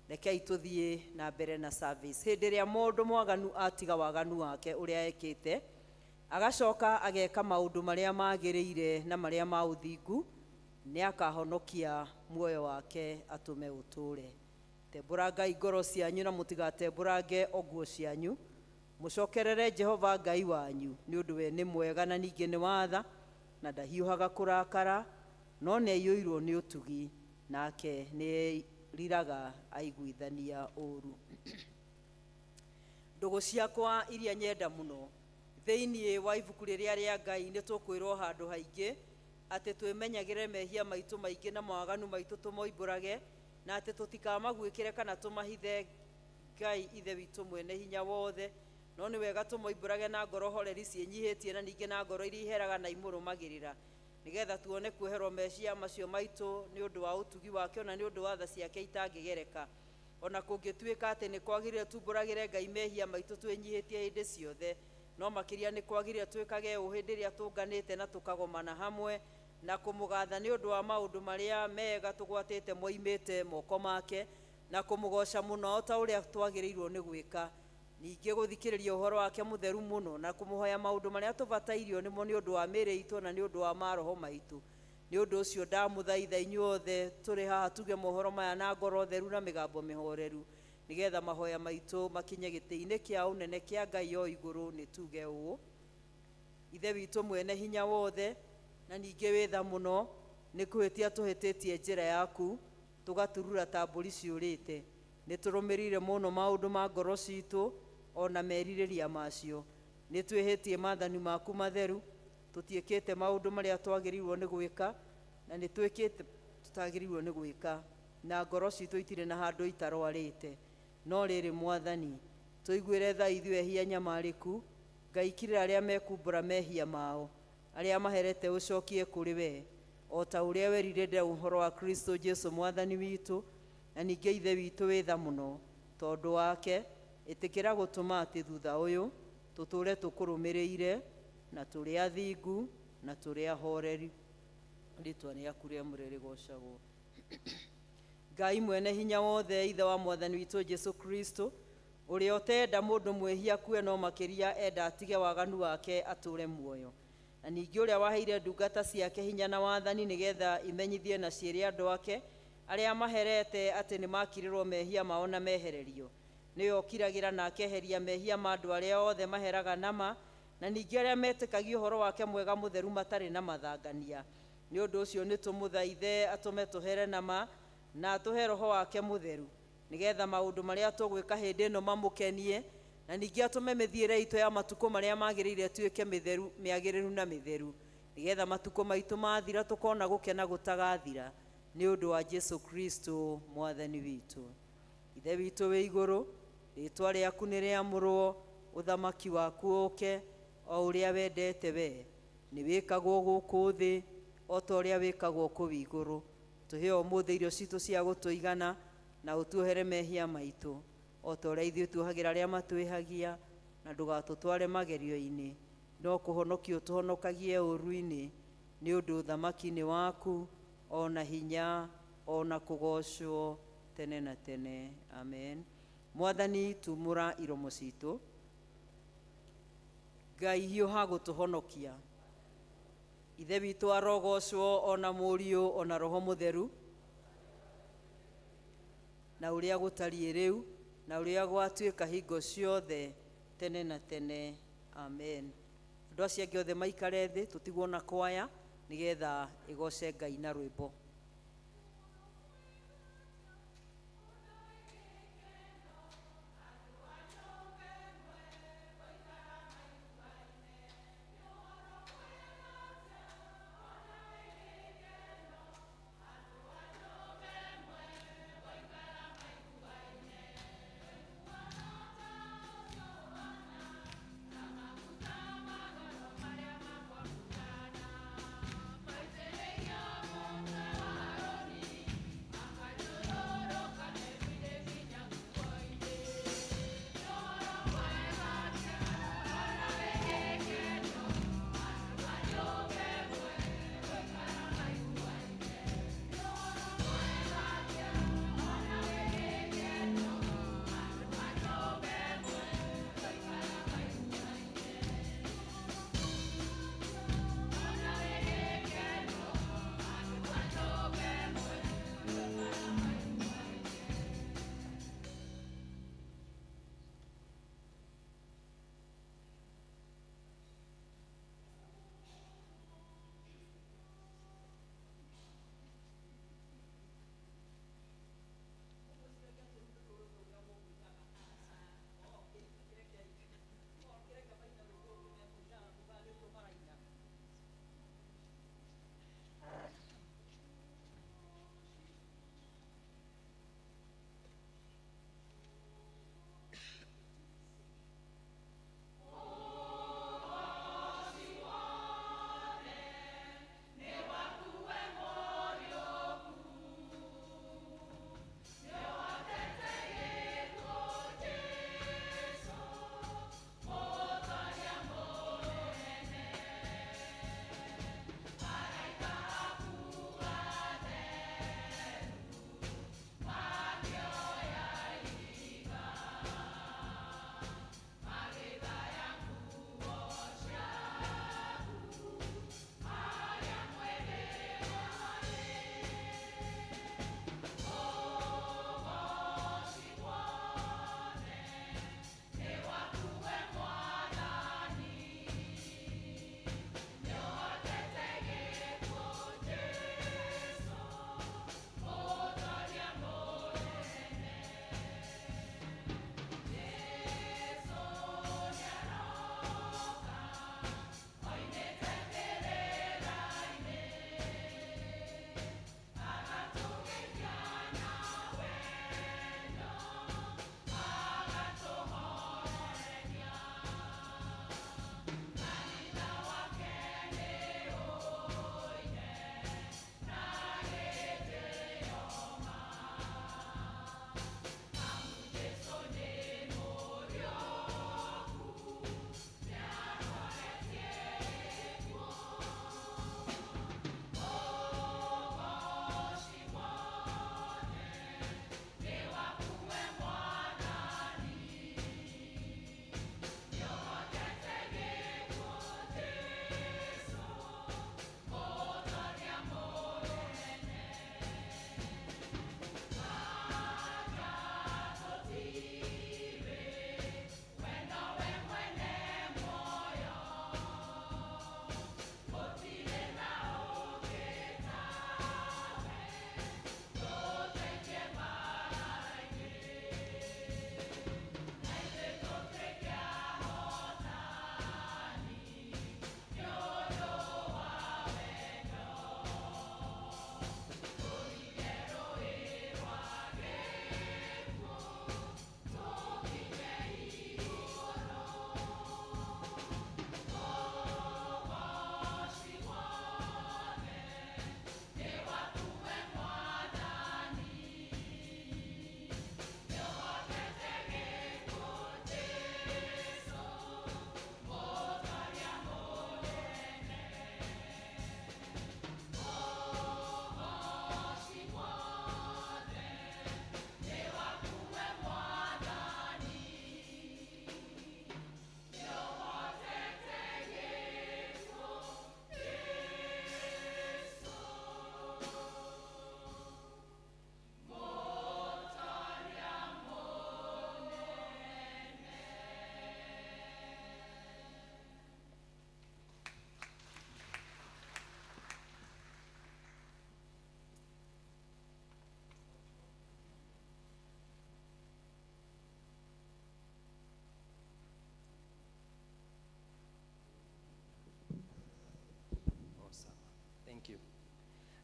Rekei tũthiĩ na mbere na service. Hĩndĩ ĩrĩa mũndũ mwaganu atiga waganu wake ũrĩa ekĩte, agacoka ageka maũndũ marĩa magĩrĩire na marĩa ma ũthingu, nĩ akahonokia muoyo wake atũme ũtũũre. Tembũrangai ngoro cianyu na mũtigatembũrange o nguo cianyu. Mũcokerere Jehova Ngai wanyu, nĩ ũndũ we nĩ mwega na ningĩ nĩ watha, na ndahiũhaga kũrakara, no nĩ aiyũirwo nĩ ũtugi, nake nĩ eriraga aiguithania ũũru. Ndũgũ ciakwa iria nyenda mũno, thĩinĩ wa ibuku rĩrĩa rĩa Ngai nĩ tũkwĩrwo handũ haingĩ atĩ twĩmenyagĩre mehia maitũ maingĩ na mawaganu maitũ tũmoimbũrage, na atĩ tũtikamaguĩkĩre kana tũmahithe Ngai Ithe witũ mwene hinya wothe, no nĩ wega tũmoimbũrage na ngoro horeri ciĩnyihĩtie na ningĩ na ngoro iria iheraga na imũrũmagĩrĩra, nĩgetha tuone kuoherwo mehia macio maitũ nĩ ũndũ wa ũtugi wake ona nĩ ũndũ wa tha ciake itangĩgereka. Ona kũngĩtuĩka atĩ nĩ kwagĩrĩire tumbũragĩre Ngai mehia maitũ twĩnyihĩtie hĩndĩ ciothe, no makĩria nĩ kwagĩrĩire twĩkage ũũ hĩndĩ ĩrĩa tũnganĩte na tũkagomana hamwe na kũmũgatha nĩ ũndũ wa maũndũ marĩa mega tũgwatĩte moimĩte moko make, na kũmũgoca mũno o ta ũrĩa twagĩrĩirwo nĩ gwĩka, ningĩ gũthikĩrĩria ũhoro wake mũtheru mũno na kũmũhoya maũndũ marĩa tũbatairio nĩmo nĩ ũndũ wa mĩĩrĩ itũ na nĩ ũndũ wa maroho maitũ. Nĩ ũndũ ũcio ndamũthaitha inyuothe tũrĩ haha tuge mohoro maya na ngoro theru na mĩgambo mĩhoreru, nĩgetha mahoya maitũ makinye gĩtĩ-inĩ kĩa ũnene kĩa Ngai o igũrũ. Nĩ tuge ũũ: Ithe witũ mwene hinya wothe na ningĩ wĩ tha mũno, nĩ kũhĩtia tũhĩtĩtie njĩra yaku, tũgaturura ta mbũri ciũrĩte. Nĩ tũrũmĩrĩire mũno maũndũ ma ngoro citũ ona merirĩria macio. Nĩ twĩhĩtie maathani maku matheru, tũtiĩkĩte maũndũ marĩa twagĩrĩirwo nĩ gwĩka, na nĩ twĩkĩte tũtagĩrĩirwo nĩ gwĩka, na ngoro citũ itirĩ na handũ itarwarĩte. No rĩrĩ, Mwathani, tũiguĩre tha ithuĩ ehia nyamarĩku. Ngai, kirĩra arĩa mekumbũra mehia mao, arĩa maherete ũcokie kũrĩ we, o ta ũrĩa werire ũhoro wa Kristo Jesu Mwathani witũ, na ningĩ Ithe witũ wĩ tha mũno. Tondũ wake, ĩtĩkĩra gũtũma atĩ thutha ũyũ tũtũũre tũkũrũmĩrĩire, na tũrĩ athingu na tũrĩ ahoreri. Rĩtwa rĩaku rĩamũre rĩgocagwo. Ngai mwene hinya wothe, Ithe wa Mwathani witũ Jesu Kristo, ũrĩa ũtenda mũndũ mwĩhia akue, no makĩria enda atige waganu wake atũũre muoyo, na ningĩ ũrĩa waheire ndungata ciake hinya na wathani nĩgetha imenyithie na ciĩre andũ ake arĩa maherete atĩ nĩ makirĩrwo mehia mao na mehererio, nĩwe ũkiragĩra na akeheria mehia ma andũ arĩa othe maheraga nama, na ningĩ arĩa metĩkagia ũhoro wake mwega mũtheru matarĩ na mathangania. Nĩ ũndũ ũcio nĩ tũmũthaithe atũme tũhere nama na atũhe roho wake mũtheru, nĩgetha maũndũ marĩa tũgwĩka hĩndĩ ĩno mamũkenie, na ningĩ atũme mĩthiĩre itũ ya matukũ marĩa magĩrĩire ĩtuĩke mĩtheru, mĩagĩrĩru na mĩtheru, nĩgetha matukũ maitũ mathira tũkona gũkena gũtagathira, nĩ ũndũ wa Jesu Kristo Mwathani witũ. Ithe witũ wĩ igũrũ, rĩtwa rĩaku nĩ rĩamũrwo, ũthamaki waku ũke, o ũrĩa wendete we nĩ wĩkagwo gũkũ thĩ o ta ũrĩa wĩkagwo kũu igũrũ. Tũhe ũmũthĩ irio citũ cia gũtũigana, na ũtuohere mehia maitũ o ta ũrĩa ithuĩ tuohagĩra arĩa matwĩhagia, na ndũgatũtware magerio-inĩ, no kũhonokia ũtũhonokagie ũũru-inĩ, nĩ ũndũ ũthamaki nĩ waku, o na hinya, o na kũgoocwo tene na tene. Amen. Mwathani, tumũra iromo citũ. Ngai, hiũha gũtũhonokia. Ithe witũ arogocwo, o na Mũriũ, o na Roho Mũtheru, na ũrĩa gũtariĩ rĩu, na ũrĩa gwatuĩka hingo ciothe tene na tene. Amen. Andũ acio angĩ othe maikare thĩ, tũtigwo na kwaya nĩgetha ĩgoce Ngai na rwĩmbo.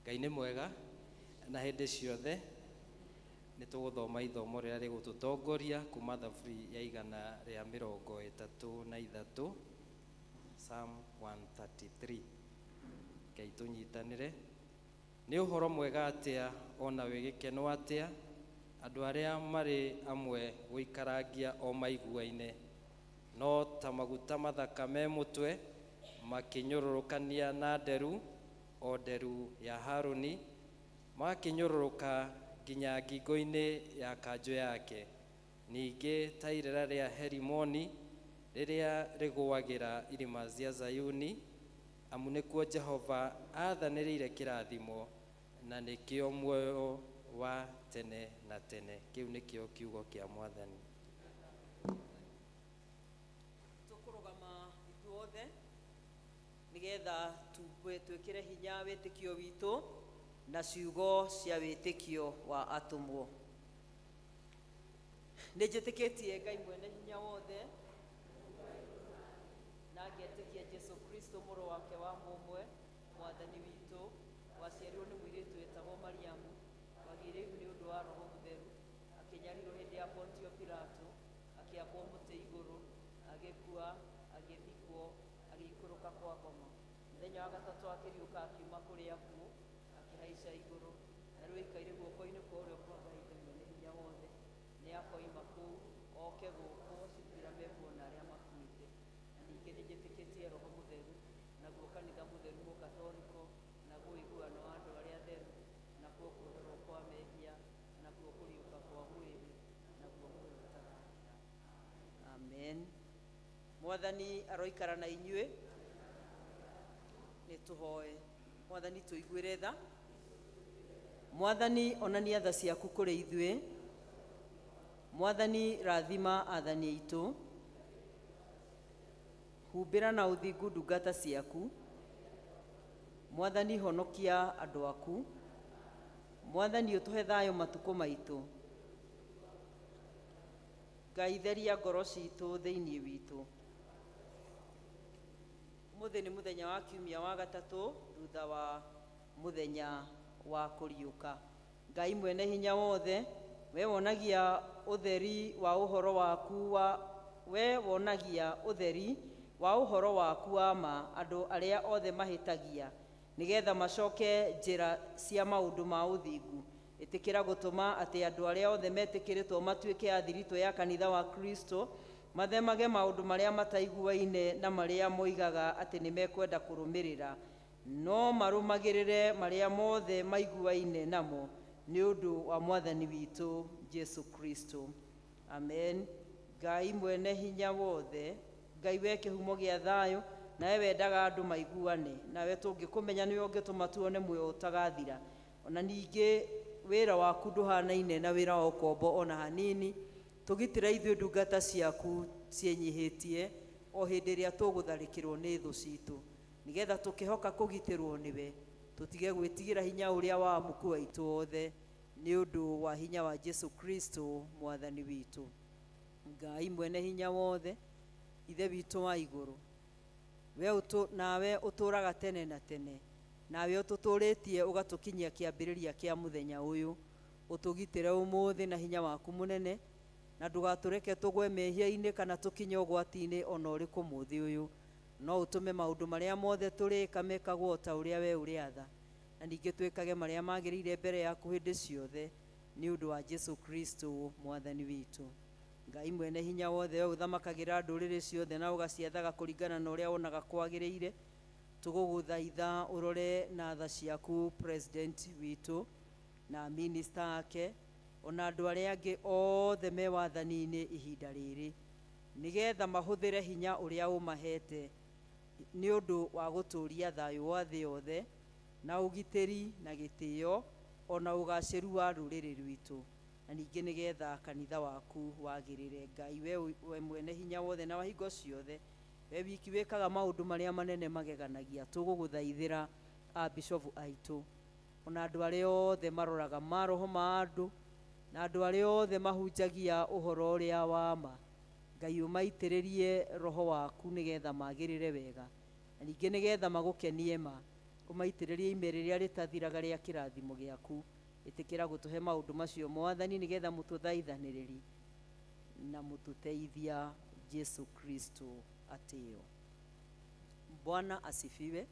Ngai nĩ mwega na hĩndĩ ciothe. Nĩ tũgũthoma ithomo rĩrĩa rĩgũtũtongoria kuma thaburi ya 133, Psalm 133. Ngai tũnyitanĩre. Nĩ ũhoro mwega atĩa ona wĩ gĩkeno atĩa andũ arĩa marĩ amwe gũikarangia o maiguaine, no ta maguta mathaka me mũtwe makĩnyũrũrũkania na nderu o nderu ya Harũni, makĩnyũrũrũka nginya ngingo-inĩ ya kanjũ yake, ningĩ ta irera rĩa Herimoni rĩrĩa rĩgũagĩra irĩma cia Zayuni, amu nĩkuo Jehova aathanĩrĩire kĩrathimo na nĩkĩo muoyo wa tene na tene. Kĩu nĩkĩo kiugo kĩa Mwathani. Tũkũrũgama ithuothe nĩgetha twĩkĩre hinya wĩtĩkio witũ na ciugo cia wĩtĩkio wa atũmwo. Nĩ njĩtĩkĩtie Ngai mwene hinya wothe, na ngetĩkia Jesu Kristo mũrũ wake wa mũmwe, Mwathani witũ, waciarirwo nĩ mũirĩtu wetagwo Mariamu, wagĩire ihu nĩ ũndũ wa Roho Mũtheru, akĩnyarirwo hĩndĩ ya Pontio Pilato, akĩambwo mũtĩ igũrũ, agĩkua, agĩthikwo, agĩikũrũka kwa ngoma. Mũthenya wa gatatũ akĩriũka akiuma kũrĩ akuũ, akĩhaica igũrũ, na rĩu aikaire guoko-inĩ kwa ũrĩo kwa Ngai Ithe mwene hinya wothe. Nĩ akoima kũu oke gũkũ acituĩra mekuo na arĩa makuĩte. Na ningĩ nĩ njĩtĩkĩtie Roho Mũtheru, naguo kanitha mũtheru mũkatoriko, naguo ũiguano wa andũ arĩa atheru, nakuo kuoherwo kwa mehia, nakuo kũriũka kwa mwĩrĩ, naguo muoyo ũtagathira. Amen. Mwathani aroikara na inyuĩ. Nĩ tũhoe. Mwathani tũiguĩre tha. Mwathani onania tha ciaku kũrĩ ithuĩ. Mwathani rathima athani aitũ. Humbĩra na ũthingu ndungata ciaku. Mwathani honokia andũ aku. Mwathani ũtũhe thayũ matukũ maitũ. Ngai theria ngoro citũ thĩinĩ witũ. Ũmũthĩ nĩ mũthenya wa kiumia wa gatatũ thutha wa mũthenya wa kũriũka. Ngai mwene hinya wothe, we wonagia ũtheri wa ũhoro waku wa we wonagia ũtheri wa ũhoro waku wa ma andũ arĩa othe mahĩtagia, nĩgetha macoke njĩra cia maũndũ ma ũthingu. Ĩtĩkĩra gũtũma atĩ andũ arĩa othe metĩkĩrĩtwo matuĩke a thiritũ ya kanitha wa Kristo, mathemage maũndũ marĩa mataiguaine na marĩa moigaga atĩ nĩ mekwenda kũrũmĩrĩra, no marũmagĩrĩre marĩa mothe maiguaine namo, nĩ ũndũ wa Mwathani witũ Jesu Kristo. Amen. Ngai mwene hinya wothe, Ngai we kĩhumo gĩa thayũ, nawe wendaga andũ maiguane, nawe tũngĩkũmenya nĩwe ũngĩtũma tuone muoyo ũtagathira. Ona ningĩ wĩra waku ndũhanaine na wĩra wa ũkombo ona hanini. Tũgitĩre ithuĩ ndungata ciaku ciĩnyihĩtie o hĩndĩ ĩrĩa tũgũtharĩkĩrwo nĩ thũ citũ, nĩgetha tũkĩhoka kũgitĩrwo nĩwe, tũtige gwĩtigĩra hinya ũrĩa wa amuku aitũ othe, nĩ ũndũ wa hinya wa Jesu Kristo Mwathani witũ. Ngai mwene hinya wothe, Ithe witũ wa igũrũ, we nawe ũtũũraga tene na tene, nawe ũtũtũũrĩtie ũgatũkinyia kĩambĩrĩria kĩa mũthenya ũyũ. Ũtũgitĩre ũmũthĩ na hinya waku mũnene, na ndũgatũreke tũgwe mehia-inĩ kana tũkinye ũgwati-inĩ ona ũrĩkũ mũthĩ ũyũ. No ũtũme maũndũ marĩa mothe tũrĩka mekagwo o ta ũrĩa we ũrĩatha, na ningĩ twĩkage marĩa magĩrĩire mbere yaku hĩndĩ ciothe, nĩ ũndũ wa Jesu Kristo Mwathani witũ. Ngai mwene hinya wothe, we ũthamakagĩra ndũrĩrĩ ciothe na ũgaciathaga kũringana na ũrĩa wonaga kwagĩrĩire, tũgũgũthaitha ũrore na tha ciaku president witũ na minister ake, ona andũ arĩa angĩ othe me wathani-inĩ ihinda rĩrĩ, nĩgetha mahũthĩre hinya ũrĩa ũmahete nĩ ũndũ wa gũtũũria thayũ wa thĩ yothe na ũgitĩri na gĩtĩo ona ũgacĩru wa rũrĩrĩ rwitũ, na ningĩ nĩgetha kanitha waku wagĩrĩre. Ngai we mwene hinya wothe na wa hingo ciothe, we wiki wĩkaga maũndũ marĩa manene mageganagia, tũgũgũthaithĩra abishofu aitũ ona andũ arĩa othe maroraga maroho ma andũ na andũ arĩa othe mahunjagia ũhoro ũrĩa wa ma. Ngai ũmaitĩrĩrie roho waku nĩgetha magĩrĩre wega, na ningĩ nĩgetha magũkenie ma, Ũmaitĩrĩrie ime rĩrĩa rĩtathiraga rĩa kĩrathimo gĩaku. Ĩtĩkĩra gũtũhe maũndũ macio Mwathani, nĩgetha mũtũthaithanĩrĩri na mũtũteithia Jesu Kristo atĩo. Bwana asifiwe.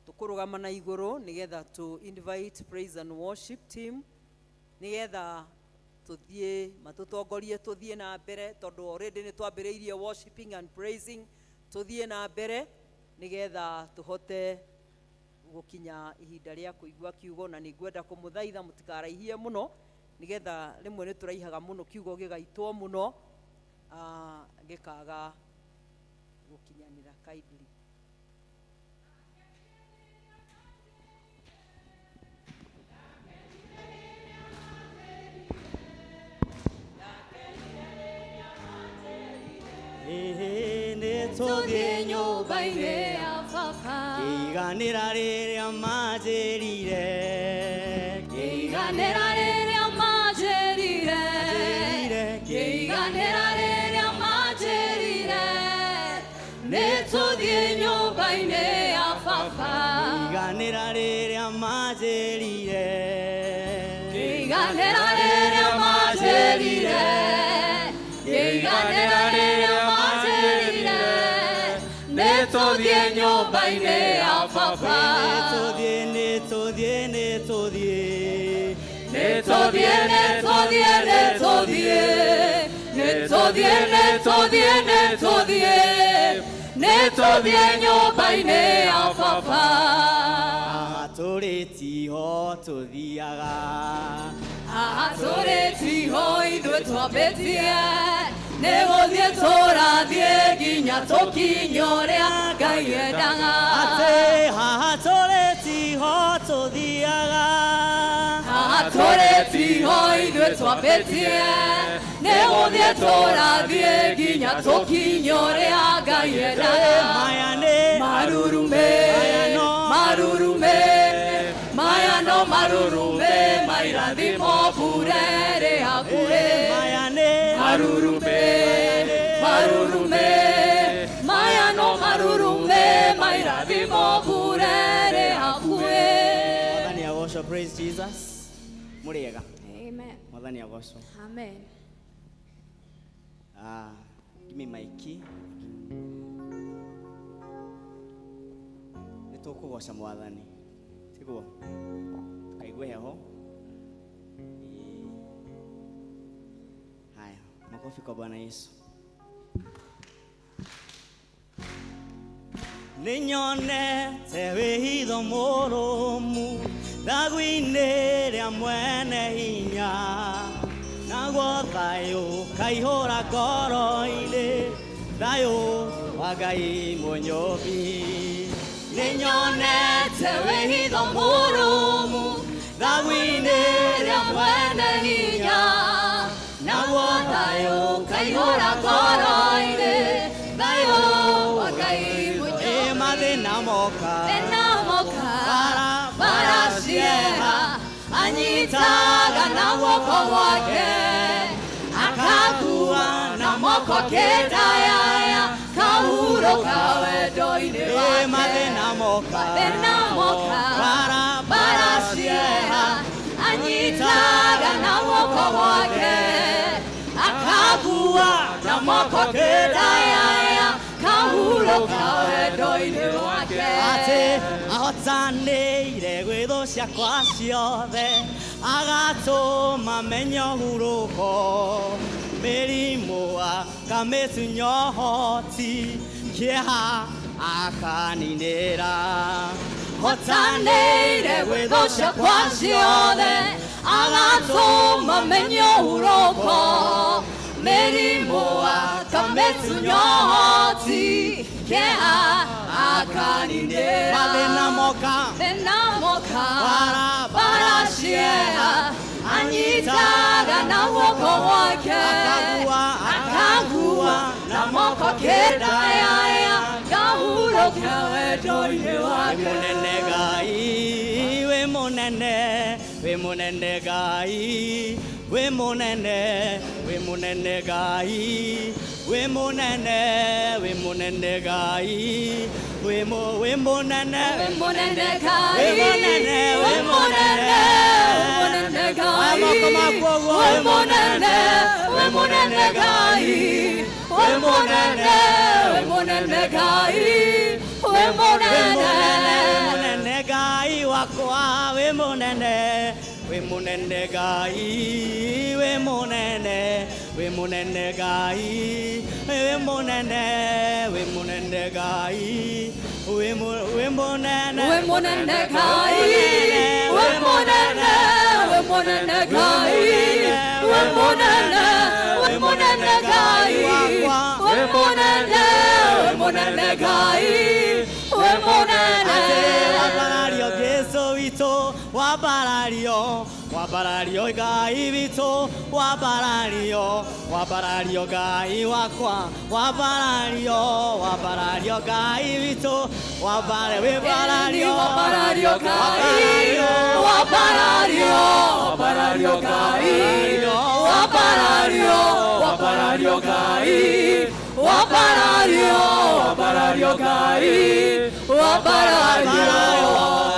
Tũkũrũgama na igũrũ nĩgetha to invite praise and worship team, nĩgetha tũthiĩ matũtongorie tũthiĩ na mbere, tondũ already nĩ twambĩrĩirie worshiping and praising. Tũthiĩ na mbere nĩgetha tũhote gũkinya ihinda rĩa kũigua kiugo, na nĩ ngwenda kũmũthaitha mũtikaraihie mũno, nĩgetha rĩmwe nĩ tũraihaga mũno kiugo gĩgaitwo mũno, gĩkaga gũkinyanĩra. Kindly. Nĩ tũthiĩ nyũmba-inĩ ya baba. Kĩiganĩra rĩrĩa manjĩrire. Kĩiganĩra rĩrĩa manjĩrire. Kĩiganĩra rĩrĩa manjĩrire. Nĩ tũthiĩ nyũmba-inĩ ya baba. Kĩiganĩra rĩrĩa manjĩrire. Kĩiganĩra rĩrĩa manjĩrire. Kĩiganĩra rĩrĩa manjĩrire. Nĩ tũthiĩ nyũmba-inĩ ya baba. Nĩ tũthiĩ, nĩ tũthiĩ, nĩ tũthiĩ. Nĩ tũthiĩ, nĩ tũthiĩ, nĩ tũthiĩ. Nĩ tũthiĩ, nĩ tũthiĩ, nĩ tũthiĩ. Nĩ tũthiĩ nyũmba-inĩ ya baba. Haha tũrĩ tiho tũthiaga. Haha tũrĩ tiho ithuĩ twambĩtie. Nĩ gũthiĩ tũrathiĩ nginya tũkinye ũrĩa Ngai endaga. Atĩ haha tũrĩ tiho tũthiaga. Haha tũrĩ tiho ithuĩ twambĩtie. Nĩ gũthiĩ tũrathiĩ nginya tũkinye ũrĩa Ngai endaga. Maya nĩ marurume, Maya no marurume, maya no marurume, mairathimo mbure rĩ hakuhĩ. Maya nĩ marurume, marurume, maya no marurume, mairathimo mbure rĩ hakuhĩ. Mwathani agocwo. Praise Jesus. Mũrĩega? Amen. Mwathani agocwo. Amen. Ah, give me my key. Nĩ tũkũgoca Mwathani, tiguo tũkaigue heho. Ĩĩ. Haya, makofi kwa Bwana Yesu. Nĩ nyonete wĩhitho mũrũmu thagu-inĩ rĩa mwene hinya, naguo thayũ kaihũra ngoro-inĩ, thayũ wa Ngai mũnyũmbi. Nĩ nyonete wĩhitho mũrũmu thagu-inĩ rĩa mwene hinya, naguo thayũ kaihũra ngoro-inĩ, thayũ wa Ngai mũnyũmbi. Ĩ mathĩna moka, Thĩna moka, Bara- bara cieha, anyitaga na guoko gwake, akakua na moko kĩndayaya, kahurũka wendo-inĩ Ĩ wake. mathĩna moka, Mathĩna moka, bara bara cieha, anyitaga na guoko gwake, akakua na moko kĩndayaya, kahurũka wendo-inĩ wake. Atĩ ahotanĩire gwĩthũ ciakwa ciothe, agatũma menye ũhurũko, mĩrimũ akamĩtunya ũhoti, kĩeha akaninĩra. Hotanĩire gwĩthũ ciakwa ciothe, agatũma menye ũhurũko, mĩrimũ akamĩtunya ũhoti, kĩeha akaninĩra. Mathĩna moka, Thĩna moka, Bara- bara cieha, anyitaga na guoko gwake, Akagua, akagua na moko kĩndayaya, ngahurũka wendo-inĩ Wĩ wake. mũnene Ngai, wĩ mũnene, wĩ Wĩ mũnene Ngai, wĩ mũnene, wĩ mũnene Ngai, wĩ mũnene, wĩ mũnene Ngai, wĩ wĩ mũnene, Wĩ mũnene Ngai, wĩ mũnene, wĩ wĩ mũnene, mũnene, wĩ mũnene Ngai, Aya moko maku ũguo, wĩ mũnene, wĩ mũnene Ngai, wĩ mũnene, wĩ mũnene Ngai, wĩ wĩ mũnene. mũnene, wĩ mũnene Ngai wakwa, wĩ mũnene, wĩ mũnene Ngai, wĩ mũnene, wĩ mũnene Ngai, wĩ mũnene, wĩ mũnene Ngai, wĩ wĩ mũnene, Wĩ mũnene Ngai, wĩ mũnene, wĩ mũnene Ngai, wĩ mũnene, wĩ mũnene Ngai, wĩ mũnene, wĩ mũnene Ngai, wĩ mũnene. Atĩ wambarario Jesũ witũ, wambarario, wambarario Ngai witũ, wambarario, wambarario Ngai wakwa, wambarario, wambarario Ngai witũ, wambare, wambarario, Wambarario Ngai, wambarario, wambarario Ngai, wambarario, wambarario Ngai, wambarario, wambarario Ngai, wambarario.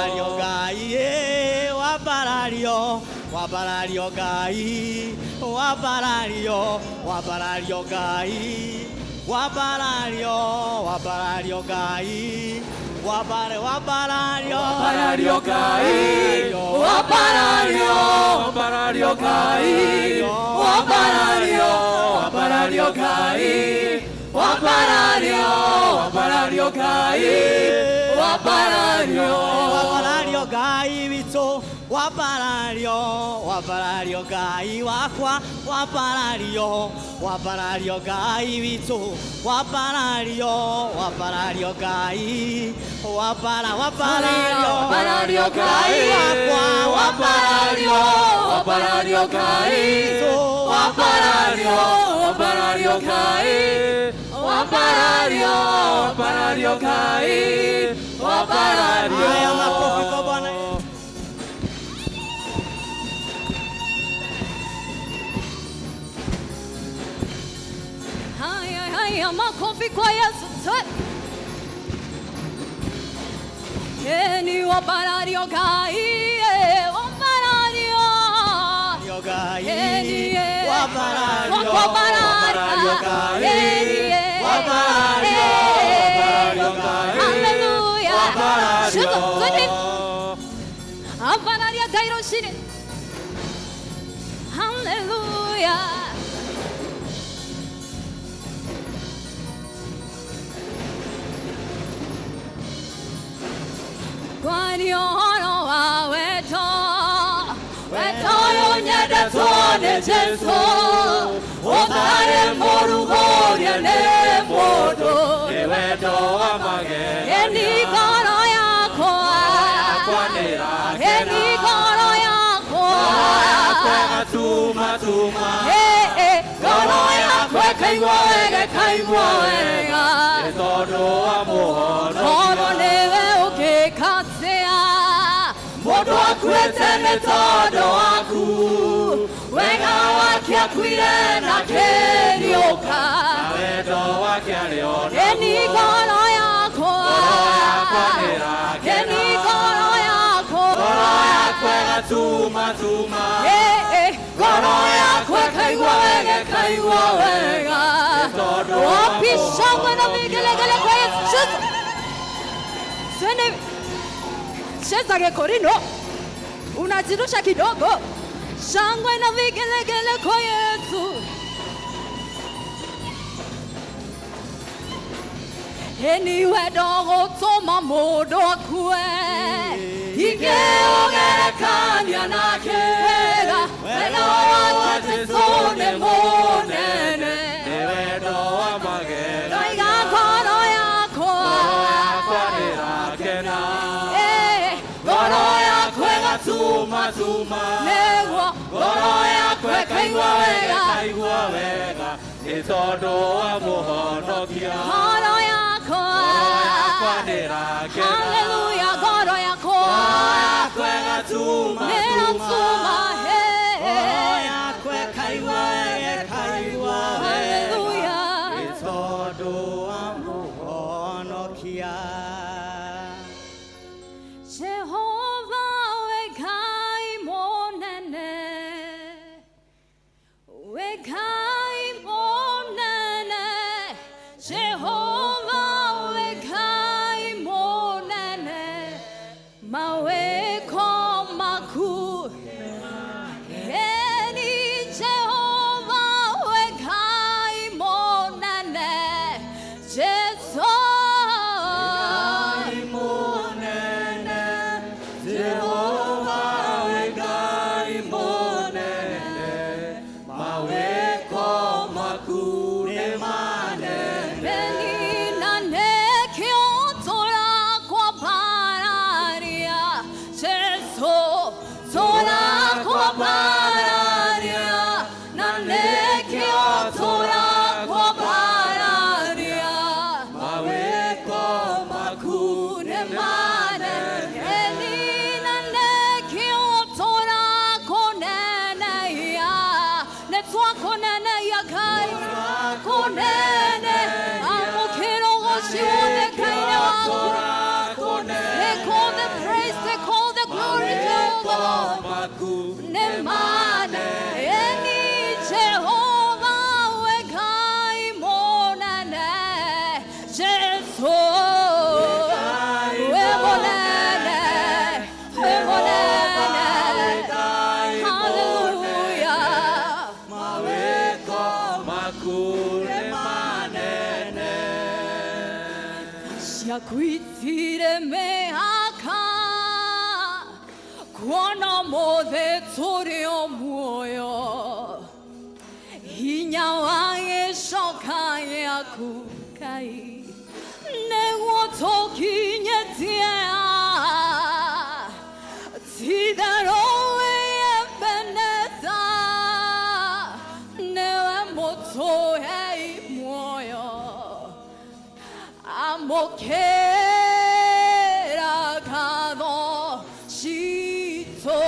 Wambarario Ngai, eh, wambarario, wambarario Ngai, wambarario, wambarario Ngai, wambarario, wambarario Ngai, wambare, wambarario, Wambarario Ngai, wambarario, wambarario Ngai, wambarario, wambarario Ngai, wambarario, wambarario Ngai, wambarario. Wambarario Ngai witũ, wambarario, wambarario Ngai wakwa, wambarario, wambarario Ngai witũ, wambarario, wambarario Ngai, wambara, wambarario, Wambarario Ngai, wakwa, wambarario, wambarario Ngai, wambarario, wambarario Ngai, wambarario, wambarario Ngai, wambarario. Haya, makofi kwa Bwana. Haya, haya, makofi kwa Yesu. Eni wambarario Ngai, wambarario. Ngai, Eni, wambarario, wambarario Ngai, Eni, wambarario, wambarario Ngai, Hallelujah. wambarario. Wambarario Ngai rũcinĩ. Hallelujah. Kwaria ũhoro wa wendo, wendo ũyũ nyendetwo nĩ Jesũ, ũtarĩ mũrugũrie nĩ mũndũ. Nĩ wendo wa magegania. Ĩni ngoro yakwa, Yakwa nĩĩrakena. ĩni ngoro yakwa, Yakwa ĩgatumatuma. Eh, eh, ngoro yakwa ĩkaigua wega, ĩkaigua wega. Nĩ tondũ wa mũhonokia. Tondũ nĩwe ũngĩkatia mũndũ akuĩte nĩ tondũ waku, wega wake akuire na kĩriũka. Na wendo wake arĩ o Ĩni naguo. ngoro yakwa, Ngoro yakwa nĩĩrakena. ĩni ngoro yakwa, Ngoro yakwa ĩgatumatuma. Eh, eh, ngoro yakwa ĩkaigua wega, ĩkaigua wega. Tondũ wa Wapi shangwe na vigelegele kwa Yesu? Twende cheza gekorino, unajirusha kidogo. Shangwe na vigelegele kwa Yesu. Eni wendo gũtũma mũndũ akue, ingĩũgerekania nake. Wega, wendo wa Jesũ nĩ mũnene. Nĩ wendo wa magegania. Ndoiga ngoro yakwa, Ngoro yakwa nĩĩrakena. Eh, ngoro yakwa Ĩgatumatuma. nĩguo Ngoro yakwa ĩkaigua wega, ĩkaigua wega. Nĩ tondũ wa mũhonokia. Ngoro yakwa, Ngoro yakwa nĩĩrakena. Haleluya, ngoro yakwa Ngoro yakwa ĩgatumatuma. Mũhonokia. Jehova we Ngai mũnene, we Ngai mũnene, Jehova we Ngai mũnene, mawĩko maku. Eni Jehova we Ngai mũnene, Jesu. Jehova we Ngai mũnene, mawĩko maku nĩ manene. Eni na nekio tũrakwambararia, Jesu, tũrakwambararia, na nekio tũrakwambararia. Mawĩko maku nĩ manene. Eni na nekio tũrakũneneia, nĩ twakũneneia Ngai, kũnene, amũkĩra ũgoci wothe Ngai-inĩ waku. Take all the praise, take all the glory, Jehovah Lord. Maku Nĩ manene. Eni Jehova we Ngai mũnene, Jesu, we mũnene, we mũnene. Hallelujah. Mawĩko maku nĩ manene. Ciakwitire mĩhaka kuona mothe tũrĩ o muoyo, hinya wa gĩcoka gĩaku Ngai nĩguo tũkinyĩtie haha. Ti-itherũ wĩ Ebeneza, nĩwe mũtũhei muoyo. Amũkĩra ngatho citũ,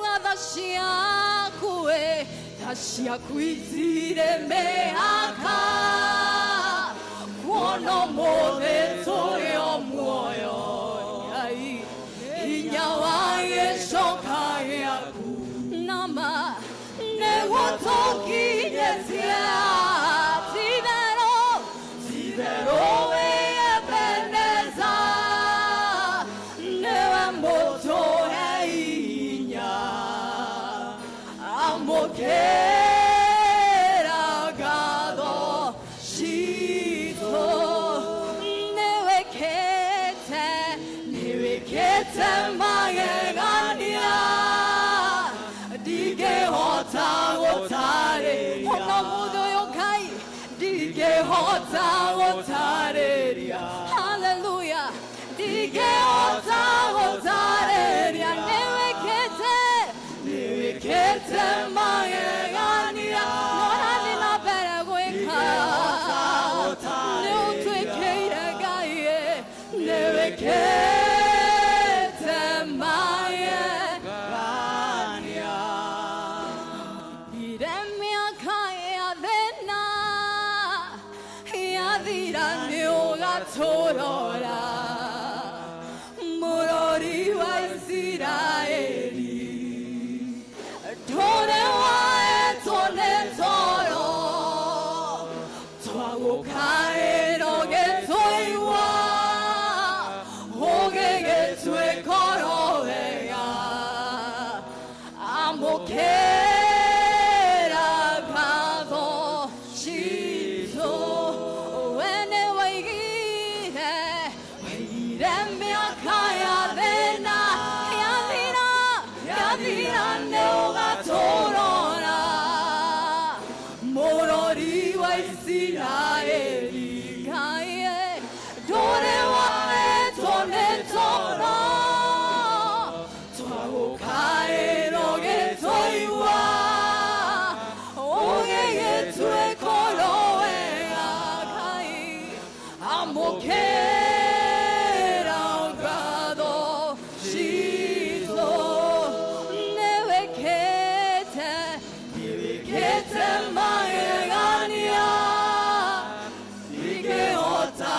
ngatha ciaku ĩ, tha ciaku itirĩ mĩhaka, kuona ũmũthĩ tũrĩ o muoyo. Ngai, hinya wa gĩcoka gĩaku nama nĩguo tũkinyĩtie. Ti-itherũ, ti-itherũ wĩ Ebeneza, nĩwe mũtũhei hinya. Amũkĩra ngatho citũ, nĩwĩkĩte, nĩwĩkĩte magegania, ndingĩhota gũtarĩria. Ona mũthĩ ũyũ Ngai ndingĩhota gũtarĩria. Haleluya, ndingĩhota gũtarĩria. Nĩwĩkĩte, nĩwĩkĩte magegania, norathiĩ na mbere gwĩka, nĩũtwĩkĩire Ngai, nĩwĩkĩte magegania. Ire mĩaka ya thĩna yathira, nĩũgatũrora, mũrori wa Isiraeli. Ndũrĩ waetwo nĩ toro, twagũkaĩra ũgĩtũigua, ũgĩgĩtuĩka oro wega. Amũkĩra ngatho citũ, we nĩwaigire, waigire mĩaka ya thĩna yathira, yathira nĩũgatũrora, mũrori wa Isiraeli. Ngai ndũrĩ waetwo nĩ toro, twagũkaĩra ũgĩtũigua, ũgĩgĩtuĩka oro wega. Ngai, amũkĩra ngatho citũ, nĩwĩkĩte, nĩwĩkĩte magegania, ndingĩhota.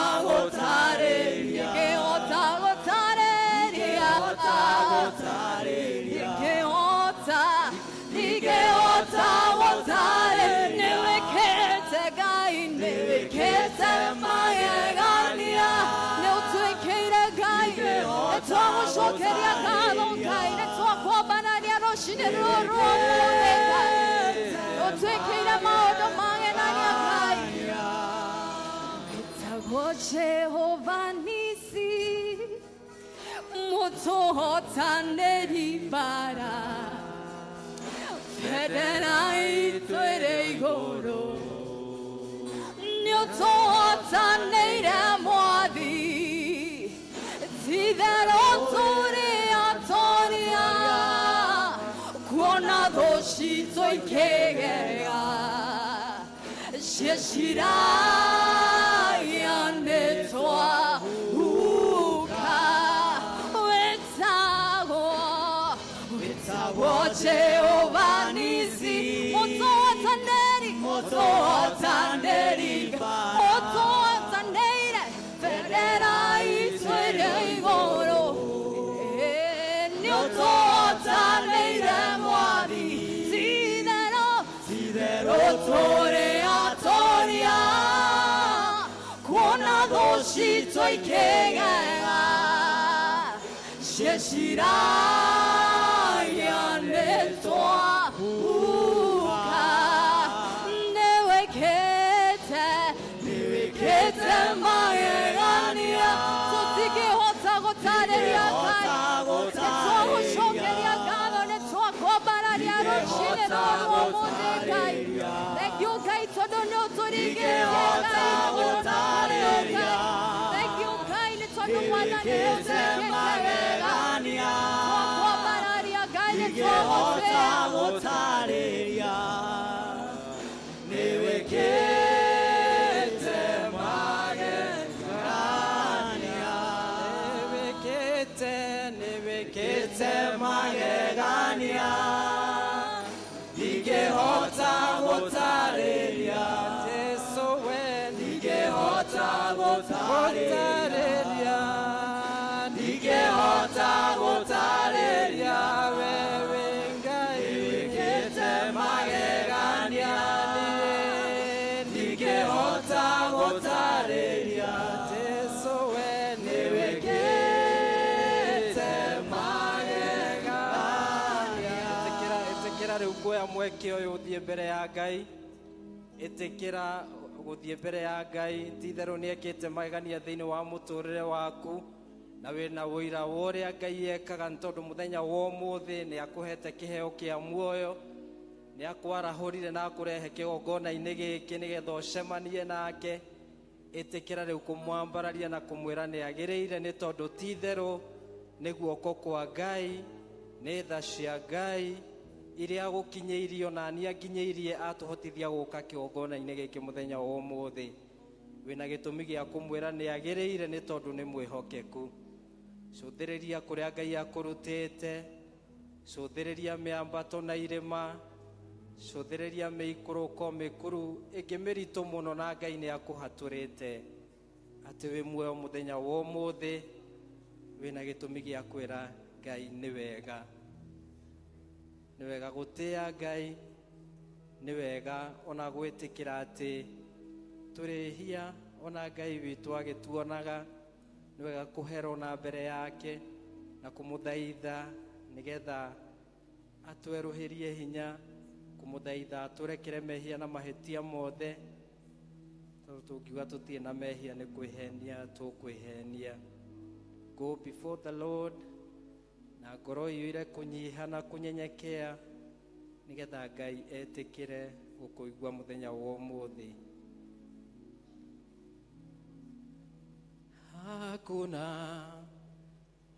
Twagũcokeria ngatho Ngai, nĩ twakwambararia rũcinĩ rũrũ ũmũthĩ Ngai. Ũtwĩkĩire maũndũ magenania Ngai. Wĩtagwo Jehova Nisi, mũtũhotanĩri mbara. Bendera itũ ĩrĩ igũrũ, nĩũtũhotanĩire Mwathi. Ti-itherũ tũrĩ atoria, kuona thũ citũ ikĩgega. Cieciragia nĩ twahuka. Wĩtagwo, wĩtagwo Jehova Nisi, mũtũhotanĩri, mũtũhotanĩri, mũtũhotanĩire. Bendera itũ ĩrĩ igũrũ, nĩũtũhotanĩire Mwathi. Ti-itherũ, ti-itherũ tũrĩ atoria, kuona thũ citũ ikĩgega. Cieciragia nĩ twahuka. Nĩwĩkĩte, nĩwĩkĩte magegania, tũtingĩhota gũtarĩria Ngai. Nĩtwagũcokeria ngatho, nĩtwakwambararia rũcinĩ rũrũ ũmũthĩ Ngai. Thank you Ngai, tondũ nĩ ũtũringĩte Ngai igũrũ na kũrĩ Ngai. Thank you Ngai, nĩ tondũ Mwathani nĩ ũtwĩkĩte wega. Twakwambararia Ngai, nĩ twagũtĩĩa. Gũtarĩria nĩwĩkĩte magegania. Nĩwĩkĩte, nĩwĩkĩte magegania, ndingĩhota gũtarĩria. Jesu we, ndingĩhota gũtarĩria, gũtarĩria, ndingĩhota gũtarĩria. We wĩ Ngai nĩwĩkĩte magegania, ndingĩhota gũtarĩria. Jesu we, nĩwĩkĩte magegania. Ĩtĩkĩra, ĩtĩkĩra rĩu kuoya mweke ũyũ ũthiĩ mbere ya Ngai. Ĩtĩkĩra gũthiĩ mbere ya Ngai. Ti-itherũ nĩ ekĩte magegania thĩinĩ wa mũtũrĩre waku, na wĩna ũira wa ũrĩa Ngai ekaga, nĩ tondũ mũthenya wa ũmũthĩ nĩ akũhete kĩheo kĩa muoyo, nĩ akwarahũrire na akũrehe kĩgongona-inĩ gĩkĩ nĩgetha ũcemanie nake. Ĩtĩkĩra rĩu kũmwambararia na kũmwĩra nĩ agĩrĩire, nĩ tondũ ti-itherũ nĩ guoko kwa Ngai, nĩ tha cia Ngai iria gũkinyĩirio na niĩ anginyĩirie atũhotithia gũka kĩgongona-inĩ gĩkĩ mũthenya wa ũmũthĩ. Wĩna gĩtũmi gĩa kũmwĩra nĩ agĩrĩire, nĩ tondũ nĩ mwĩhokeku. Cũthĩrĩria kũrĩa Ngai akũrutĩte, cũthĩrĩria mĩambato na irĩma, cũthĩrĩria mĩikũrũko, mĩkuru ĩngĩ mĩritũ mũno, na Ngai nĩ akũhatũrĩte atĩ wĩ muoyo mũthenya wa ũmũthĩ. Wĩna gĩtũmi gĩa kwĩra Ngai nĩ wega. Nĩ wega gũtĩĩa Ngai, nĩ wega ona gwĩtĩkĩra atĩ tũrĩhia, ona Ngai witũ agĩtuonaga. Nĩ wega kũherwo na mbere yake na kũmũthaitha nĩgetha atwerũhĩrie hinya, kũmũthaitha atũrekere mehia na mahĩtia mothe, tondũ tũngiuga tũtirĩ na mehia nĩ kwĩhenia tũkwĩhenia. Go before the Lord na ngoro iyũire kũnyiha na kũnyenyekea, nĩgetha Ngai etĩkĩre gũkũigua mũthenya wa ũmũthĩ. Hakuna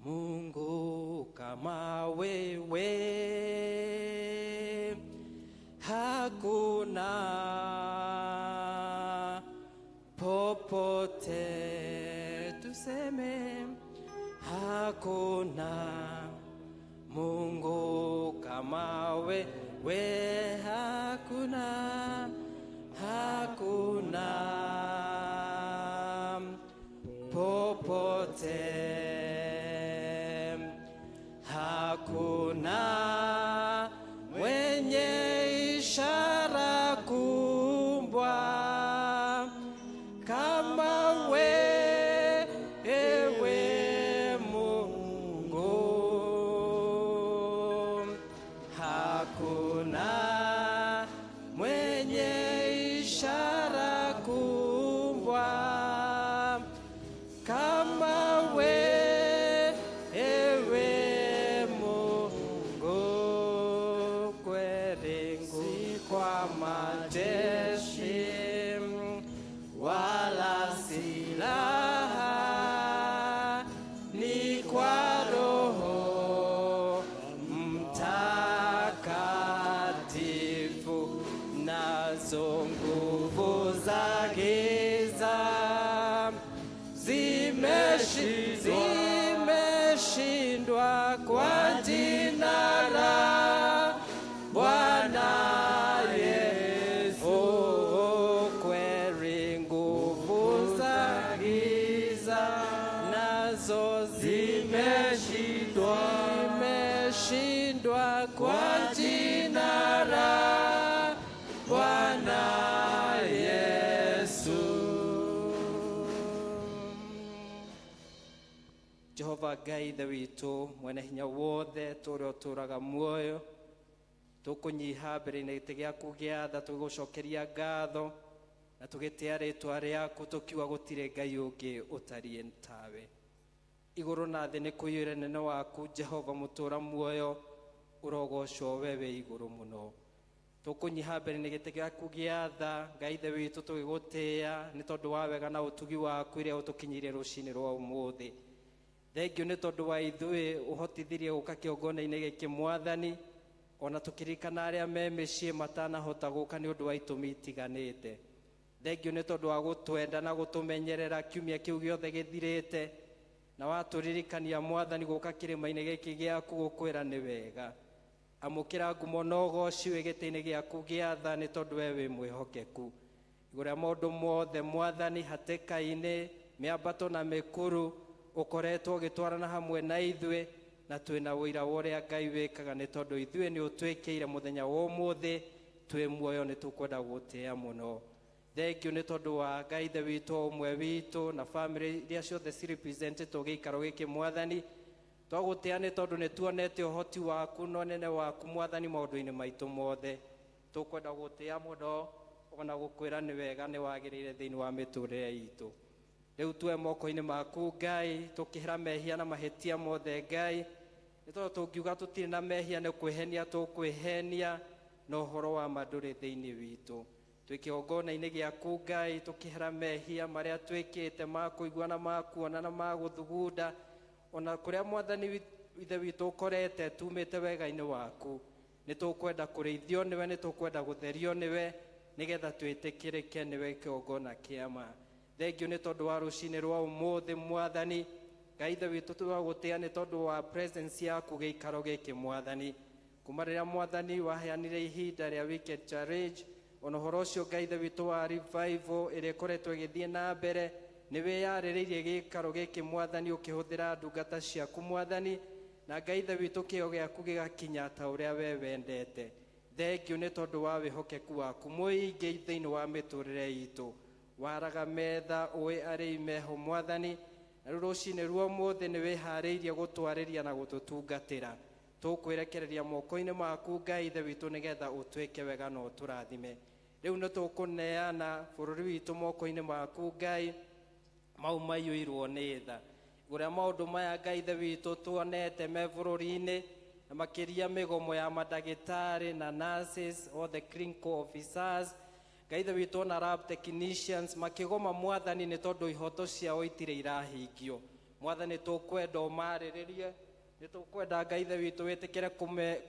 Mungu kama wewe, hakuna popote, tuseme hakuna Mungu kama wewe, hakuna, hakuna popote, hakuna mwenye ishara kubwa kama wewe Mungu. Zimeshindwa kwa jina la Bwana Yesu. Oh, kweli nguvu za giza nazo zimeshindwa, zimeshindwa kwa jina la Bwana Yesu. Jehova Ngai Ithe witũ mwene hinya wothe tũrĩa ũtũũraga muoyo, tũkũnyiha mbere-inĩ gĩtĩ gĩaku gĩa tha, tũgĩgũcokeria ngatho na tũgĩtĩa rĩtwa rĩaku, tũkiuga gũtirĩ Ngai ũngĩ ũtariĩ tawe. Igũrũ na thĩ nĩ kũiyũre nene waku Jehova mũtũũra muoyo, ũrogocwo we wĩ igũrũ mũno. Tũkũnyiha mbere-inĩ gĩtĩ gĩaku gĩa tha Ngai Ithe witũ, tũgĩgũtĩĩa nĩ tondũ wa wega na ũtugi waku iria ũtũkinyirie rũcinĩ rwa ũmũthĩ. Thengio nĩ tondũ wa ithuĩ ũhotithirie gũka kĩongona-inĩ gĩkĩ Mwathani, ona tũkĩririkana arĩa me mĩciĩ matanahota gũka nĩ ũndũ wa itũmi itiganĩte. Thengio nĩ tondũ wa gũtwenda na gũtũmenyerera kiumia kĩu gĩothe gĩthirĩte, na watũririkania Mwathani gũka kĩrĩma-inĩ gĩkĩ gĩaku gũkwĩra nĩ wega. Amũkĩra ngumo na ũgoci wĩ gĩtĩ-inĩ gĩaku gĩa tha nĩ tondũ we wĩ mwĩhokeku. Igũrũ rĩa maũndũ mothe Mwathani, hatĩka-inĩ, mĩambato na mĩkuru, ũkoretwo ũgĩtwarana hamwe na ithuĩ, na twĩna ũira wa ũrĩa Ngai wĩkaga nĩ tondũ ithuĩ nĩ ũtwĩkĩire mũthenya wa ũmũthĩ, twĩ muoyo nĩ tũkwenda gũtĩĩa mũno. Thengio nĩ tondũ wa Ngai Ithe witũ ũmwe witũ na bamĩrĩ iria ciothe cirepresentetwo gĩikaro gĩkĩ Mwathani. Twagũtĩĩa nĩ tondũ nĩ tuonete ũhoti waku na ũnene waku Mwathani maũndũ-inĩ maitũ mothe. Tũkwenda gũtĩĩa mũno ona gũkwĩra nĩ wega nĩ wagĩrĩire thĩinĩ wa mĩtũrĩre itũ. Rĩu tuwe moko-inĩ maku Ngai, tũkĩhera mehia na mahĩtia mothe Ngai, nĩ tondũ tũngiuga tũtirĩ na mehia nĩ kwĩhenia tũkwĩhenia, na ũhoro wa ma ndũrĩ thĩinĩ witũ. Twĩ kĩgongona-inĩ gĩaku Ngai, tũkĩhera mehia marĩa twĩkĩte ma kũigua na ma kuona na ma gũthugunda, ona kũrĩa Mwathani Ithe witũ ũkorete tumĩte wega-inĩ waku. Nĩ tũkwenda kũrĩithio nĩwe, nĩ tũkwenda gũtherio nĩwe, nĩgetha twĩtĩkĩrĩke nĩwe kĩgongona kĩa ma. Thengio nĩ tondũ wa rũcinĩ rwa ũmũthĩ Mwathani. Ngai Ithe witũ twagũtĩĩa nĩ tondũ wa presence yaku gĩikaro gĩkĩ Mwathani. Kuma rĩrĩa Mwathani waheanire ihinda rĩa weekend challenge, ona ũhoro ũcio Ngai Ithe witũ wa revival ĩrĩa ĩkoretwo ĩgĩthiĩ na mbere, nĩ wĩyarĩrĩirie gĩikaro gĩkĩ Mwathani ũkĩhũthĩra ndungata ciaku Mwathani, na Ngai Ithe witũ kĩo gĩaku gĩgakinya ta ũrĩa we wendete. Thengio nĩ tondũ wa wĩhokeku waku mũingĩ thĩinĩ wa mĩtũrĩre itũ. Waraga metha ũĩ arĩi meho Mwathani, na rĩu rũcinĩ rwa ũmũthĩ nĩ wĩharĩirie gũtwarĩria na gũtũtungatĩra. Tũkwĩrekereria moko-inĩ maku Ngai Ithe witũ nĩgetha ũtwĩke wega na ũtũrathime. Rĩu nĩ tũkũneana bũrũri witũ moko-inĩ maku Ngai, mau maiyũirwo nĩ tha. Igũrũ rĩa maũndũ maya Ngai Ithe witũ tuonete me bũrũri-inĩ, na makĩria mĩgomo ya mandagĩtarĩ na nurses, all the clinical officers, Ngai Ithe witũ ona lab technicians makĩgoma Mwathani nĩ tondũ ihoto ciao itirĩ irahingio. Mwathani tũkwenda ũmarĩrĩrie, nĩ tũkwenda Ngai Ithe witũ wĩtĩkĩre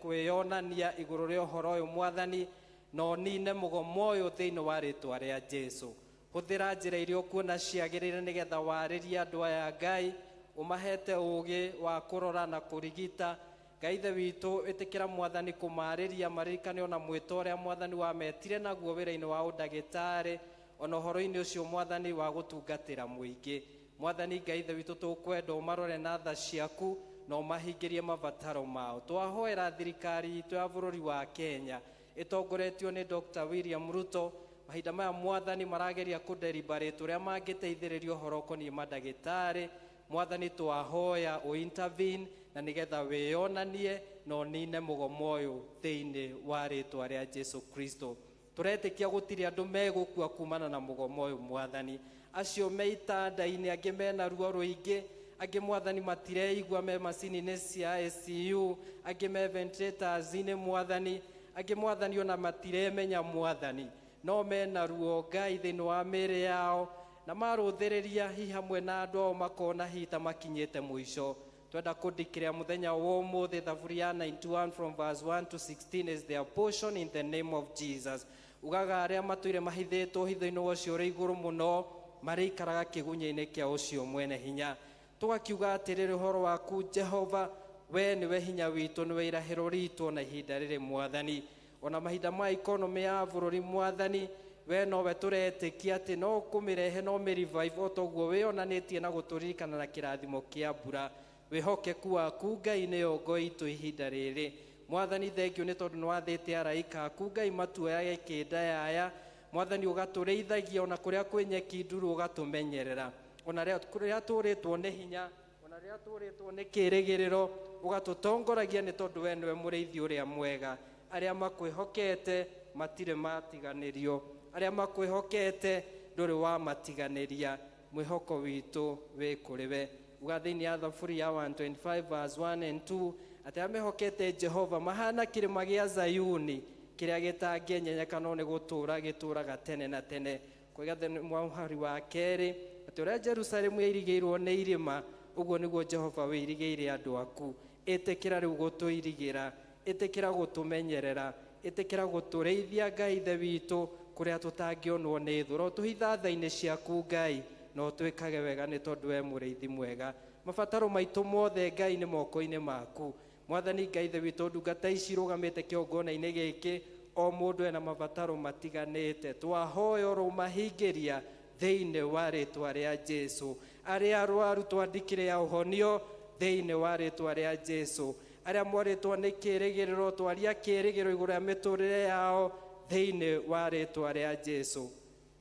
kwĩyonania igũrũ rĩa ũhoro ũyũ Mwathani, na ũnine mũgomo ũyũ thĩinĩ wa rĩtwa rĩa Jesũ. Hũthĩra njĩra iria ũkuona ciagĩrĩire nĩgetha warĩrie andũ aya Ngai, ũmahete ũũgĩ wa kũrora na kũrigita. Ngai Ithe witũ ĩtĩkĩra Mwathani kũmarĩria maririkane ona mwĩto ũrĩa Mwathani wametire naguo wĩra-inĩ wa ũndagĩtarĩ, ona ũhoro-inĩ ũcio Mwathani wa gũtungatĩra mũingĩ. Mwathani Ngai Ithe witũ tũkwenda ũmarore na tha ciaku na ũmahingĩrie mabataro mao. Twahoera thirikari itũ ya bũrũri wa Kenya ĩtongoretio nĩ Dr. William Ruto, mahinda maya Mwathani marageria kũdeliberate ũrĩa mangĩteithĩrĩria ũhoro ũkoniĩ mandagĩtarĩ. Mwathani twahoya ũ-intervene na nĩgetha wĩyonanie na ũnine mũgomo ũyũ thĩinĩ wa rĩtwa rĩa Jesu Kristo. Tũretĩkia gũtirĩ andũ megũkua kumana na mũgomo ũyũ Mwathani. Acio me itanda-inĩ, angĩ mena ruo rũingĩ, angĩ Mwathani matireigua me macini-inĩ cia ICU, angĩ me ventilators-inĩ Mwathani, angĩ Mwathani ona matiremenya Mwathani, no mena ruo Ngai thĩinĩ wa mĩĩrĩ yao, na marũthĩrĩria hihi hamwe na andũ ao makona hihi ta makinyĩte mũico. Twenda kũndikĩria mũthenya wa ũmũthĩ Thaburi ya 91 from verse 1 to 16 is their portion in the name of Jesus. Ugaga arĩa matũire mahithĩtwo hitho-inĩ wa ũcio ũrĩ igũrũ mũno Marĩikaraga kĩgunyĩ-inĩ kĩa ũcio mwene hinya. Tũgakiuga atĩrĩrĩ ũhoro waku Jehova, we nĩwe hinya witũ, nĩwe irahĩro ritũ na ihinda rĩrĩ Mwathani. Ona mahinda ma economy ya bũrũri Mwathani, we nowe tũretĩkia atĩ no kũmĩrehe no mĩrevive o toguo wĩonanĩtie na gũtũririkana na kĩrathimo kĩa mbura. Wĩhokeku waku Ngai nĩyo ngo itũ ihinda rĩrĩ. Mwathani, thengiũ nĩ tondũ nĩwathĩte araika aku Ngai matuoyage kĩnda yaya. Mwathani, ũgatũrĩithagia ona kũrĩa kwĩ nyeki nduru, ũgatũmenyerera ona rĩrĩa tũrĩtwo nĩ hinya, ona rĩrĩa tũrĩtwo nĩ kĩrĩgĩrĩro, ũgatũtongoragia nĩ tondũ we nĩwe mũrĩithi ũrĩa mwega. Arĩa makwĩhokete matirĩ matiganĩrio, arĩa makwĩhokete ndũrĩ wamatiganĩria. Mwĩhoko witũ wĩ kũrĩ we. Uga thĩinĩ ya Thaburi ya 125 verse 1 and 2 atĩ arĩa mehokete Jehova mahana kĩrĩma gĩa Zayuni kĩrĩa gĩtangĩenyenyeka no nĩ gũtũũra gĩtũũraga tene na tene. Kwĩga mũhari wa kerĩ atĩ ũrĩa Jerusalemu yairigĩirwo nĩ irĩma, ũguo nĩguo Jehova wĩirigĩire andũ aku. Ĩtĩkĩra rĩu gũtũirigĩra, ĩtĩkĩra gũtũmenyerera, ĩtĩkĩra gũtũrĩithia Ngai ithe witũ kũrĩa tũtangĩonwo nĩ thũ. Ro tũhitha tha-inĩ ciaku Ngai, na ũtwĩkage wega nĩ tondũ we mũrĩithi mwega. Mabataro maitũ mothe Ngai nĩ moko-inĩ maku. Mwathani Ngai ithe witũ, ndungata ici irũgamĩte kĩgongona-inĩ gĩkĩ, o mũndũ ena mabataro matiganĩte, twahoya ũrũmahingĩria thĩinĩ wa rĩtwa rĩa Jesu. Arĩa arwaru twandĩkĩre ya ũhonio thĩinĩ wa rĩtwa rĩa Jesu. Arĩa morĩtwo nĩ kĩrĩgĩrĩro, twaria kĩrĩgĩrĩro igũrũ rĩa mĩtũrĩre yao thĩinĩ wa rĩtwa rĩa Jesu.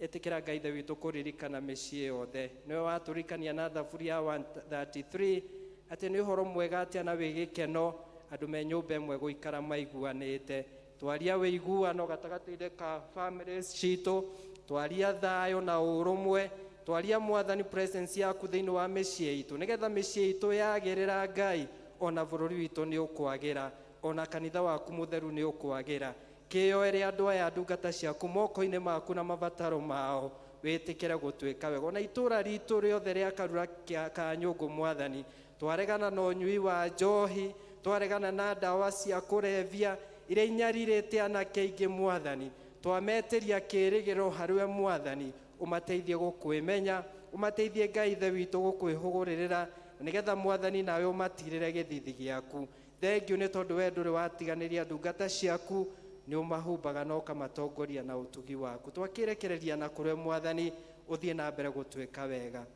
Ĩtĩkĩra Ngai ithe witũ kũririkana mĩciĩ yothe. Nĩwe watũririkania na Thaburi ya 133 atĩ nĩ ũhoro mwega atĩa na wĩ gĩkeno andũ me nyũmba ĩmwe gũikara maiguanĩte. Twaria wĩiguano gatagatĩ-inĩ ka families citũ, twaria thayũ na ũrũmwe, twaria Mwathani presence yaku thĩinĩ wa mĩciĩ itũ, nĩgetha mĩciĩ itũ yagĩrĩra Ngai, ona bũrũri witũ nĩ ũkwagĩra, ona kanitha waku mũtheru nĩ ũkwagĩra. Kĩyoere andũ aya ndungata ciaku moko-inĩ maku na mabataro mao, wĩtĩkĩre gũtuĩka wega. Ona itũũra ritũ rĩothe rĩa Karura ka Nyũngũ Mwathani, twaregana na ũnyui wa njohi, twaregana na ndawa cia kũrebia iria inyarirĩte anake aingĩ Mwathani, twametĩria kĩrĩgĩrĩro harĩwe Mwathani, ũmateithie gũkwĩmenya, ũmateithie Ngai ithe witũ gũkwĩhũgũrĩrĩra, nĩgetha Mwathani nawe ũmatirĩre gĩthithi gĩaku. Thengiũ nĩ tondũ we ndũrĩ watiganĩria ndungata ciaku, nĩ ũmahumbaga na ũkamatongoria na ũtugi waku. Twakĩrekereria na kũrĩ Mwathani, ũthiĩ na mbere gũtuĩka wega.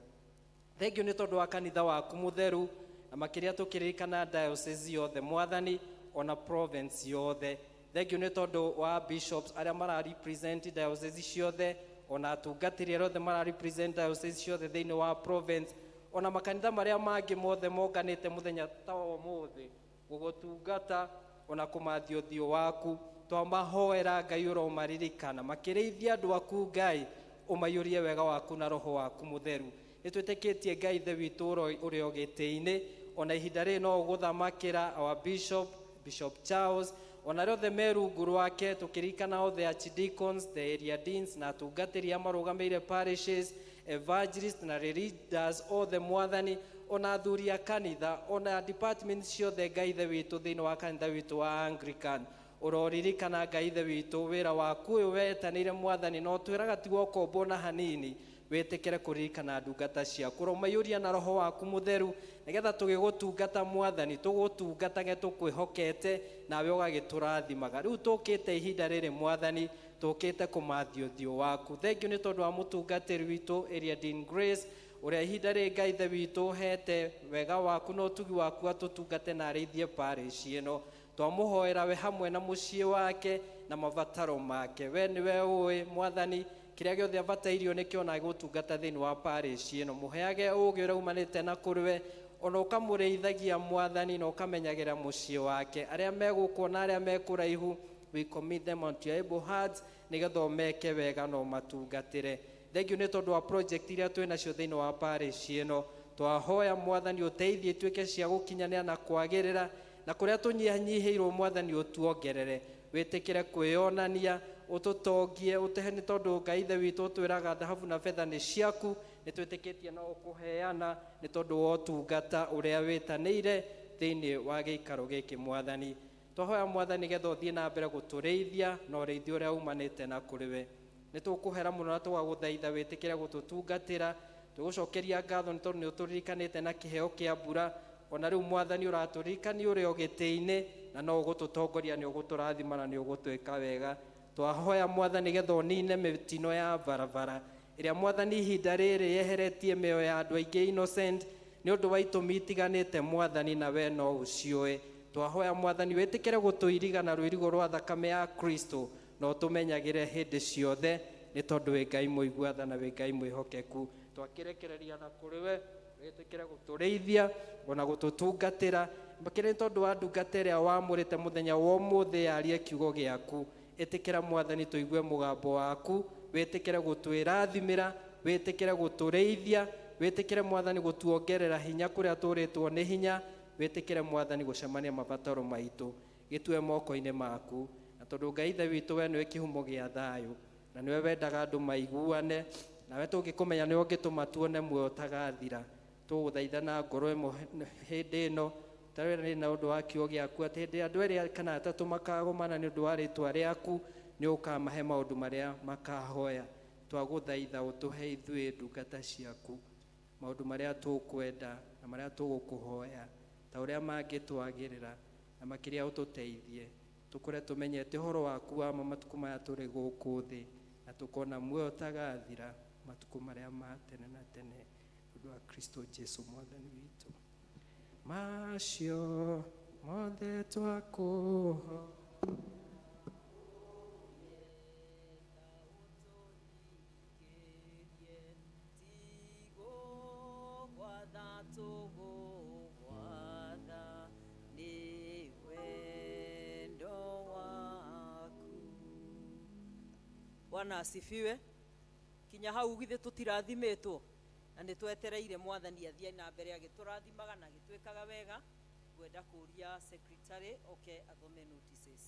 Thengiũ nĩ tondũ wa kanitha waku mũtheru, na makĩria tũkĩririkana diocese yothe Mwathani, ona province yothe. Thengiũ nĩ tondũ wa bishops arĩa mara represent diocese ciothe, ona atungatĩri arĩa othe mara represent diocese ciothe thĩinĩ wa province, ona makanitha marĩa mangĩ mothe monganĩte mũthenya ta wa ũmũthĩ gũgũtungata ona kũmathia ũthiũ waku. Twamahoera Ngai ũromaririkana makĩrĩithia andũ aku Ngai, ũmaiyũrie wega waku na roho waku mũtheru. Nĩ twĩtĩkĩtie Ngai ithe witũ ũrĩ o gĩtĩ-inĩ, ona ihinda rĩrĩ no ũgũthamakĩra our bishop, Bishop Charles, ona arĩa othe me rungu rwake, tũkĩririkana othe archdeacons, the area deans na atungatĩri arĩa marũgamĩire parishes, evangelist na leaders othe Mwathani, ona athuri a kanitha, ona department ciothe Ngai ithe witũ thĩinĩ wa kanitha witũ wa Anglican. Ũroririkana Ngai ithe witũ wĩra waku ũyũ wetanĩire Mwathani, no twĩraga ti wokombo na hanini, wĩtĩkĩre kũririkana ndungata ciaku. Ũromaiyũria na roho waku mũtheru, nĩgetha tũgĩgũtungata Mwathani, tũgũtungatage tũkwĩhokete, nawe ũgagĩtũrathimaga. Rĩu tũkĩte ihinda rĩrĩ Mwathani, tũkĩte kũmathia ũthiũ waku. Thengiũ nĩ tondũ wa mũtungatĩri witũ Area Dean Grace, ũrĩa ihinda rĩrĩ Ngai ithe witũ ũhete wega waku na ũtugi waku atũtungate na arĩithie parish ĩno. Twamũhoera we hamwe na mũciĩ wake na mabataro make. We nĩwe ũĩ Mwathani kĩrĩa gĩothe abatairio nĩkĩo na gũtungata thĩinĩ wa parish ĩno. Mũheage ũũgĩ ũrĩa umanĩte na kũrĩ we, ona ũkamũrĩithagia Mwathani na ũkamenyagĩra mũciĩ wake. Arĩa me gũkũ na arĩa me kũraihu, we commit them unto your able hands, nĩgetha ũmeke wega na ũmatungatĩre. Thengiũ nĩ tondũ wa project iria twĩ nacio thĩinĩ wa parish ĩno. Twahoya Mwathani ũteithie ituĩke cia gũkinyanĩra na kwagĩrĩra, na kũrĩa tũnyihanyihĩirwo Mwathani ũtuongerere. Wĩtĩkĩre kwĩyonania, ũtũtongie, ũtũhe nĩ tondũ Ngai ithe witũ ũtwĩraga thahabu na betha nĩ ciaku, nĩ twĩtĩkĩtie no ũkũheana nĩ tondũ wa ũtungata ũrĩa wĩtanĩire thĩinĩ wa gĩikaro gĩkĩ Mwathani. Twahoya Mwathani getha ũthiĩ na mbere gũtũrĩithia na ũrĩithio ũrĩa umanĩte na kũrĩ we. Nĩ tũkũhera mũno na tũgagũthaitha wĩtĩkĩre gũtũtungatĩra. Tũgũcokeria ngatho nĩ tondũ nĩ ũtũririkanĩte na kĩheo kĩa mbura. Ona rĩu Mwathani ũratũririkania ũrĩ o gĩtĩ-inĩ, na no ũgũtũtongoria, nĩ ũgũtũrathima na nĩ ũgũtwĩka wega. Twahoya Mwathani getha ũnine mĩtino ya barabara ĩrĩa Mwathani ihinda rĩrĩ yeheretie mĩoyo ya andũ aingĩ innocent nĩ ũndũ wa itũmi itiganĩte, Mwathani, na we no ũciũĩ. Twahoya Mwathani wĩtĩkĩre gũtũiriga na rũirigo rwa thakame ya Kristo na ũtũmenyagĩre hĩndĩ ciothe, nĩ tondũ wĩ Ngai mũigua tha na wĩ Ngai mwĩhokeku. Twakĩrekereria na kũrĩ we, wĩtĩkĩre gũtũrĩithia ona gũtũtungatĩra, makĩria nĩ tondũ wa ndungata ĩrĩa wamũrĩte mũthenya wa ũmũthĩ yarie kiugo gĩaku. Ĩtĩkĩra Mwathani tũigue mũgambo waku, wĩtĩkĩre gũtwĩrathimĩra, wĩtĩkĩre gũtũrĩithia, wĩtĩkĩre Mwathani gũtuongerera hinya kũrĩa tũrĩtwo nĩ hinya, wĩtĩkĩre Mwathani gũcemania mabataro maitũ. Gĩtue moko-inĩ maku, na tondũ Ngai Ithe witũ we nĩwe kĩhumo gĩa thayũ na nĩwe wendaga andũ maiguane nawe, tũngĩkũmenya nĩwe ũngĩtũma tuone muoyo ũtagathira. Tũgũthaitha na ngoro ĩmwe hĩndĩ ĩno tarĩ na ũndũ wa kiugo gĩaku, atĩ hĩndĩ andũ erĩ kana atatũ makagomana nĩ ũndũ wa rĩtwa rĩaku, nĩ ũkamahe maũndũ marĩa makahoya. Twagũthaitha ũtũhe ithuĩ ndungata ciaku maũndũ marĩa tũkwenda na marĩa tũgũkũhoya ta ũrĩa mangĩtwagĩrĩra, na makĩria ũtũteithie tũkũre tũmenyete ũhoro waku wa ma matukũ maya tũrĩ gũkũ thĩ, na tũkona muoyo ũtagathira matukũ marĩa ma tene na tene, ũndũ wa Kristo Jesu Mwathani witũ. Macio mothe twakũhoya. Tigũgwatha tũgũgwatha nĩ wendo waku. Bwana asifiwe. Kinya hau githĩ tũtirathimĩtwo? Na nĩ twetereire Mwathani athiĩ na mbere agĩtũrathimaga na agĩtwĩkaga wega. Ngwenda kũria secretary oke athome notices.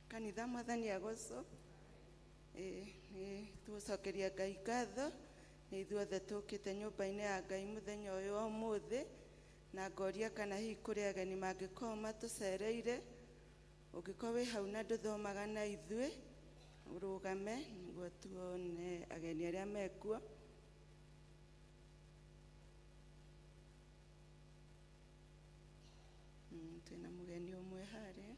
Kanitha, Mwathani agocwo. Nĩ tũgũcokeria Ngai ngatho nĩ ithuothe tũkĩte nyũmba-inĩ ya Ngai mũthenya ũyũ wa ũmũthĩ, na ngoria kana hihi kũrĩ ageni mangĩkorwo matũcereire. Ũngĩkorwo wĩ hau na ndũthomaga na ithuĩ, ũrũgame nĩguo tuone ageni arĩa mekuo. Twĩna mũgeni ũmwe harĩa.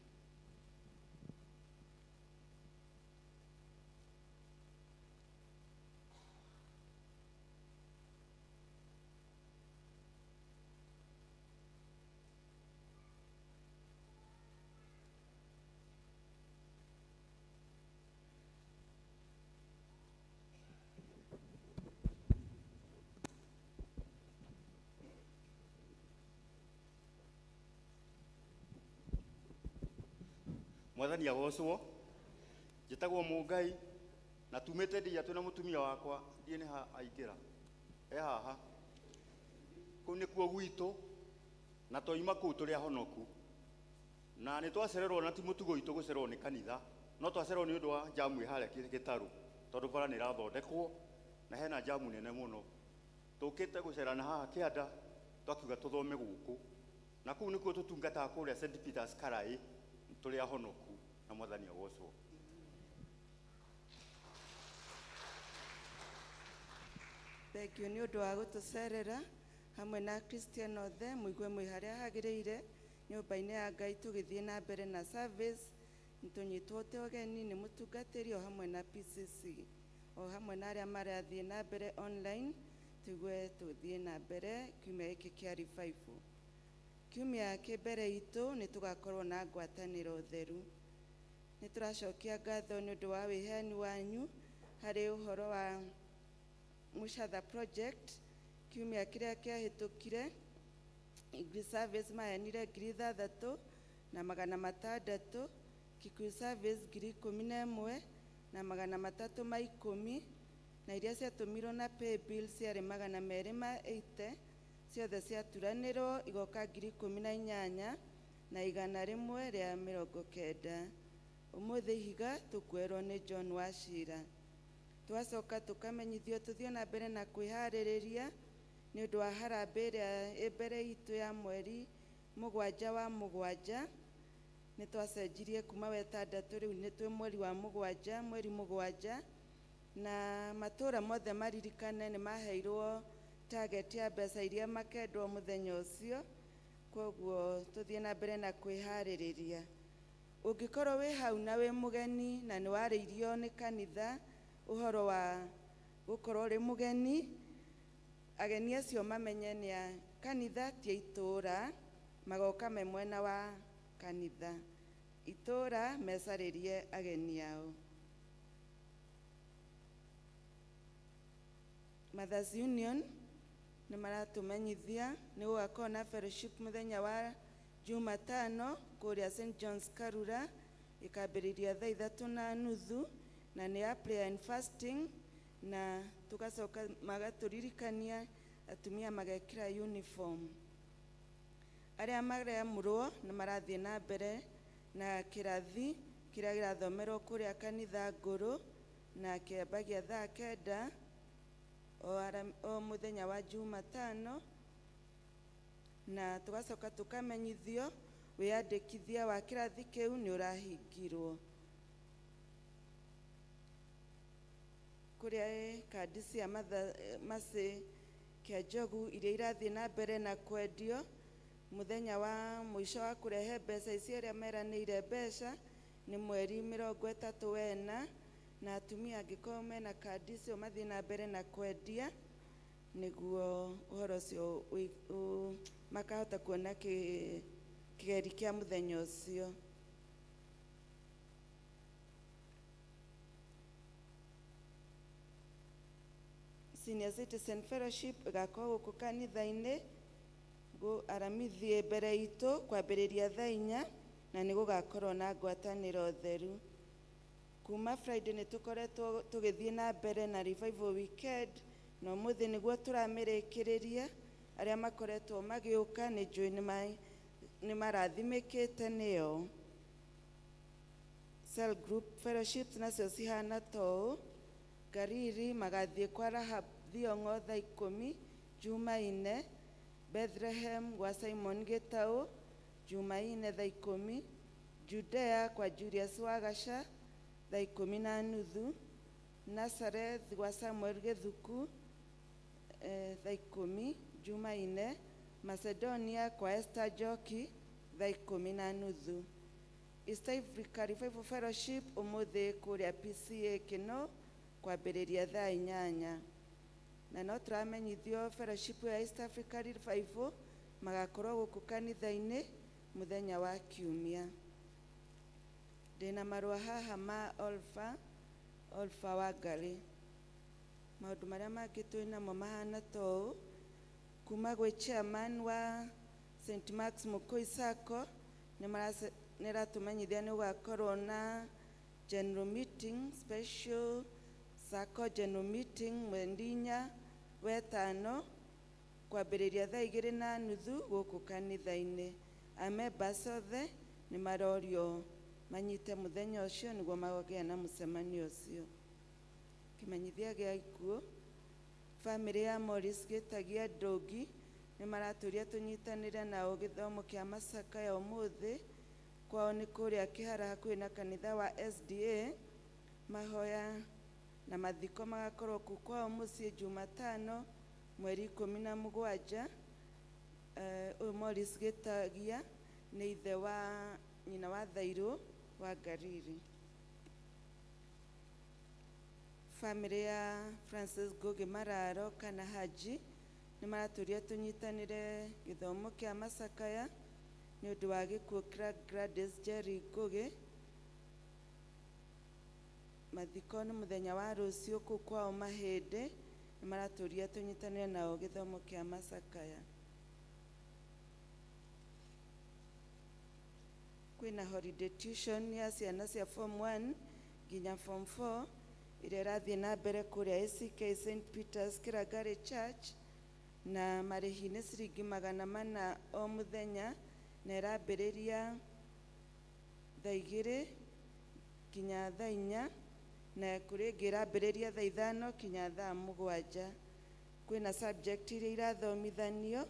Mwathani agocwo. Njĩtagwo Mũngai na tumĩte ndia twĩna mũtumia wakwa, ndiĩ nĩ ha aingĩra e haha. Kũu nĩkuo gwitũ, na twaima kũu tũrĩ ahonoku, na nĩ twacererwo, na ti mũtugo witũ gũcererwo nĩ kanitha, no twacererwo nĩ ũndũ wa jamu ĩ harĩa gĩtarũ, tondũ bara nĩ ĩrathondekwo na hena jamu nene mũno. Tũkĩte gũcerana haha kĩanda, twakiuga tũthome gũkũ, na kũu nĩkuo tũtungataga kũrĩa St Peters Karaĩ. Tũrĩ ahonoku na Mwathani agocwo. Thengiũ nĩ ũndũ wa gũtũcerera hamwe na Christian othe. Mũigue mwĩ harĩa hagĩrĩire nyũmba-inĩ ya Ngai tũgĩthiĩ na mbere na service. Nĩtũnyitwo te ũgeni nĩ mũtungatĩri o hamwe na PCC o hamwe na arĩa marathiĩ na mbere online. Tũigue tũthiĩ na mbere kiumia gĩkĩ kĩa revival. Kiumia kĩ mbere itũ nĩ tũgakorwo na ngwatanĩro theru. Nĩ tũracokia ngatho nĩ ũndũ wa wĩheani wanyu harĩ ũhoro wa Mushatha project. Kiumia kĩrĩa kĩahĩtũkire English service maheanire 6600, Kikuyu service 11310, na iria ciatũmirwo na paybill ciarĩ 280, ciothe ciaturanĩrwo igoka 18190. Ũmũthĩ ihiga tũkuerwo nĩ John Wachira. Twacoka tũkamenyithio tũthiĩ na mbere na kwĩharĩrĩria nĩ ũndũ wa harambĩ ĩrĩa ĩ mbere itũ ya mweri 7 wa 7. Nĩ twacenjirie kuma wetandatũ, rĩu nĩ twĩ mweri wa 7, mweri 7, na matũra mothe maririkane nĩ maheirwo target ya mbeca iria makendwo mũthenya ũcio, koguo tũthiĩ na mbere na kwĩharĩrĩria. Ũngĩkorwo wĩ hau na wĩ mũgeni na nĩ warĩirio nĩ kanitha ũhoro wa gũkorwo ũrĩ mũgeni, ageni acio mamenye nĩ a kanitha ti a itũra, magoka me mwena wa kanitha, itũra mecarĩrie ageni ao. Mothers Union nĩ maratũmenyithia nĩ gũgakorwo na fellowship mũthenya wa Jumatano kũrĩa St John's Karura, ĩkambĩrĩria thaa 3:30 na nĩ ya prayer and fasting, na tugacoka magatũririkania atumia magekĩra uniform. Arĩa mareamũrwo nĩ marathiĩ na mbere na kĩrathi kĩrĩa kĩrathomerwo kũrĩa kanitha ngũrũ, na kĩambagia thaa 9 o mũthenya wa Jumatano, na tugacoka tukamenyithio wĩyandĩkithia wa kĩrathi kĩu nĩ ũrahingirwo. Kũrĩa kandi cia Mercy kĩa Njogu iria irathiĩ na mbere na kwendio, mũthenya wa mũico wa kũrehe mbeca icio arĩa meranĩire mbeca nĩ mweri 34, na atumia angĩkorwo mena kandi icio mathiĩ na mbere na kwendia nĩguo ũhoro ũcio makahota kuona kĩgeri kĩa mũthenya ũcio. Senior Citizen Fellowship ĩgakorwo gũkũ kanitha-inĩ aramithi mbere itũ kwambĩrĩria thaa 4, na nĩ gũgakorwo na ngwatanĩro theru. Kuma Friday nĩ tũkoretwo tũgĩthiĩ na mbere na revival weekend, na ũmũthĩ nĩguo tũramĩrĩkĩrĩria. Arĩa makoretwo magĩũka nĩ njũĩ nĩ marathimĩkĩte nĩo. Cell group fellowships nacio cihana ta ũũ: Gariri magathiĩ kwa Rahab Thiong'o thaa 10 Jumaine, Bethlehem gwa Simon Gĩtaũ Jumaine thaa 10, Judea kwa Julius Wagaca thaa 10:30, Nazareth gwa Samuel Gĩthuku thaa 10 Jumaine, Macedonia kwa Esther Njoki thaa 10:30. East Africa Revival Fellowship ũmũthĩ kũrĩa PCA Kĩno kwambĩrĩria thaa 8, na no tũramenyithio fellowship ya East Africa Revival magakorwo gũkũ kanitha-inĩ mũthenya wa Kiumia. Ndĩna marũa haha ma Olfa Wangarĩ. Maũndũ marĩa mangĩ twĩ namo mahana ta ũũ: kuma gwĩ chairman wa St Mark's Mũkũi Sacco nĩ ratũmenyithia nĩ gũgakorwo na general meeting, special Sacco general meeting mweri 4 wetano kwambĩrĩria thaa 2:30 gũkũ kanitha-inĩ. Amembers othe nĩ marorio manyite mũthenya ũcio nĩguo magĩa na mũcemanio ũcio. Kĩmenyithia gĩa ikuũ, bamĩrĩ ya Morris Gĩtagia Ndũngi nĩ maratũria tũnyitanĩre nao gĩthomo kĩa macaka ya ũmũthĩ. Kwao nĩ kũrĩa Kĩhara hakuhĩ na kanitha wa SDA. Mahoya na mathiko magakorwo kũu kwao mũciĩ Jumatano mweri 17. Ũyũ Morris Gĩtagia nĩ ithe wa nyina wa Thairũ wa Ngariri. Bamĩrĩ ya Francis Ngugi Mararo kana Haji nĩ maratũria tũnyitanĩre gĩthomo kĩa macakaya nĩ ũndũ wa gĩkuũ kĩa Gladys Jerry Ngugi. Mathiko nĩ mũthenya wa rũciũ kũu kwao Mahĩndĩ. Nĩ maratũria tũnyitanĩre nao gĩthomo kĩa macakaya. Kwĩna holiday tuition ya ciana cia form 1 nginya form 4 ĩrĩa ĩrathiĩ na mbere kũrĩa ACK St Peters Kirangari Church, na marĩhi nĩ ciringi 400 o mũthenya, na ĩrambĩrĩria thaa 2 nginya thaa 4, na kũrĩ ĩngĩ ĩrambĩrĩria thaa 5 nginya thaa 7. Kwĩna subject iria irathomithanio,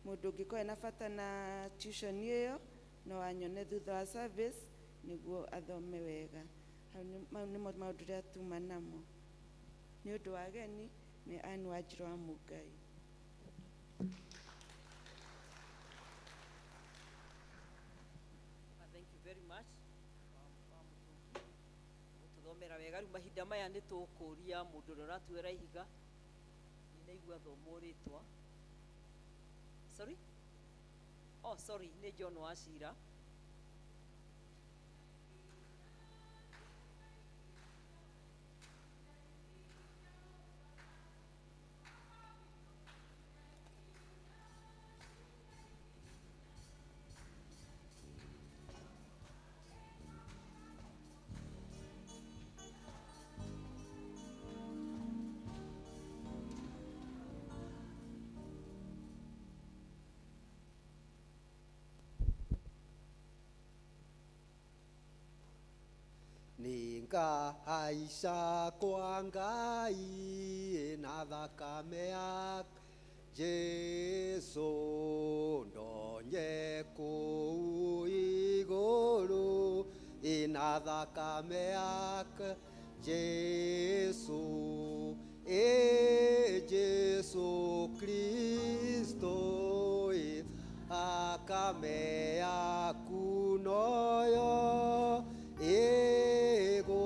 mũndũ ũngĩkorwo ena bata na tuition ĩyo no anyone thutha wa service nĩguo athome wega. Hau mau nĩmo maũndũ ũrĩa tuma namo. Nĩ ũndũ wa ageni nĩ Ann Wanjirũ wa Mũngai. Thank you very much wa Mũtũngi gũtũthomera wega. Rĩu mahinda maya nĩ tũkũria mũndũ ũrĩa ũratuĩra ihiga, nĩnaigua thomwo rĩtwa. Sorry? Oh, sorry, nĩ John Wachira. Ningahaica kwa Ngai na thakame ya Jesu, ndonye kũu igũrũ ina thakame ya Jesu, e Jesu Kristo, e thakame yaku noyo ĩgũthambia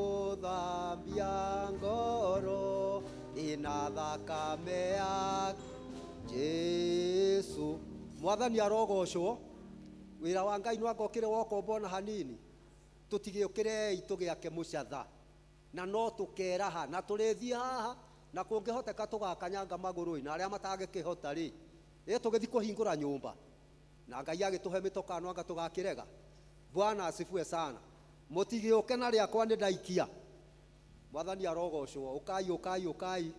ngoro ina thakame ya Jesu. Mwathani arogocwo. Wĩra wa Ngai no anga ũkĩrĩ wokombo na hanini, tũtigĩũkĩrei tũgĩake mũcatha, na no tũkeraha na tũrĩthiĩ haha, na kũngĩhoteka tũgakanyanga magũrũ, na arĩa matangĩkĩhota rĩ, ĩ tũgĩthiĩ kũhingũra nyũmba, na Ngai agĩtũhe mĩtokaa no anga tũgakĩrega. Bwana asifiwe sana. Mũtigĩũke na rĩakwa nĩ ndaikia. Mwathani arogocwo. Ũkai, ũkai, ũkai.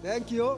Thank you.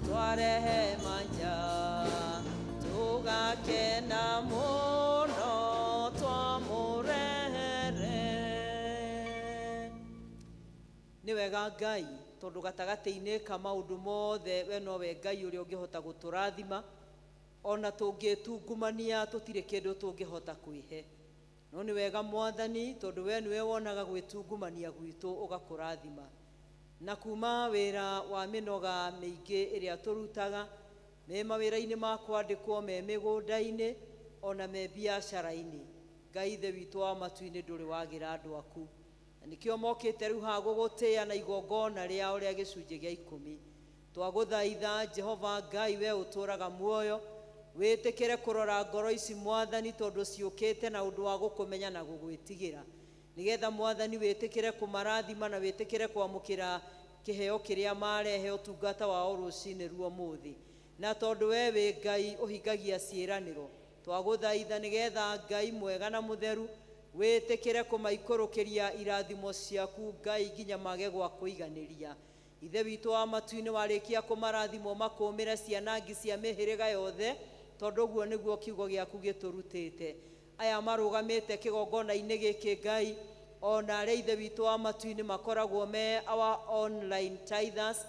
Twarehe manja tugakena muno twamurehere. Nĩ wega Ngai, tondũ gatagatĩ-inĩ ka maũndũ mothe we nowe Ngai ũrĩa ũngĩhota gũtũrathima, ona tũngĩtungumania tũtirĩ kĩndũ tũngĩhota kwĩhe. No nĩ wega Mwathani, tondũ we nĩwe wonaga gwĩtungumania gwitũ ũgakũrathima. Na kuma wĩra wa mĩnoga mĩingĩ ĩrĩa tũrutaga, me mawĩra-inĩ ma kwandĩkwo, me mĩgũnda-inĩ, ona me biacara-inĩ, Ngai Ithe witũ wa matu-inĩ ndũrĩ wagĩra andũ aku. Na nĩkĩo mokĩte rĩu haha gũgũtĩĩa na igongona rĩao rĩa gĩcunjĩ gĩa 10. Twagũthaitha Jehova Ngai, we ũtũũraga muoyo, wĩtĩkĩre kũrora ngoro ici Mwathani, tondũ ciũkĩte na ũndũ wa gũkũmenya na gũgwĩtigĩra, nĩgetha Mwathani wĩtĩkĩre kũmarathima na wĩtĩkĩre kwamũkĩra kĩheo kĩrĩa marehe ũtungata wao rũcinĩ ruo mũthĩ. Na tondũ we wĩ Ngai ũhingagia ciĩranĩro, twagũthaitha nĩgetha Ngai mwega na mũtheru wĩtĩkĩre kũmaikũrũkĩria irathimo ciaku Ngai nginya mage gwa kũiganĩria. Ithe witũ wa matu-inĩ, warĩkia kũmarathimwo makũmĩre cianangi cia mĩhĩrĩga yothe, tondũ ũguo nĩguo kiugo gĩaku gĩtũrutĩte. Aya marũgamĩte kĩgongona-inĩ gĩkĩ Ngai, ona arĩa Ithe witũ wa matu-inĩ makoragwo me our online tithers,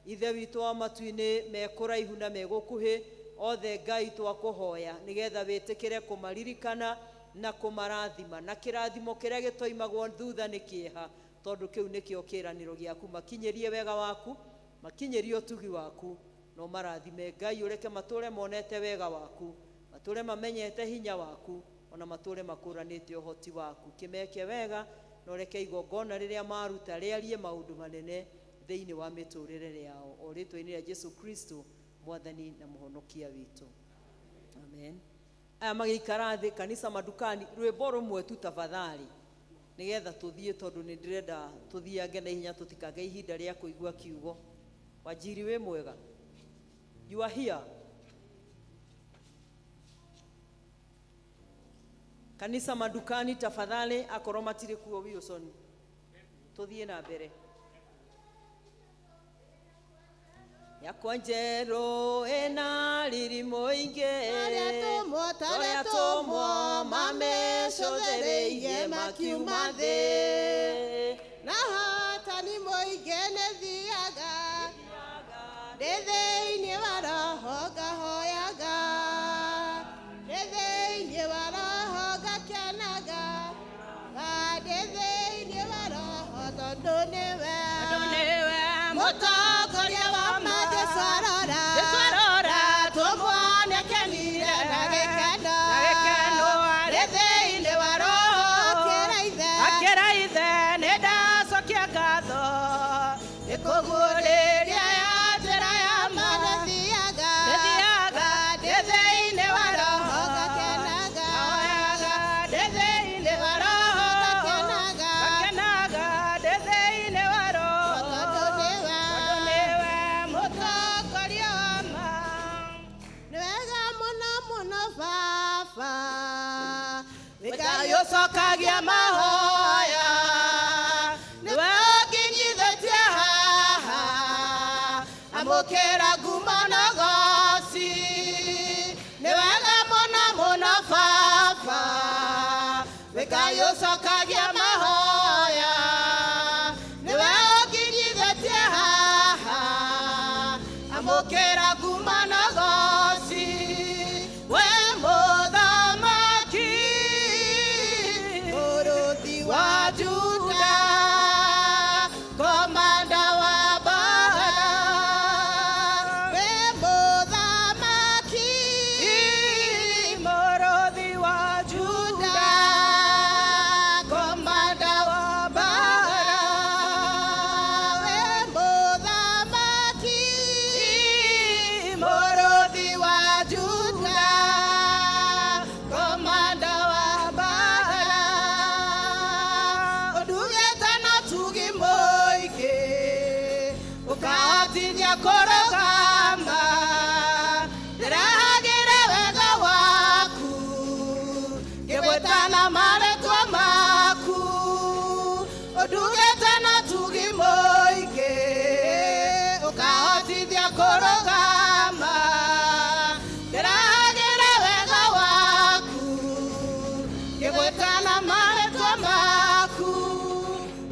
Ithe witũ wa matu-inĩ me kũraihu na me gũkuhĩ, othe Ngai twakũhoya nĩgetha wĩtĩkĩre kũmaririkana na kũmarathima, na kĩrathimo kĩrĩa gĩtoimagwo thutha nĩ kĩeha, tondũ kĩu nĩkĩo kĩĩranĩro gĩaku. Makinyĩrie wega waku, makinyĩrie ũtugi waku, na ũmarathime Ngai, ũreke matũre monete wega waku, matũre mamenyete hinya waku, ona matũre makũranĩte ũhoti waku. Kĩmeke wega na ũreke igongona rĩrĩa maruta rĩarie maũndũ manene thĩinĩ wa mĩtũrĩre yao, o rĩtwa-inĩ rĩa Jesu Kristo Mwathani na Mũhonokia witũ, amen. Aya magĩikara thĩ kanitha madukani, rwĩmbo rũmwe tu tafadhali, nĩgetha tũthiĩ, tondũ nĩ ndĩrenda tũthiange na ihenya tũtikage ihinda rĩa kũigua kiugo. Wanjiri wĩ mwega, you are here. Kanitha madukani tafadhali, akorwo matirĩ kuo Wilson, tũthiĩ na mbere. Yakwa njerũ ĩna riri mũingĩ, Torĩa tũmwo mamecũthĩrĩirie makiuma thĩ, na hotani mũingĩ nĩthiaga ndĩ thĩinĩ wa roho ngahoyaga, ndĩ thĩinĩ wa roho ngakenaga, ndĩ thĩinĩ wa roho tondũ nĩwe mũtongoria wa ma. Jesũ arora, tũmwonekenire na gĩkeno, ndĩ thĩinĩ wa roho akĩra ithe, Akĩra ithe nĩ ndacokia ngatho nĩ kũguũrĩria ya njĩra ya ma. Nĩthiaga Nĩthiaga ndĩ thĩinĩ wa roho ngakenaga, ngahoyaga. Thĩinĩ wa Roho. Ngakenaga. Ngakenaga ndĩ thĩinĩ wa Roho. Tondũ nĩwe. Tondũ nĩwe mũtongoria wa ma. Nĩ wega mũno mũno baba. Nĩ Ngai ũcokagia mahoya. Nĩwe ũnginyithĩtie haha. Amũkĩra ngumo na ũgoci. Nĩ wega mũno mũno baba. Nĩ Ngai ũcokagia mahoya. Nĩwe ũnginyithĩtie haha. Amũkĩra ngumo na ũgoci. We mũthamaki mũrũthi wa Juda, komanda wa mbara. We mũthamaki Mũrũthi wa Juda, komanda wa mbara. We mũthamaki Mũrũthi wa Juda, komanda wa mbara. Ũndugĩte na tugi mũingĩ, ũkahotithia kũrũgama. Ndĩrehagĩre wega waku, ngĩgwĩtana marĩtwa maku. Ũndugĩte na tugi mũingĩ, ũkahotithia kũrũgama. Ndĩrehagĩre wega waku, ngĩgwĩtana marĩtwa maku.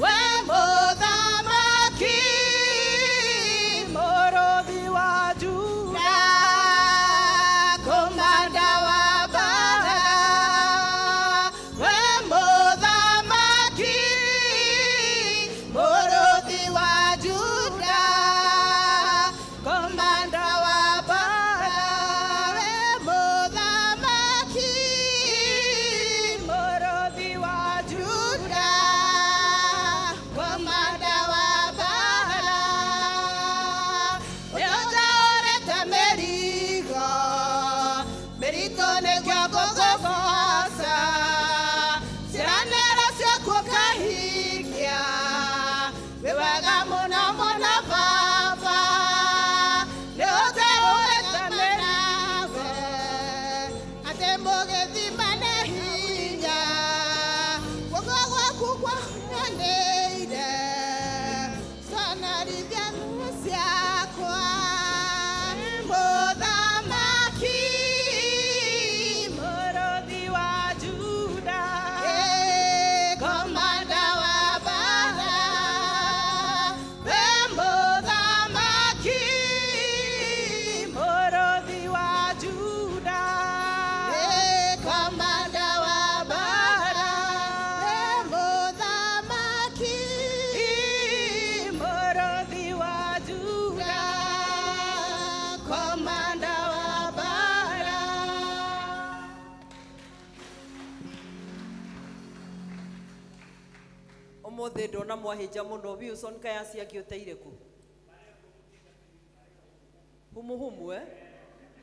We mũthamaki mũrũthi wa Juda, komanda wa mbara. We mũthamaki mũrũthi wa Juda, komanda wa mbara. We mũthamaki Mũrũthi wa Juda, komanda wa mbara. Nĩũnjaũrĩte mĩrigo mĩritũ nĩguo ngũkũgoca. Ciĩranĩro ciaku ũkahingia, wĩ wega mũno mũno baba. Nĩũnjaũrĩte mĩrigo atĩ mũgĩthima nĩ hinya guoko gwaku kwananĩire conarithia thũ ciakwa. Mũthamaki Mũrũthi wa Juda, komanda wa mbara. We mũthamaki mũrũthi wa Juda, Komanda wa mbara. We mũthamaki mũrũthi wa Juda, komanda wa mbara. Ũmũthĩ ndona mwahĩnja mũno. Wilson Kayasi angĩũteire kũ humuhumu, eh?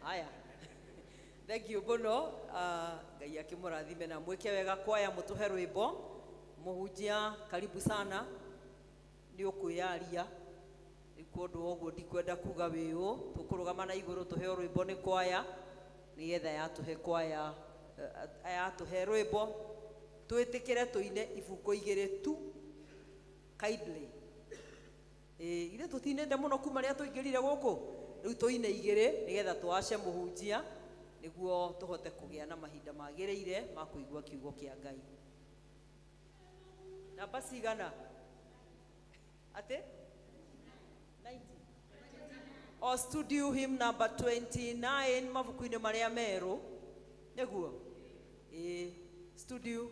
Haya, thank you mũno. Ngai akĩmũrathime na mwĩke wega. Kwaya, mũtũhe rwĩmbo. Mũhunjia, karibu sana. Nĩ ũkwĩyaria rĩu kwa ũndũ wa ũguo ndikwenda kuga wĩũ. Tũkũrũgama na igũrũ tũheo rwĩmbo nĩ kwaya, nĩgetha yatũhe kwaya, yatũhe rwĩmbo twĩtĩkĩre tũine ibungo igĩrĩ tu kindly. Ĩĩ, ithuĩ tũtinĩte mũno kuma rĩrĩa tũingĩrire gũkũ. Rĩu tũine igĩrĩ nĩgetha tũace mũhunjia nĩguo tũhote kũgĩa na mahinda magĩrĩire ma kũigua kiugo kĩa Ngai. Namba cigana atĩ 90 o studio hymn number 29 mabuku-inĩ marĩa merũ nĩguo. Ĩĩ, studio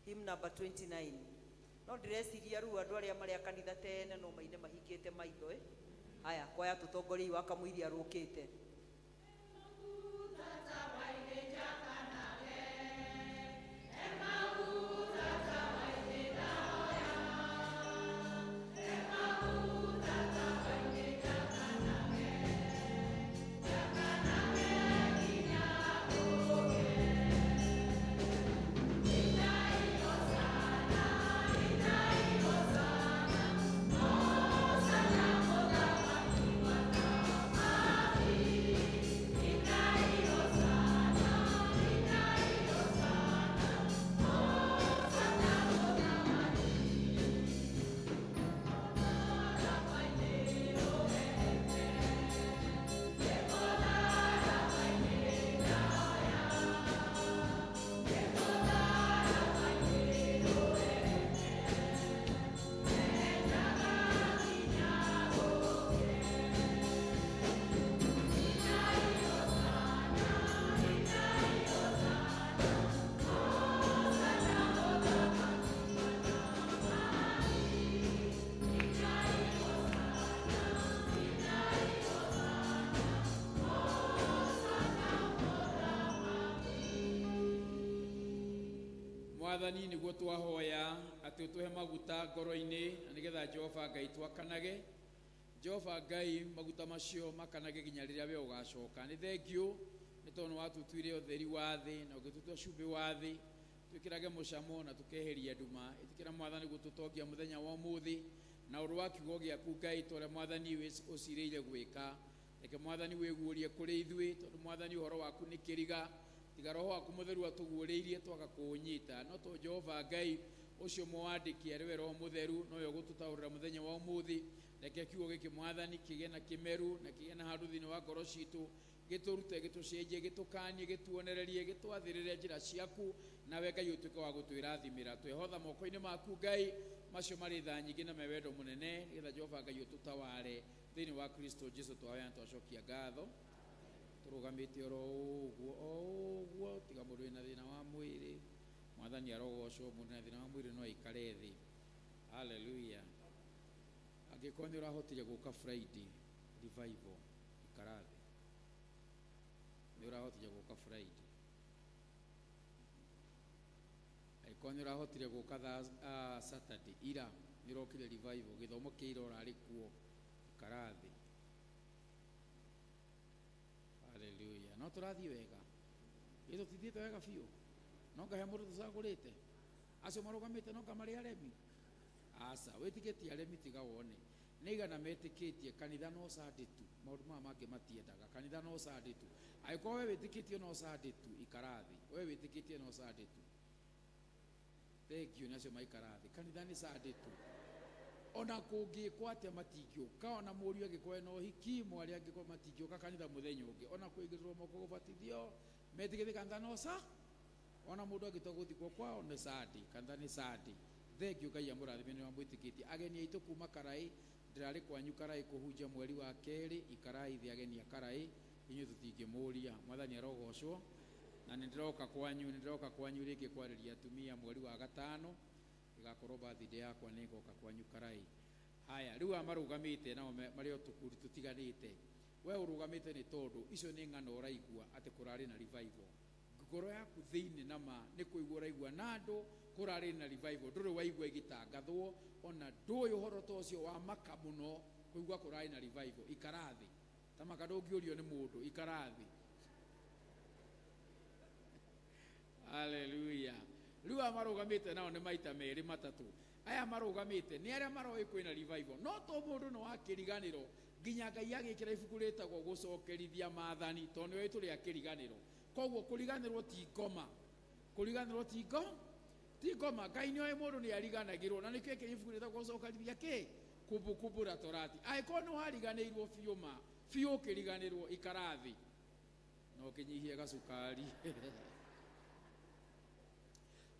hymn number 29. No ndĩreciria rĩu andũ arĩa marĩ a kanitha tene no maine mahingĩte maitho, ĩ. Haya, kwaya, tũtongoriei wa kamũiria rũkĩte. Mwathani nĩguo twahoya atĩ ũtũhe maguta ngoro-inĩ na nĩgetha Jehova Ngai twakanage. Jehova Ngai, maguta macio makanage nginya rĩrĩa we ũgacoka. Nĩ thengiũ nĩ tondũ nĩ watutuire ũtheri wa thĩ na ũgĩtũtua cumbĩ wa thĩ, twĩkĩrage mũcamo na tũkeheria nduma. Ĩtĩkĩra Mwathani gũtũtongia mũthenya wa ũmũthĩ na ũndũ wa kiugo gĩaku Ngai, ta ũrĩa Mwathani ũcirĩire gwĩka. Reke Mwathani wĩguũrie kũrĩ ithuĩ, tondũ Mwathani ũhoro waku nĩ kĩriga. Tiga roho waku mũtheru atũguũrĩirie twaga kũũnyita, no to Jehova Ngai ũcio mũwandĩki arĩ we Roho Mũtheru nowe ũgũtũtaũrĩra mũthenya wa ũmũthĩ. Reke kiugo gĩkĩ Mwathani kĩgĩe na kĩmeru na kĩgĩe na handũ thĩinĩ wa ngoro citũ, gĩtũrute, gĩtũcenjie, gĩtũkanie, gĩtuonererie, gĩtwathĩrĩre njĩra ciaku, nawe Ngai ũtuĩke wa gũtwĩrathimĩra. Twehotha moko-inĩ maku Ngai macio marĩ tha nyingĩ na me wendo mũnene, nĩgetha Jehova Ngai ũtũtaware thĩinĩ wa Kristo Jesu. Twahoya na twacokia ngatho. Tũrũgamĩte oro ũguo o ũguo, tiga mũndũ wĩna thĩna wa mwĩrĩ. Mwathani arogocwo. Mũndũ na thĩna wa mwĩrĩ no aikare thĩ. Haleluya. Angĩkorwo nĩ ũrahotire gũka Friday revival, ikara thĩ. Nĩ ũrahotire gũka Friday, angĩkorwo nĩ ũrahotire gũka Saturday ira, nĩ ũrokire revival, gĩthomo kĩa ira ũrarĩ kuo, ikara thĩ. Haleluya. No tũrathiĩ wega, ĩ tũtithiĩte wega biũ, no ngahe mũndũ tũcagũrĩte acio marũgamĩte, no nga marĩ aremi. Aca, wĩtĩkĩtie aremi, tiga wone nĩ igana metĩkĩtie kanitha no Sunday tu, maũndũ maya mangĩ matiendaga. Kanitha no Sunday tu. Angĩkorwo we wĩtĩkĩtie no Sunday tu, ikara thĩ. We wĩtĩkĩtie no Sunday tu, thengiũ nĩ acio maikara thĩ. Kanitha nĩ Sunday tu, ona kũngĩkwo atĩa matingĩũka. Ona mũriũ angĩkorwo ena ũhiki, mwarĩ angĩkorwo, matingĩũka kanitha mũthenya ũngĩ, ona kũigĩrĩrwo moko gũbatithio, metĩkĩtie kanitha no sa ona mũndũ angĩtua gũthikwo kwao nĩ Sunday, kanitha nĩ Sunday. Thengiũ, Ngai amũrathime nĩ wamwĩtĩkĩtie. Ageni aitũ kuma Karaĩ, ndĩrarĩ kwanyu Karaĩ kũhunjia mweri wa kerĩ, ikarai thĩ. Ageni a Karaĩ, inyuĩ tũtingĩmũria. Mwathani arogocwo. Na nĩ ndĩroka kwanyu, nĩ ndĩroka kwanyu rĩngĩ kwarĩria atumia mweri wa gatano, ĩgakorwo birthday yakwa, nĩ ngoka kwanyu Karaĩ. Haya, rĩu aya marũgamĩte nao marĩ o tũkundi tũtiganĩte. We ũrũgamĩte nĩ tondũ icio nĩ ng'ano ũraigua atĩ kũrarĩ na revival. Ngoro yaku thĩinĩ na ma nĩ kũigua ũraigua na andũ kũrarĩ na revival, ndũrĩ waigua ĩgĩtangathwo, ona ndũĩ ũhoro ta ũcio wa maka mũno kũigua kũrarĩ na revival. Ikara thĩ. Ta maka ndũngĩũrio nĩ mũndũ, ikara thĩ. Haleluya. Rĩu aya marũgamĩte nao nĩ maita merĩ matatũ. Aya marũgamĩte nĩ arĩa maroĩ kwĩna revival, no to mũndũ nĩ wa kĩriganĩro, nginya Ngai agĩkĩra ibuku rĩtagwo Gũcokerithia Maathani, tondũ nĩoĩ tũrĩ a kĩriganĩro. Koguo kũriganĩrwo ti ngoma, kũriganĩrwo ti ngoma. Ngai nĩoĩ mũndũ nĩ ariganagĩrwo, na nĩkĩo ekĩra ibuku rĩtagwo Gũcokerithia kĩ Kumbukumbu la Torati. Angĩkorwo nĩ wariganĩirwo biũ, ma biũ ũkĩriganĩrwo, ikara thĩ na ũkĩnyihie gacukari.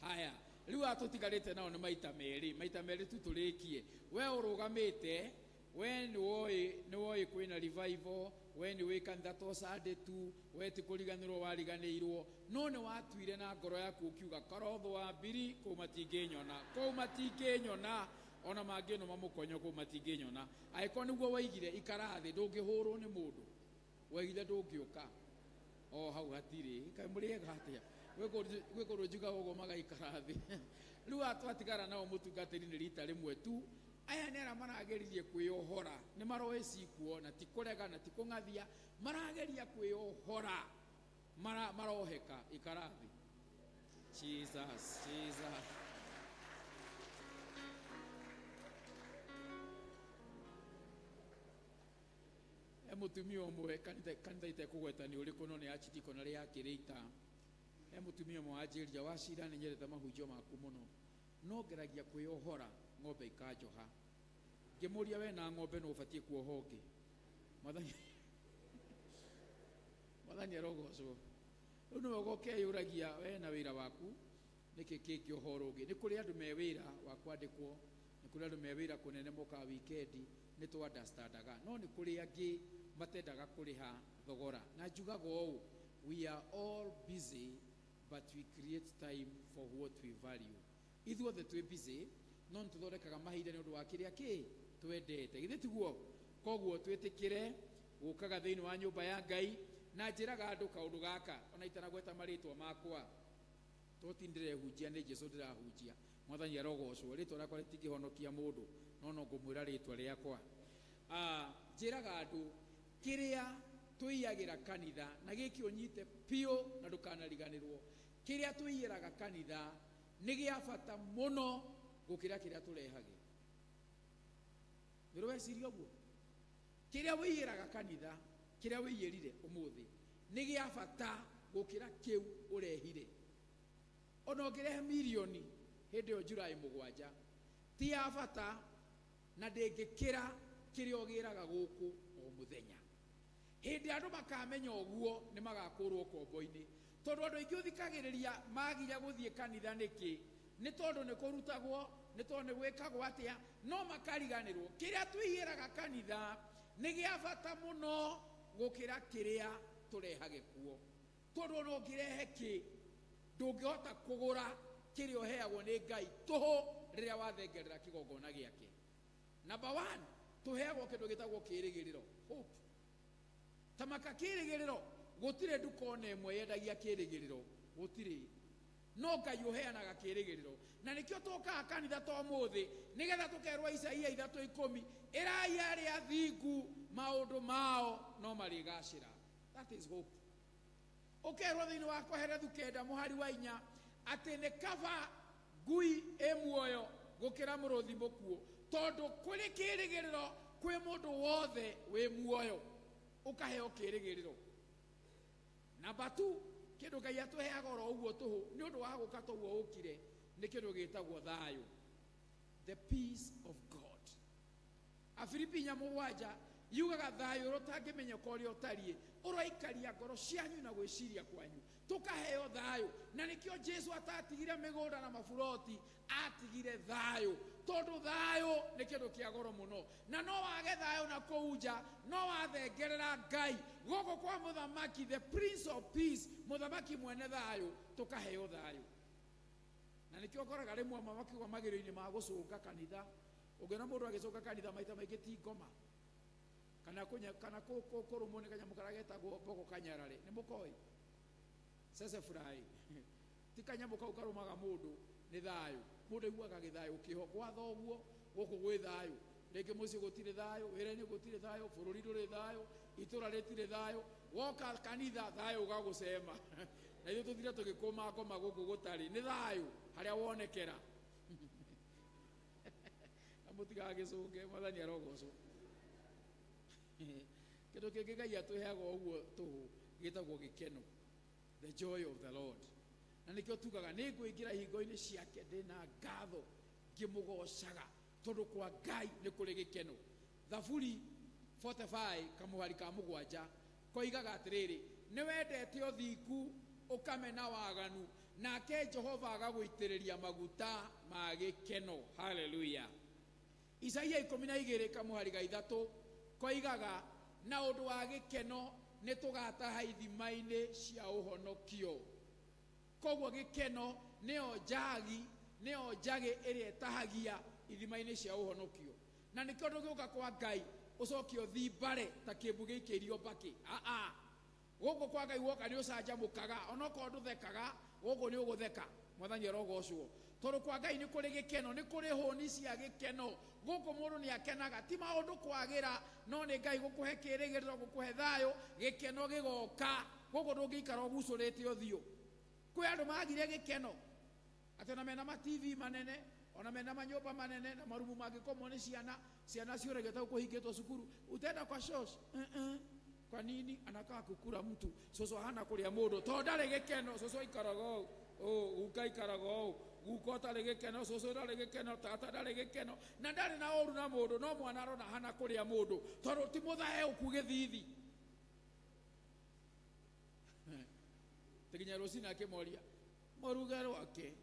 Haya, rĩu aya tũtigarĩte nao nĩ maita merĩ, maita merĩ tu tũrĩkie. We ũrũgamĩte, we nĩwoĩ, nĩwoĩ kwĩna revival, we nĩ wĩ kanitha to Sunday tu, we ti kũriganĩrwo wariganĩirwo, no nĩ watuire na ngoro yaku ũkiuga karotho wa mbiri kũu matingĩnyona, kũu matingĩnyona, ona mangĩnũma mũkonyo kũu matingĩnyona. Angĩkorwo nĩguo waigire, ikara thĩ, ndũngĩhũrwo nĩ mũndũ. Waigire ndũngĩũka o hau hatirĩ. Kaĩ mũrĩega atĩa? Gwĩ kũndũ njugaga ũguo magaikara thĩ. Rĩu aya twatigara nao mũtungatĩri nĩ rita rĩmwe tu. Aya nĩ arĩa marageririe kwĩyohora, nĩ maroĩ cikuo, na ti kũrega na ti kũng'athia, marageria kwĩyohora, maroheka. Ikara thĩ. Jesus, Jesus. He mũtumia ũmwe kanitha itekũgweta nĩ ũrĩkũ, no nĩ achidiko na rĩ akĩrĩita. He mũtumia ũmwe wanjĩria wacira, nĩ nyendete mahunjio maku mũno, no ngeragia kwĩyohora ng'ombe ikanjoha. Ngĩmũria, we na ng'ombe no ũbatiĩ kuoha ũngĩ. Mwathani, Mwathani arogocwo. Rĩu nĩwe ũgokeyũragia we na wĩra waku nĩkĩ kĩngĩohora ũngĩ. Nĩ kũrĩ andũ me wĩra wa kwandĩkwo, nĩ kũrĩ andũ me wĩra kũnene mokaga wikendi, nĩ tũ understandaga, no nĩ kũrĩ angĩ matendaga kũrĩha thogora. Na njugaga ũũ, we are all busy but we create time for what we value. Ithuothe twĩ busy, no nĩ tũthondekaga mahinda nĩ ũndũ wa kĩrĩa kĩ twendete, githĩ tiguo? Koguo twĩtĩkĩre gũkaga thĩinĩ wa nyũmba ya Ngai. Na njĩraga andũ kaũndũ gaka ona itanagweta marĩtwa makwa. To ti ndĩrehunjia, nĩ Jesu ndĩrahunjia. Mwathani arogocwo. Rĩtwa rĩakwa rĩtingĩhonokia mũndũ, no no ngũmwĩra rĩtwa rĩakwa. Njĩraga andũ kĩrĩa tũiyagĩra kanitha, na gĩkĩ ũnyite biũ na ndũkanariganĩrwo, kĩrĩa tũiyĩraga kanitha nĩ gĩa bata mũno gũkĩra kĩrĩa tũrehage. Nĩ weciria ũguo? Kĩrĩa wĩiyĩraga kanitha, kĩrĩa wĩiyĩrire ũmũthĩ nĩ gĩa bata gũkĩra kĩu ũrehire. Ona ũngĩrehe mirioni hĩndĩ ĩyo Julai 7, ti ya bata na ndĩngĩkĩra kĩrĩa ũgĩraga gũkũ o mũthenya. Hĩndĩ andũ makamenya ũguo nĩ magakũrwo kombo-inĩ, tondũ andũ aingĩ ũthikagĩrĩria magire gũthiĩ kanitha nĩkĩ? Nĩ tondũ nĩ kũrutagwo, nĩ tondũ nĩ gwĩkagwo atĩa, no makariganĩrwo. Kĩrĩa tũiyĩraga kanitha nĩ gĩa bata mũno gũkĩra kĩrĩa tũrehage kuo, tondũ ona ũngĩrehe kĩ, ndũngĩhota kũgũra kĩrĩa ũheagwo nĩ Ngai tũhũ rĩrĩa wathengerera kĩgongona gĩake. Number 1, tũheagwo kĩndũ gĩtagwo kĩĩrĩgĩrĩro, hope. Tamaka kĩĩrĩgĩrĩro, gũtirĩ nduka ona ĩmwe yendagia kĩĩrĩgĩrĩro, gũtirĩ. No Ngai ũheanaga kĩĩrĩgĩrĩro. Na nĩkĩo tũkaga kanitha ta ũmũthĩ, nĩgetha tũkerwo Isaia 3:10, ĩrai arĩa athingu maũndũ mao no marĩgacĩra. That is hope. Ũkerwo thĩinĩ wa Kohelethu 9:4 atĩ nĩ kaba ngui ĩ muoyo gũkĩra mũrũthi mũkuũ, tondũ kũrĩ kĩĩrĩgĩrĩro kwĩ mũndũ wothe wĩ muoyo, ũkaheo kĩĩrĩgĩrĩro. Namba 2, kĩndũ Ngai atũheaga oro ũguo tũhũ nĩ ũndũ wa gũka toguo ũkire, nĩ kĩndũ gĩtagwo thayũ, the peace of God. Afilipi 4:7 yugaga thayũ ũrĩa ũtangĩmenyeka ũrĩa ũtariĩ ũroikaria ngoro cianyu na gwĩciria kwanyu, tũkaheo thayũ. Na nĩkĩo Jesu atatigire mĩgũnda na maburoti, atigire thayũ, tondũ thayũ nĩ kĩndũ kĩa goro mũno. Na no wage thayũ na kũu nja, no wathengerera Ngai gũkũ kwa mũthamaki, the Prince of Peace, mũthamaki mwene thayũ, tũkaheo thayũ. Na nĩkĩo ũkoraga rĩmwe amwe makiuga magĩrĩo-inĩ ma gũcũnga kanitha. Ũngĩona mũndũ agĩcũnga kanitha maita maingĩ ti ngoma, kana kũnya, kana kũrũmwo nĩ kanyamũ karĩa getagwo mbogo kanyarare, nĩ mũkoĩ sese fry. Ti kanyamũ kau karũmaga mũndũ, nĩ thayũ. Mũndũ aiguaga gĩthayũ kĩho gwa thoguo, gũkũ gwĩ thayũ, rĩngĩ mũciĩ gũtirĩ thayũ, wĩra-inĩ gũtirĩ thayũ, bũrũri ndũrĩ thayũ, itũra rĩtirĩ thayũ. Woka kanitha thayũ ũgagũcema. Na ithuĩ tũthire tũgĩkũma ngoma gũkũ gũtarĩ, nĩ thayũ harĩa wonekera. Na mũtigagĩcũnge, Mwathani arogocwo. Kĩndũ kĩngĩ Ngai atũheaga ũguo tũhũ gĩtagwo gĩkeno, the joy of the Lord. Na nĩkĩo tugaga nĩ ngũingĩra ihingo-inĩ ciake ndĩna ngatho ngĩmũgocaga, tondũ kwa Ngai nĩ kũrĩ gĩkeno. Thaburi 45 kamũhari ka 7 koigaga atĩrĩrĩ, nĩ wendete ũthingu ũkamena waganu, nake Jehova agagũitĩrĩria maguta ma gĩkeno. Haleluya. Isaia 12 kamũhari ga 3 koigaga, na ũndũ wa gĩkeno nĩ tũgataha ithima-inĩ cia ũhonokio. Koguo gĩkeno nĩyo njagi, nĩyo njagĩ ĩrĩa ĩtahagia ithima-inĩ cia ũhonokio. Na nĩkĩo ndũngĩũka kwa Ngai ũcoke ũthimbare ta kĩmbu gĩikĩirio mbakĩ. Aa, gũkũ kwa Ngai woka nĩ ũcanjamũkaga, onokorwo ndũthekaga, gũkũ nĩ ũgũtheka. Mwathani arogocwo. Tondũ kwa Ngai nĩ kũrĩ gĩkeno, nĩ kũrĩ hũni cia gĩkeno. Gũkũ mũndũ nĩ akenaga, ti maũndũ kwagĩra, no nĩ Ngai gũkũhe kĩĩrĩgĩrĩro, gũkũhe thayũ, gĩkeno gĩgoka. Gũkũ ndũngĩikara ũgucũrĩte ũthiũ. Kwĩ andũ magire gĩkeno, atĩ ona mena ma TV manene, ona mena manyũmba manene, na marumu mangĩkomwo nĩ ciana, ciana ciũragio ta kũhingĩtwo cukuru. Utaenda kwa shosh? Kwa nini anakaa kukura mtu? Soso hana kũrĩa mũndũ, tondũ ndarĩ gĩkeno. Soso aikaraga ũũ, ũũ, guka aikaraga ũũ, guka ũtarĩ gĩkeno, soso ndarĩ gĩkeno, tata ndarĩ gĩkeno, na ndarĩ na ũru na mũndũ, no mwana arona hana kũrĩa mũndũ, tondũ ti mũthae ũku gĩthithi. Tiginya rũcinĩ akĩmoria mũruge rwake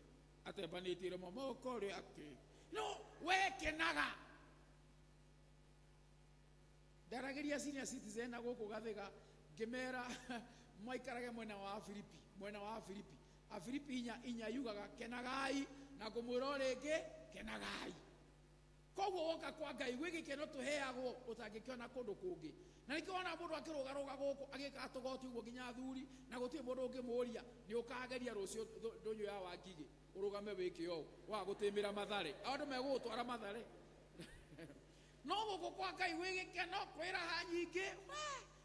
atembanĩtie iromo moko rĩake, no we kenaga. Ndaragĩria senior citizen na gũkũ Gathĩga, ngĩmera maikarage mwena wa Afilipi, mwena wa Afilipi. Afilipi 4:4 yugaga kenagai, na ngũmwĩra o rĩngĩ kenagai. Koguo woka kwa Ngai gwĩ gĩkeno tũheagwo ũtangĩkĩona kũndũ kũngĩ. Na nĩkĩo wona mũndũ akĩrũgarũga gũkũ agĩkaga tũgoti ũguo nginya athuri, na gũtirĩ mũndũ ũngĩmũria nĩ ũkageria rũciũ ndũnyũ ya Wangigĩ ũrũgame wĩke ũũ wa gũtĩmĩra Mathare, andũ megũgũtwara Mathare. No gũkũ kwa Ngai gwĩ gĩkeno, kwĩ raha nyingĩ,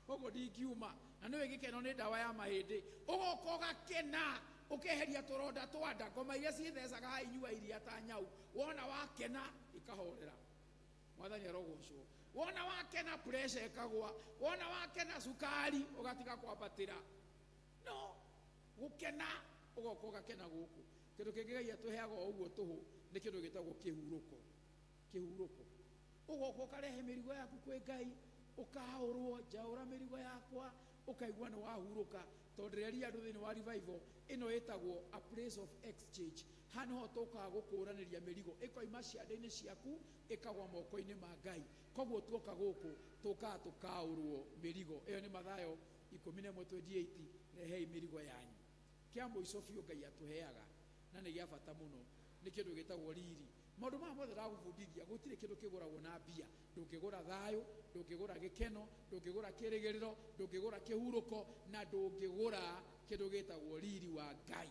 koguo ndingiuma. Na nĩwe gĩkeno nĩ ndawa ya mahĩndĩ. Ũgoka ũgakena, ũkeheria tũronda twa nda, ngoma iria ciĩthecaga haha inyua iria ta nyau, wona wakena ikahorera. Mwathani arogocwo. Wona wakena pressure ĩkagwa, wona wakena cukari ũgatiga kwambatĩra. No gũkena ũgoka ũgakena gũkũ. Kĩndũ kĩngĩ Ngai atũheaga o ũguo tũhũ nĩ kĩndũ gĩtagwo kĩhurũko. Kĩhurũko. Ũgoka ũkarehe mĩrigo yaku kwĩ Ngai, ũkaũrwo, njaũra mĩrigo yakwa, ũkaigua nĩ wahurũka. Tondũ ndĩreria andũ thĩinĩ wa revival ĩno ĩtagwo a place of exchange. Haha nĩho tũkaga gũkũranĩria mĩrigo, ĩkoima ciande-inĩ ciaku ĩkagwa moko-inĩ ma Ngai. Koguo tuoka gũkũ tũkaga tũkaũrwo mĩrigo. Ĩyo nĩ Mathayo 11:28, rehei mĩrigo yanyu. Kĩa mũico biũ Ngai atũheaga na nĩ gĩa bata mũno nĩ kĩndũ gĩtagwo riri. Maũndũ maya mothe ndagũbundithia, gũtirĩ kĩndũ kĩgũragwo na mbia. Ndũngĩgũra thayũ, ndũngĩgũra gĩkeno, ndũngĩgũra kĩrĩgĩrĩro, ndũngĩgũra kĩhurũko, na ndũngĩgũra kĩndũ gĩtagwo riri wa Ngai.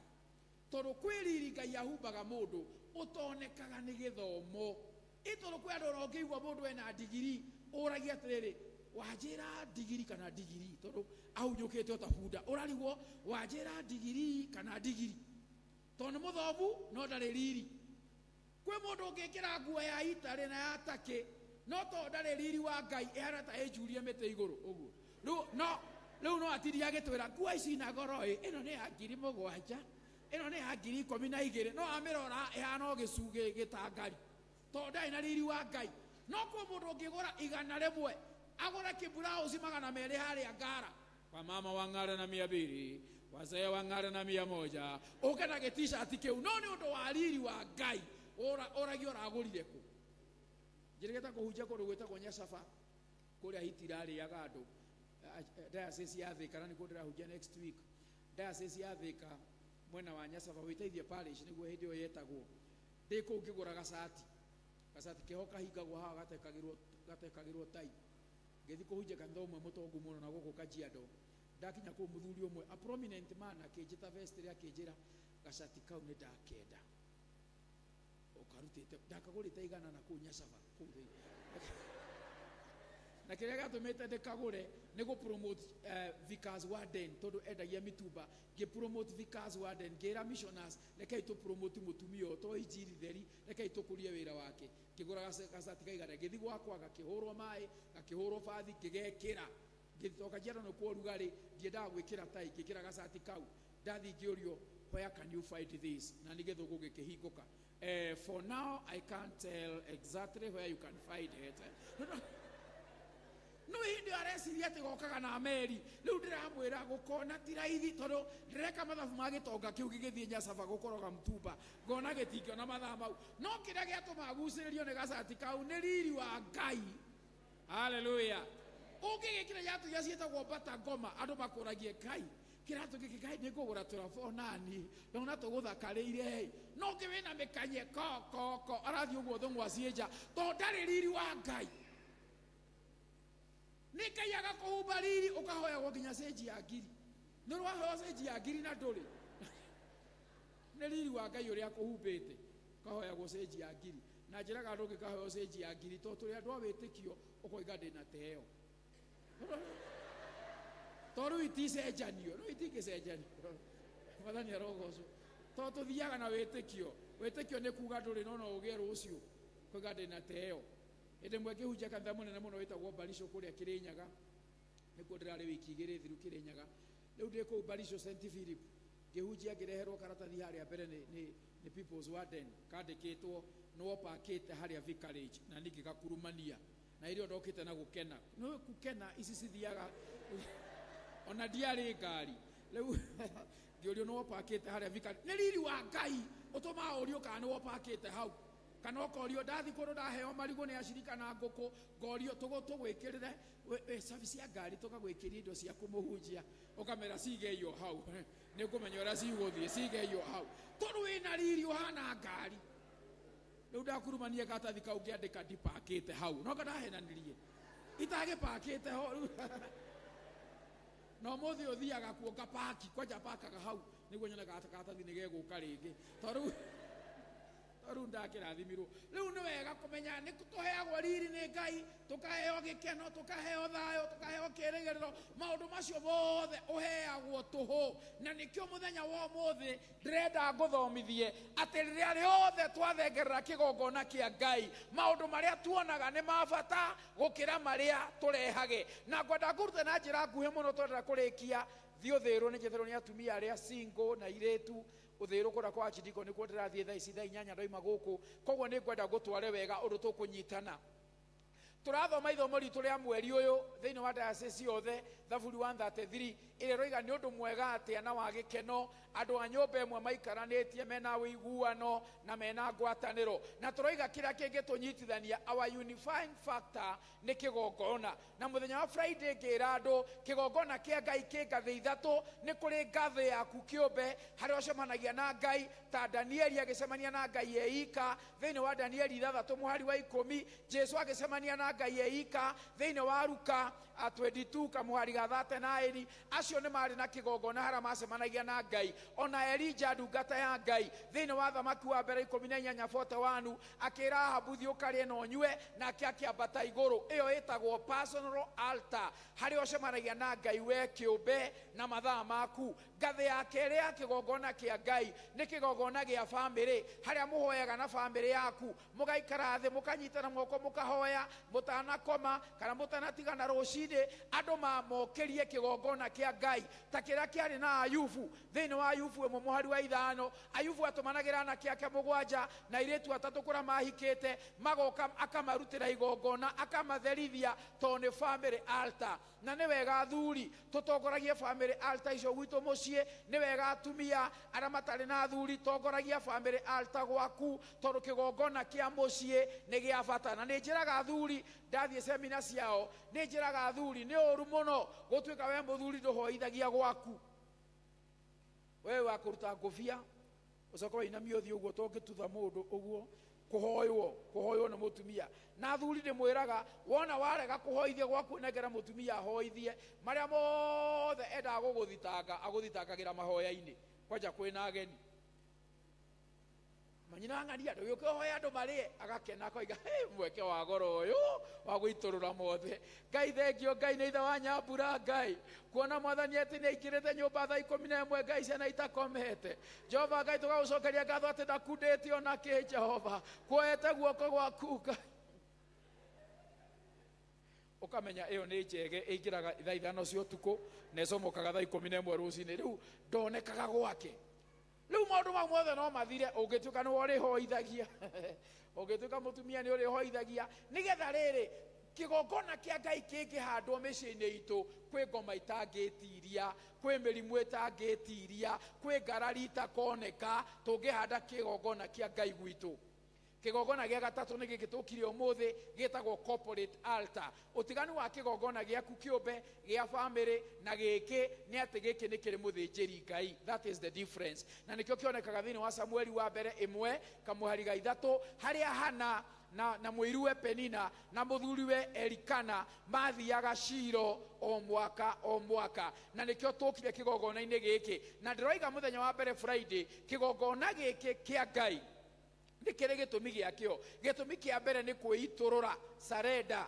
Tondũ kwĩ riri Ngai ahumbaga mũndũ ũtonekaga nĩ gĩthomo. Ĩ tondũ kwĩ andũ ona ũngĩigua mũndũ ena ndigiri, ũragia atĩrĩrĩ, wanjĩra ndigiri kana ndigiri, tondũ ahunyũkĩte o ta bunda. Ũrarigwo wanjĩra ndigiri kana ndigiri, tondũ nĩ mũthomu no ndarĩ riri. Kwĩ mũndũ ũngĩkĩra nguo ya itarĩ na ya takĩ, no tondũ ndarĩ riri wa Ngai ĩhana ta ĩnjurie mĩtĩ igũrũ ũguo. Rĩu no atindi agĩtwĩra nguo ici na goro ĩ, ĩno nĩ ya 7,000, ĩno nĩ ya 12,000, no amĩrora ĩhana o gĩcugĩ gĩtangari, tondũ ndarĩ na riri wa Ngai. No kwĩ mũndũ ũngĩgũra 100 agũre kĩburauci 200 harĩa Ngara, kwa mama wang'ara na 200, wazee wang'ara na 100, ũke na gĩtishati kĩu, no nĩ ũndũ wa riri wa Ngai ũragio ũragũrire kũ. Njĩrĩgĩte kũhunjia kũndũ gwĩtagwo Nyacaba, kũrĩa hiti irarĩaga andũ. Diocese ya Thika, na nĩkuo ndĩrahunjia next week. Diocese ya Thika mwena wa Nyacaba, wĩteithie parish nĩguo hĩndĩ ĩyo yetagwo. Ndĩ kũu ngĩgũra gacati, gacati keho kahingagwo haha gatekagĩrwo tai. Ngĩthiĩ kũhunjia kanitha ũmwe mũtongu mũno na gũkũ Kajiado. Ndakinya kũu mũthuri ũmwe, a prominent man, akĩnjĩta vestry, akĩnjĩra gacati kau nĩ ndakenda. Ũkarutĩte, ndakagũrĩte 100 na kũu Nyacaba, kũu thĩinĩ. Na kĩrĩa gĩatũmĩte ndĩkagũre nĩ gũ promote Vickers Warden, tondũ endagia mĩtumba. Ngĩ promote Vickers Warden, ngĩra missioners, rekei tũ promote mũtumia ũyũ, to injiri theri, rekei tũkũrie wĩra wake. Ngĩgũra gacati ka 100, ngĩthiĩ gwakwa, gakĩhũrwo maĩ, gakĩhũrwo bathi, ngĩgekĩra. Ngĩcoka Kajiado nĩ kuo ũrugarĩ, ndiendaga gwĩkĩra tai, ngĩkĩra gacati kau. Ndathiĩ ngĩũrio, where can you find this? Na nĩ gĩthũngũ gĩkĩhingũka. For now, I can't tell exactly where you can find it. No hĩndĩ ĩyo areciria atĩ gokaga na meri. Rĩu ndĩramwĩra gũkona ti raithi, tondũ ndĩreka mathabu ma gĩtonga kĩu gĩgĩthiĩ Nyacaba gũkoroga mtumba, ngona gĩtingĩona mathaa mau. No kĩrĩa gĩatũma agucĩrĩrio nĩ gacati kau nĩ riri wa Ngai. Haleluya. Ũngĩgĩkĩra iratũ iria ciĩtagwo bata ngoma, andũ makũragie Ngai, kĩratũ gĩkĩ Ngai nĩ ngũgũra tũrabo nani, ndona tũgũthakarĩire. No ũngĩ wĩna mĩkanye ko ko ko, arathiĩ ũguo thũng'wa ciĩ nja, tondũ ndarĩ riri wa Ngai. Nĩ Ngai agakũhumba riri, ũkahoyagwo nginya cenji ya ngiri. Nĩ ũraheo cenji ya ngiri na ndũrĩ. Nĩ riri wa Ngai ũrĩa akũhumbĩte, ũkahoyagwo cenji ya ngiri. Na njĩraga andũ ũngĩkaheo cenji ya ngiri, tondũ tũrĩ andũ a wĩtĩkio, ũkoiga ndĩna teo. Tondũ rĩu iticenjanio, rĩu itingĩcenjanio. Mwathani arogocwo. Tondũ tũthiaga na wĩtĩkio. Wĩtĩkio nĩ kuga ndũrĩ no no ũgĩe rũciũ, koiga ndĩna teo. Hĩndĩ ĩmwe ngĩhunjia kanitha mũnene mũno wĩtagwo Barisho kũrĩa Kĩrĩnyaga, nĩkuo ndĩrarĩ wiki 2 thiru Kĩrĩnyaga. Rĩu ndĩ kũu Barisho St Philip, ngĩhunjia ngĩreherwo karatathi harĩa mbere nĩ People's Warden, kandĩkĩtwo nĩwopakĩte harĩa vicarage, na niĩ ngĩgakurumania. Na irio ndokĩte na gũkena. Nĩ gũkena ici cithiaga ona ndiarĩ ngari. Rĩu ngĩũrio nĩwopakĩte harĩa vicarage. Nĩ riri wa Ngai ũtũmaga ũrio kana nĩwopakĩte hau. Kana ũkorio ndathi kũndũ ndaheo marigũ nĩ acirika na ngũkũ, ngorio tũgwĩkĩrĩre service ya ngari, tũgagwĩkĩria indo cia kũmũhunjia, ũkamera cigeio hau. Nĩ ngũmenya ũrĩa cigũthiĩ, cigeio hau. Tondũ wĩna riri ũhana ngari. Rĩu ndakurumania karatathi kau ngĩandĩka ndipakĩte hau no ndahenanirie itagĩpakĩte ho rĩu. Na ũmũthĩ ũthiaga kuo ngapaki kwanja pakaga hau nĩguo nyone karatathi nĩ gegũka rĩngĩ tondũ rĩu ndakĩrathimirwo. Rĩu nĩ wega kũmenya nĩ tũheagwo riri nĩ Ngai, tũkaheo gĩkeno, tũkaheo thayũ, tũkaheo kĩĩrĩgĩrĩro. Maũndũ macio mothe ũheagwo tũhũ, na nĩkĩo mũthenya wa ũmũthĩ ndĩrenda ngũthomithie atĩ rĩrĩa rĩothe twathengerera kĩgongona kĩa Ngai, maũndũ marĩa tuonaga nĩ ma bata gũkĩra marĩa tũrehage. Na ngwenda ngũrute na njĩra nguhĩ mũno twendera kũrĩkia. Thiĩ ũthĩrwo nĩ njĩthĩrwo nĩ atumia arĩa single na airĩtu ũthĩrwo kũrĩa kwa Achidiko nĩkuo ndĩrathiĩ thaa ici thaa 8 ndoima gũkũ, koguo nĩ ngwenda ngũtware wega ũndũ tũkũnyitana. Tũrathoma ithomo ritũ rĩa mweri ũyũ thĩinĩ wa diocese yothe, Thaburi 133 ĩrĩa ĩroiga nĩ ũndũ mwega atĩa na wa gĩkeno andũ a nyũmba ĩmwe maikaranĩtie mena ũiguano na mena ngwatanĩro. Na tũroiga kĩrĩa kĩngĩtũnyitithania, our unifying factor, nĩ kĩgongona. Na mũthenya wa Friday ngĩra andũ kĩgongona kĩa Ngai kĩ ngathĩ ithatũ. Nĩ kũrĩ ngathĩ yaku kĩũmbe harĩa ũcemanagia na Ngai, ta Danieli agĩcemania na Ngai eika thĩinĩ wa Danieli 6 mũhari wa 10, Jesu agĩcemania na Ngai eika thĩinĩ wa Luka 22 kamũhari ga 39. Acio nĩ marĩ na kĩgongona harĩa macemanagia na Ngai. Ona Elija ndungata ya Ngai thĩinĩ wa Thamaki wa Mbere 18:41 akĩra Ahabu thiĩ ũkarĩe na ũnyue, nake akĩambata igũrũ. Ĩyo ĩtagwo personal altar, harĩa ũcemanagia na Ngai we kĩũmbe na mathaa maku. Ngathĩ ya kerĩ ya kĩgongona kĩa Ngai nĩ kĩgongona gĩa bamĩrĩ, harĩa mũhoyaga na bamĩrĩ yaku, mũgaikara thĩ mũkanyitana moko mũkahoya mũtanakoma kana mũtanatigana rũcinĩ. Andũ mamokĩrie kĩgongona kĩa Ngai ta kĩrĩa kĩarĩ na Ayubu. Thĩinĩ wa Ayubu 1 mũhari wa 5, Ayubu atũmanagĩra anake ake 7 na airĩtu 3 kũrĩa mahikĩte, magoka akamarutĩra igongona akamatherithia tondũ nĩ family altar. Na nĩ wega athuri tũtongoragie family altar icio gwitũ mũciĩ. Nĩ wega atumia arĩa matarĩ na athuri tongoragia family altar gwaku, tondũ kĩgongona kĩa mũciĩ nĩ gĩa bata. Na nĩ njĩraga athuri ndathiĩ semina ciao, nĩ njĩraga athuri nĩ ũru mũno gũtuĩka we mũthuri ndũhoithagia gwaku, we wa kũruta ngũbia ũcoke wainamia ũthiũ ũguo tũngĩtutha mũndũ ũguo kũhoywo nĩ mũtumia. Na athuri ndĩmwĩraga wona warega kũhoithia gwaku nengera mũtumia ahoithie, marĩa mothe endaga gũgũthitanga agũthitangagĩra mahoya-inĩ kwanja kwĩna ageni manyina ng'ania ndũgĩũke ũhoe andũ marĩe, agakena akoiga hey, mweke wa goro ũyũ wa gũitũrũra mothe. Ngai thengio, Ngai nĩ ithe wa Nyambura, Ngai kuona mwathani atĩ nĩ aingĩrĩte nyũmba thaa 11, Ngai ciana itakomete. Jehova Ngai tũgagũcokeria ngatho atĩ ndakundĩte ona kĩ. Jehova kuoete guoko gwaku Ngai, ũkamenya ĩyo nĩ njege ĩingĩraga thaa 5 cia ũtukũ na ĩcomokaga thaa 11 rũcinĩ. Rĩu ndonekaga gwake. Rĩu maũndũ mau mothe no mathire ũngĩtuĩka nĩwe ũrĩhoithagia, ũngĩtuĩka mũtumia nĩ ũrĩhoithagia, nĩgetha rĩrĩ kĩgongona kĩa Ngai kĩngĩhandwo mĩciĩ-inĩ itũ, kwĩ ngoma itangĩtiria, kwĩ mĩrimũ ĩtangĩtiria, kwĩ ngarari itakoneka tũngĩhanda kĩgongona kĩa Ngai gwitũ. Kĩgongona gĩa gatatũ nĩ gĩkĩ tũkire ũmũthĩ, gĩtagwo corporate altar. Ũtiganu wa kĩgongona gĩaku kĩũmbe gĩa family na gĩkĩ nĩ atĩ gĩkĩ nĩ kĩrĩ mũthĩnjĩri Ngai. That is the difference. Na nĩkĩo kĩonekaga thĩinĩ wa Samueli wa mbere 1 kamũhari ga 3, harĩa Hana na mũiruwe Penina na mũthuriwe Elikana mathiaga Shilo o mwaka o mwaka. Na nĩkĩo tũkire kĩgongona-inĩ gĩkĩ. Na ndĩroiga mũthenya wa mbere Friday, kĩgongona gĩkĩ kĩa Ngai nĩ kĩrĩ gĩtũmi gĩakĩo. Gĩtũmi kĩa mbere nĩ kwĩitũrũra, surrender.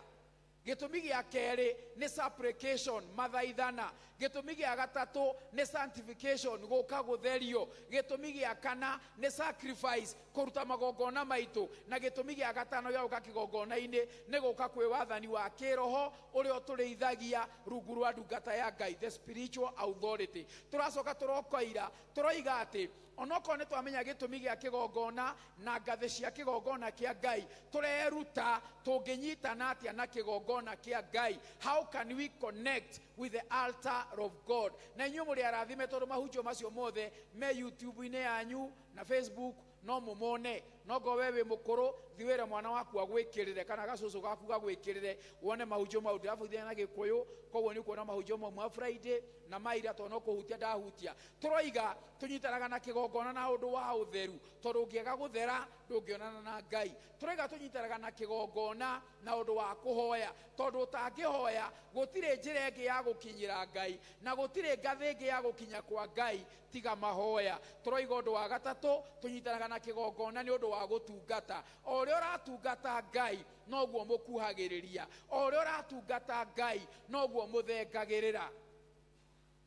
Gĩtũmi gĩa kerĩ nĩ supplication, mathaithana. Gĩtũmi gĩa gatatũ nĩ sanctification, gũka gũtherio. Gĩtũmi gĩa kana nĩ sacrifice, kũruta magongona maitũ. Na gĩtũmi gĩa gatano gĩa gũka kĩgongona-inĩ nĩ gũka kwĩ wathani wa kĩroho ũrĩa ũtũrĩithagia rungu rwa ndungata ya Ngai, the spiritual authority. Tũracoka tũrokoira tũroiga atĩ onokorwo nĩ twamenya gĩtũmi gĩa kĩgongona na ngathĩ cia kĩgongona kĩa Ngai, tũreruta tũngĩnyitana atĩa na kĩgongona kĩa Ngai. How can we connect with the altar of God? Na inyuĩ mũrĩ arathime tondũ mahunjio macio mothe me YouTube-inĩ yanyu na Facebook, No mũmone. No ngo we wĩ mũkũrũ, thiĩ wĩre mwana waku agwĩkĩrĩre kana gacũcũ gaku gagwĩkĩrĩre wone mahunjio mau. Ndĩrabundithania na Gĩkũyũ, koguo nĩ ũkuona mahunjio mau ma Friday na maira, tondũ no kũhutia ndahutia. Tũroiga tũnyitanaga na kĩgongona na ũndũ wa ũtheru, tondũ ũngĩaga gũthera ndũngĩonana na Ngai. Tũroiga tũnyitanaga na kĩgongona na ũndũ wa kũhoya, tondũ ũtangĩhoya gũtirĩ njĩra ĩngĩ ya gũkinyĩra Ngai, na gũtirĩ ngathĩ ĩngĩ ya gũkinya kwa Ngai tiga mahoya. Tũroiga ũndũ wa gatatũ, tũnyitanaga na kĩgongona nĩ ũndũ wa gũtungata. O ũrĩa ũratungata Ngai noguo mũkuhagĩrĩria, o ũrĩa ũratungata Ngai noguo mũthengagĩrĩra.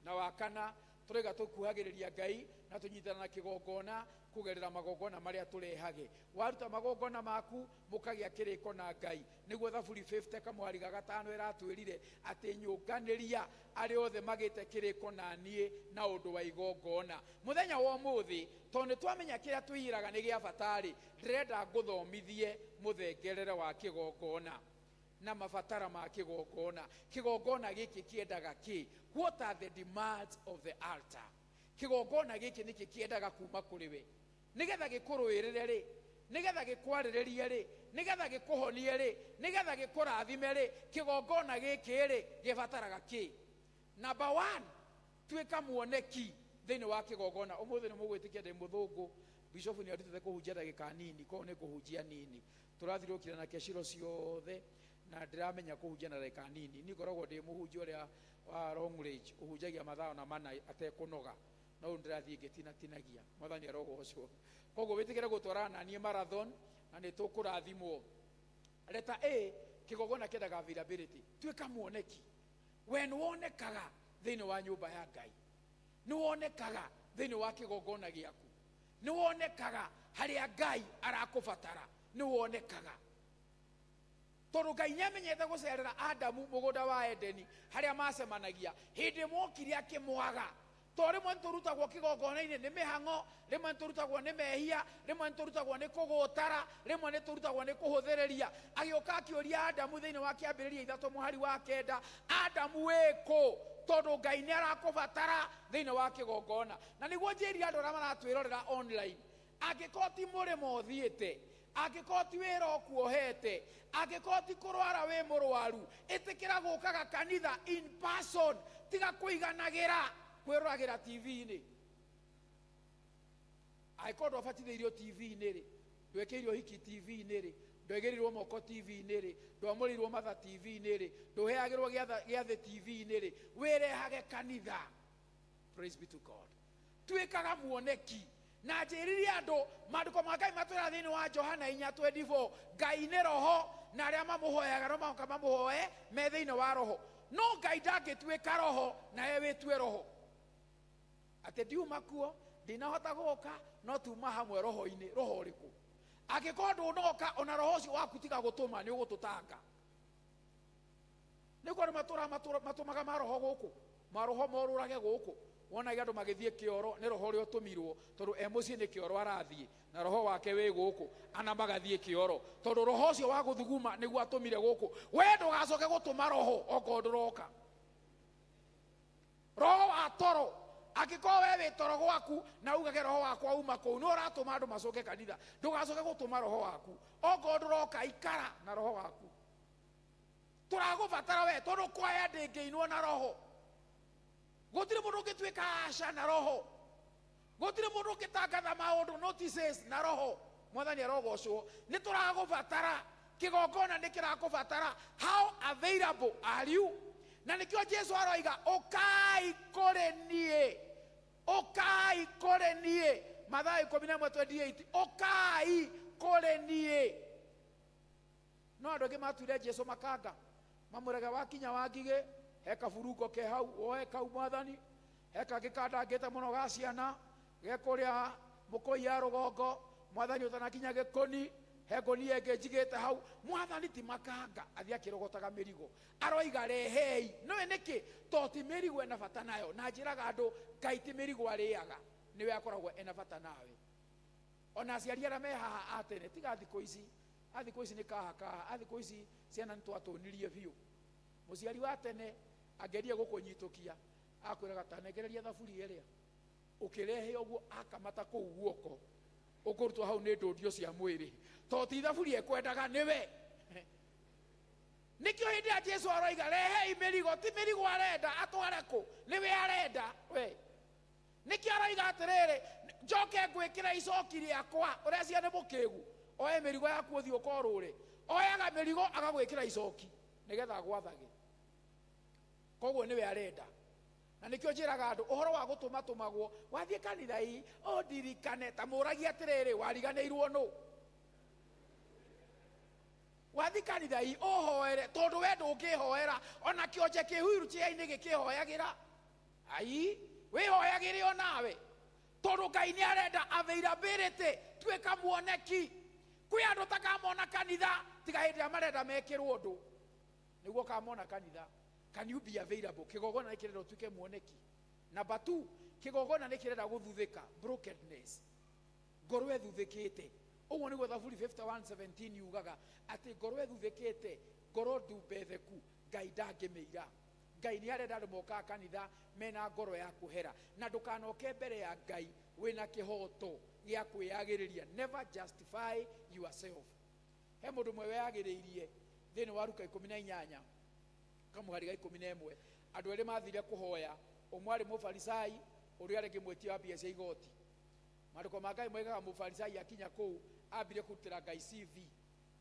Na wa kana, tũroiga tũkuhagĩrĩria Ngai na tũnyitana na kĩgongona kũgerera magongona marĩa tũrehage. Waruta magongona maku mũkagĩa kĩrĩko na Ngai. Nĩguo Thaburi 50 kamũhari ga 5 ĩratwĩrire atĩ nyũnganĩria arĩa othe magĩte kĩrĩko na niĩ na ũndũ wa igongona. Mũthenya wa ũmũthĩ, tondũ nĩ twamenya kĩrĩa twĩiraga nĩ gĩa bata-rĩ, ndĩrenda ngũthomithie mũthengerere wa kĩgongona na mabatara ma kĩgongona. Kĩgongona gĩkĩ kĩendaga kĩ? What are the demands of the altar? Kĩgongona gĩkĩ nĩkĩ kĩendaga kuma kũrĩ we nĩgetha gĩkũrũĩrĩre rĩ, nĩgetha gĩkwarĩrĩrie rĩ, nĩgetha gĩkũhonie rĩ, nĩgetha gĩkũrathime rĩ? Kĩgongona gĩkĩ rĩ gĩbataraga kĩ? Number 1, tuĩka muoneki thĩinĩ wa kĩgongona. Ũmũthĩ nĩ mũgwĩtĩkia ndĩ mũthũngũ, bishop nĩ arutĩte kũhunjia ndagĩka nini, koguo nĩ ngũhunjia nini. Tũrathirũkire na keciro ciothe na ndĩramenya kũhunjia na ndagĩka nini. Niĩ ngoragwo ndĩ mũhunjia ũrĩa wa long range, ũhunjagia mathaa na mana atekũnoga, no rĩu ndĩrathiĩ ngĩtinatinagia. Mwathani arogocwo. Koguo wĩtĩkĩre gũtwarana na niĩ marathon na nĩ tũkũrathimwo. Leta A, kĩgongona kĩendaga availability. Tuĩka muoneki. We nĩ wonekaga thĩinĩ wa nyũmba ya Ngai, nĩ wonekaga thĩinĩ wa kĩgongona gĩaku, nĩ wonekaga harĩa Ngai arakũbatara, nĩ wonekaga. Tondũ Ngai nĩamenyete gũcerera Adamu mũgũnda wa Edeni harĩa macemanagia. Hĩndĩ ĩmwe okire akĩmwaga. Tondũ rĩmwe nĩtũrutagwo kĩgongona-inĩ nĩ mĩhang'o, rĩmwe nĩtũrutagwo nĩ mehia, rĩmwe nĩtũrutagwo nĩ kũgũtara, rĩmwe nĩtũrutagwo nĩ kũhũthĩrĩria. Agĩũka akĩũria Adamu thĩinĩ wa kĩambĩrĩria 3 mũhari wa 9, Adamu wĩkũ? Tondũ Ngai nĩarakũbatara thĩinĩ wa kĩgongona. Na nĩguo njĩrire andũ arĩa maratwĩrorera online, angĩkorwo ti mũrĩmo ũthiĩte, angĩkorwo ti wĩra ũkuohete, angĩkorwo ti kũrwara wĩ mũrwaru, ĩtĩkĩra gũkaga kanitha in person, tiga kũiganagĩra kwĩroragĩra TV-inĩ. Angĩkorwo ndwabatithĩirio TV-inĩ rĩ, ndwekĩirwo hiki TV-inĩ rĩ, ndwegĩrĩirwo moko TV-inĩ rĩ, ndwamũrĩirwo matha TV-inĩ rĩ, ndũheagĩrwo gĩathĩ TV-inĩ rĩ, wĩrehage kanitha. Praise be to God. Tuĩkaga muoneki. Na njĩrire andũ, maandĩko ma Ngai matwĩra thĩinĩ wa Johana 4:24, Ngai nĩ roho na arĩa mamũhoyaga no mũhaka mamũhoe me thĩinĩ wa roho. No Ngai ndangĩtuĩka roho na we wĩtue roho. Atĩ ndiuma kuo, ndinahota gũka, no tuma hamwe roho-inĩ. Roho ũrĩkũ? Angĩkorwo ndũnoka, ona roho ũcio waku tiga gũtũma, nĩ ũgũtũtanga. Nĩ kwandũ matũmaga maroho gũkũ, maroho morũrage gũkũ. Wonage andũ magĩthiĩ kĩoro, nĩ roho ũrĩa ũtũmirwo, tondũ e mũciĩ nĩ kĩoro arathiĩ, na roho wake wĩ gũkũ, ana magathiĩ kĩoro, tondũ roho ũcio wa gũthuguma nĩguo atũmire gũkũ. We ndũgacoke gũtũma roho okorwo ndũroka. Roho wa toro, angĩkorwo we wĩ toro gwaku na ugage roho wakwa uma kũu, nĩ ũratũma andũ macoke kanitha. Ndũgacoke gũtũma roho waku okorwo ndũroka, ikara na roho waku. Tũragũbatara we, tondũ kwaya ndĩngĩinwo na roho. Gũtirĩ mũndũ ũngĩtuĩka aca na roho, gũtirĩ mũndũ ũngĩtangatha maũndũ notices na roho. Mwathani arogocwo. Nĩ tũragũbatara, kĩgongona nĩ kĩrakũbatara. How available are you? Na nĩkĩo Jesu aroiga ũkai kũrĩ niĩ, ũkai kũrĩ niĩ. Mathayo 11:28, ũkai kũrĩ niĩ. No andũ angĩ matuire Jesu makanga, mamũrega wakinya wa ngigĩ, he kaburungo ke hau, woe kau mwathani, he kangĩ kandangĩte mũno ga ciana, ge kũrĩa mũkũi ya rũgongo, mwathani ũtanakinya gĩkũni, he ngũnia ĩngĩ njigĩte hau. Mwathani ti makanga, athiĩ akĩrogotaga mĩrigo, aroiga rehei. Nĩũĩ nĩkĩ? To ti mĩrigo ena bata nayo. Na njĩraga andũ, Ngai ti mĩrigo arĩaga, nĩwe akoragwo ena bata nawe. Ona aciari arĩa me haha a tene, tiga thikũ ici, a thikũ ici nĩ kaha kaha, a thikũ ici ciana nĩ twatũnirie biũ. Mũciari wa tene angeria gũkũnyitũkia, akwĩraga ta nengereria thaburia ĩrĩa, ũkĩrehe ũguo akamata kũu guoko, Ũkũrutwo hau nĩ ndũndio cia mwĩrĩ to ti thaburia ĩkwendaga nĩwe. Nĩkĩo hĩndĩ ya Jesu aroiga rehei mĩrigo, ti mĩrigo arenda atware kũ, nĩwe arenda we. Nĩkĩo aroiga atĩrĩrĩ, njoke ngwĩkĩre icoki rĩakwa, ũrecia nĩ mũkĩgu, oe mĩrigo yaku ũthiĩ ũkorũre. Oyaga mĩrigo agagwĩkĩra icoki nĩgetha agwathage. Koguo nĩwe arenda. Na nĩkĩo njĩraga andũ ũhoro wa gũtũmatũmagwo, wathiĩ kanitha ii ũndirikane, ta mũragia atĩrĩrĩ, wariganĩirwo nũ? Wathiĩ kanitha ii ũhoere, tondũ we ndũngĩhoera, ona kĩonje kĩ wheelchair-inĩ gĩkĩhoyagĩra. Ai, wĩhoyagĩre o nawe, tondũ Ngai nĩ arenda availability, tuĩka muoneki. Kwĩ andũ takamona kanitha tiga hĩndĩ ĩrĩa marenda mekĩrwo ũndũ, nĩguo ũkamona kanitha. Can you be available? Kĩgongona nĩ kĩrenda ũtuĩke muoneki. Number 2, kĩgongona nĩ kĩrenda gũthuthĩka, brokenness, ngoro ĩthuthĩkĩte. Ũguo nĩguo Thaburi 51:17 yugaga atĩ ngoro ĩthuthĩkĩte, ngoro ndumbetheku, Ngai ndangĩmĩira. Ngai nĩ arenda andũ mokaga kanitha mena ngoro ya kũhera, na ndũkanoke mbere ya Ngai wĩna kĩhoto gĩa kwĩyagĩrĩria. Never justify yourself. He mũndũ ũmwe weyagĩrĩirie thĩinĩ wa Luka 18 kamũhari ga 11, andũ erĩ mathire kũhoya, ũmwe arĩ mũfarisai, ũrĩa arĩ mwĩtia wa mbia cia igoti. Maandĩko ma Ngai moigaga mũfarisai akinya kũu ambire kũrutĩra Ngai CV.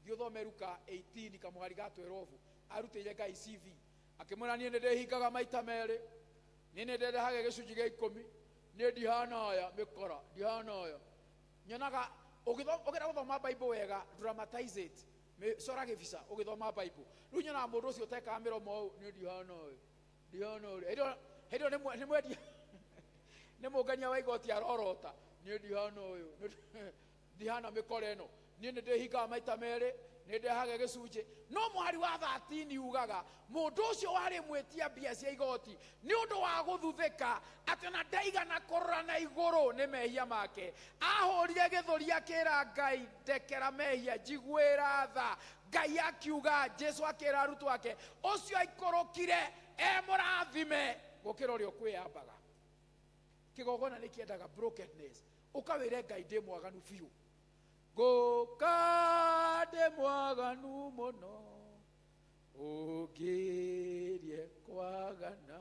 Thiĩ ũthome Luka 18 kamũhari ga 12, arutĩire Ngai CV akĩmwĩra, niĩ nĩ ndĩhingaga maita merĩ, niĩ nĩ ndĩrehaga gĩcunjĩ gĩa 10, niĩ ndihana aya mĩkora, ndihana aya. Nyonaga ũgĩra gũthoma Bible wega, dramatize it, cora gĩbica ũgĩthoma Bible. Rĩu nyonaga mũndũ ũcio ũtekaga mĩromo ũũ, niĩ ndihana ũyũ, ndihana ũrĩa. Hĩndĩ ĩyo nĩ mwendia, nĩ mũngania wa igoti arorota, niĩ ndihana ũyũ, ndihana mĩkora ĩno, niĩ nĩ ndĩhingaga maita merĩ, nĩ ndehaga gĩcunjĩ. No mũhari wa 13 ugaga mũndũ ũcio warĩ mwĩtia mbia cia igoti nĩ ũndũ wa gũthuthĩka atĩ ona ndaigana kũrora na igũrũ nĩ mehia make, ahũrire gĩthũri akĩra Ngai, ndekera mehia, njiguĩra tha. Ngai akiuga, Jesu akĩra arutwo ake, ũcio aikũrũkire e mũrathime gũkĩra ũrĩa ũkwĩyambaga. Kĩgongona nĩ kĩendaga brokenness, ũkawĩre Ngai ndĩ mwaganu biũ, ngũka ndĩ mwaganu mũno, ũngĩrie kwagana.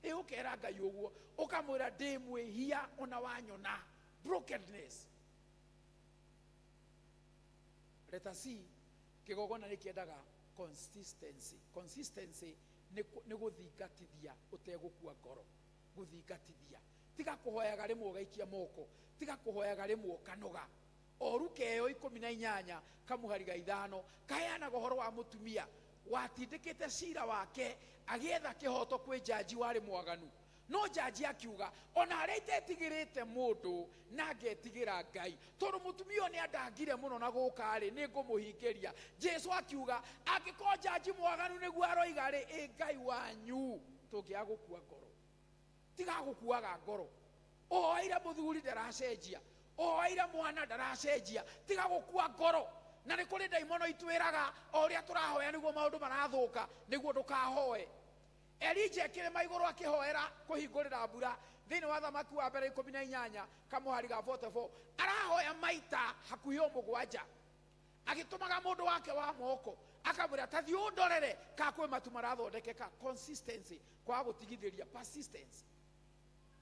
Ĩ ũkera Ngai ũguo, ũkamwĩra ndĩ mwĩhia ona wanyona. Brokenness. Let us see, kĩgongona nĩ kĩendaga consistency. Consistency nĩ gũthingatithia ũtegũkua ngoro, gũthingatithia. Tiga kũhoyaga rĩmwe ũgaikia moko, tiga kũhoyaga rĩmwe ũkanoga. O Luka ĩyo 18 kamũhari ga 5 kaheanaga ũhoro wa mũtumia watindĩkĩte cira wake agĩetha kĩhoto kwĩ njanji warĩ mwaganu. No njanji akiuga ona harĩa itetigĩrĩte mũndũ na ngetigĩra Ngai, tondũ mũtumia ũyũ nĩandangire mũno na gũka rĩ, nĩ ngũmũhingĩria. Jesu akiuga angĩkorwo njanji mwaganu nĩguo aroiga rĩ, ĩ Ngai wanyu tũngĩaga gũkua ngoro. Tiga gũkuaga ngoro. Ũhoeire mũthuri ndaracenjia, ũhoeire mwana ndaracenjia, tiga gũkua ngoro. Na nĩ kũrĩ ndaimono itwĩraga o ũrĩa tũrahoya nĩguo maũndũ marathũka, nĩguo ndũkahoe. Elija akĩrĩma igũrũ akĩhoera kũhingũrĩra mbura thĩinĩ wa Thamaki wa mbere 18 kamũhari ga 44, arahoya maita hakuhĩ o mũgwanja, agĩtũmaga mũndũ wake wa moko akamwĩra ta thiĩ ũndorere ka kwĩ matu marathondekeka. Consistency, kwaga gũtigithĩria, persistence.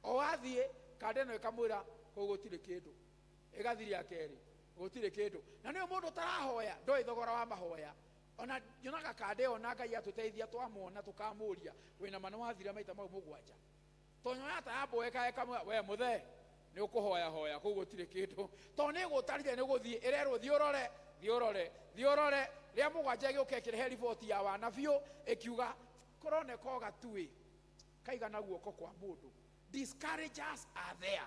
O athiĩ kanda ĩno ĩkamwĩra kũu gũtirĩ kĩndũ, ĩgathiria kerĩ gũtirĩ kĩndũ. Na nĩwe mũndũ ũtarahoya ndoĩ thogora wa mahoya. Ona nyonaga kanda ĩyo na Ngai atũteithia twamwona tũkamũria wĩna ma nĩwathira maita mau mũgwanja, tonyoya ta yamboeka ĩkamwĩra we mũthee nĩ ũkũhoya hoya kũu gũtirĩ kĩndũ, tondũ nĩ ĩgũtarire nĩ gũthiĩ ĩrerwo thiĩ ũrore, thiĩ ũrore, thiĩ ũrore. Rĩa mũgwanja ĩgĩũka ĩkĩrehe riboti ya wana biũ ĩkiuga kũroneka o gatuĩ kaigana guoko kwa mũndũ. Discouragers are there,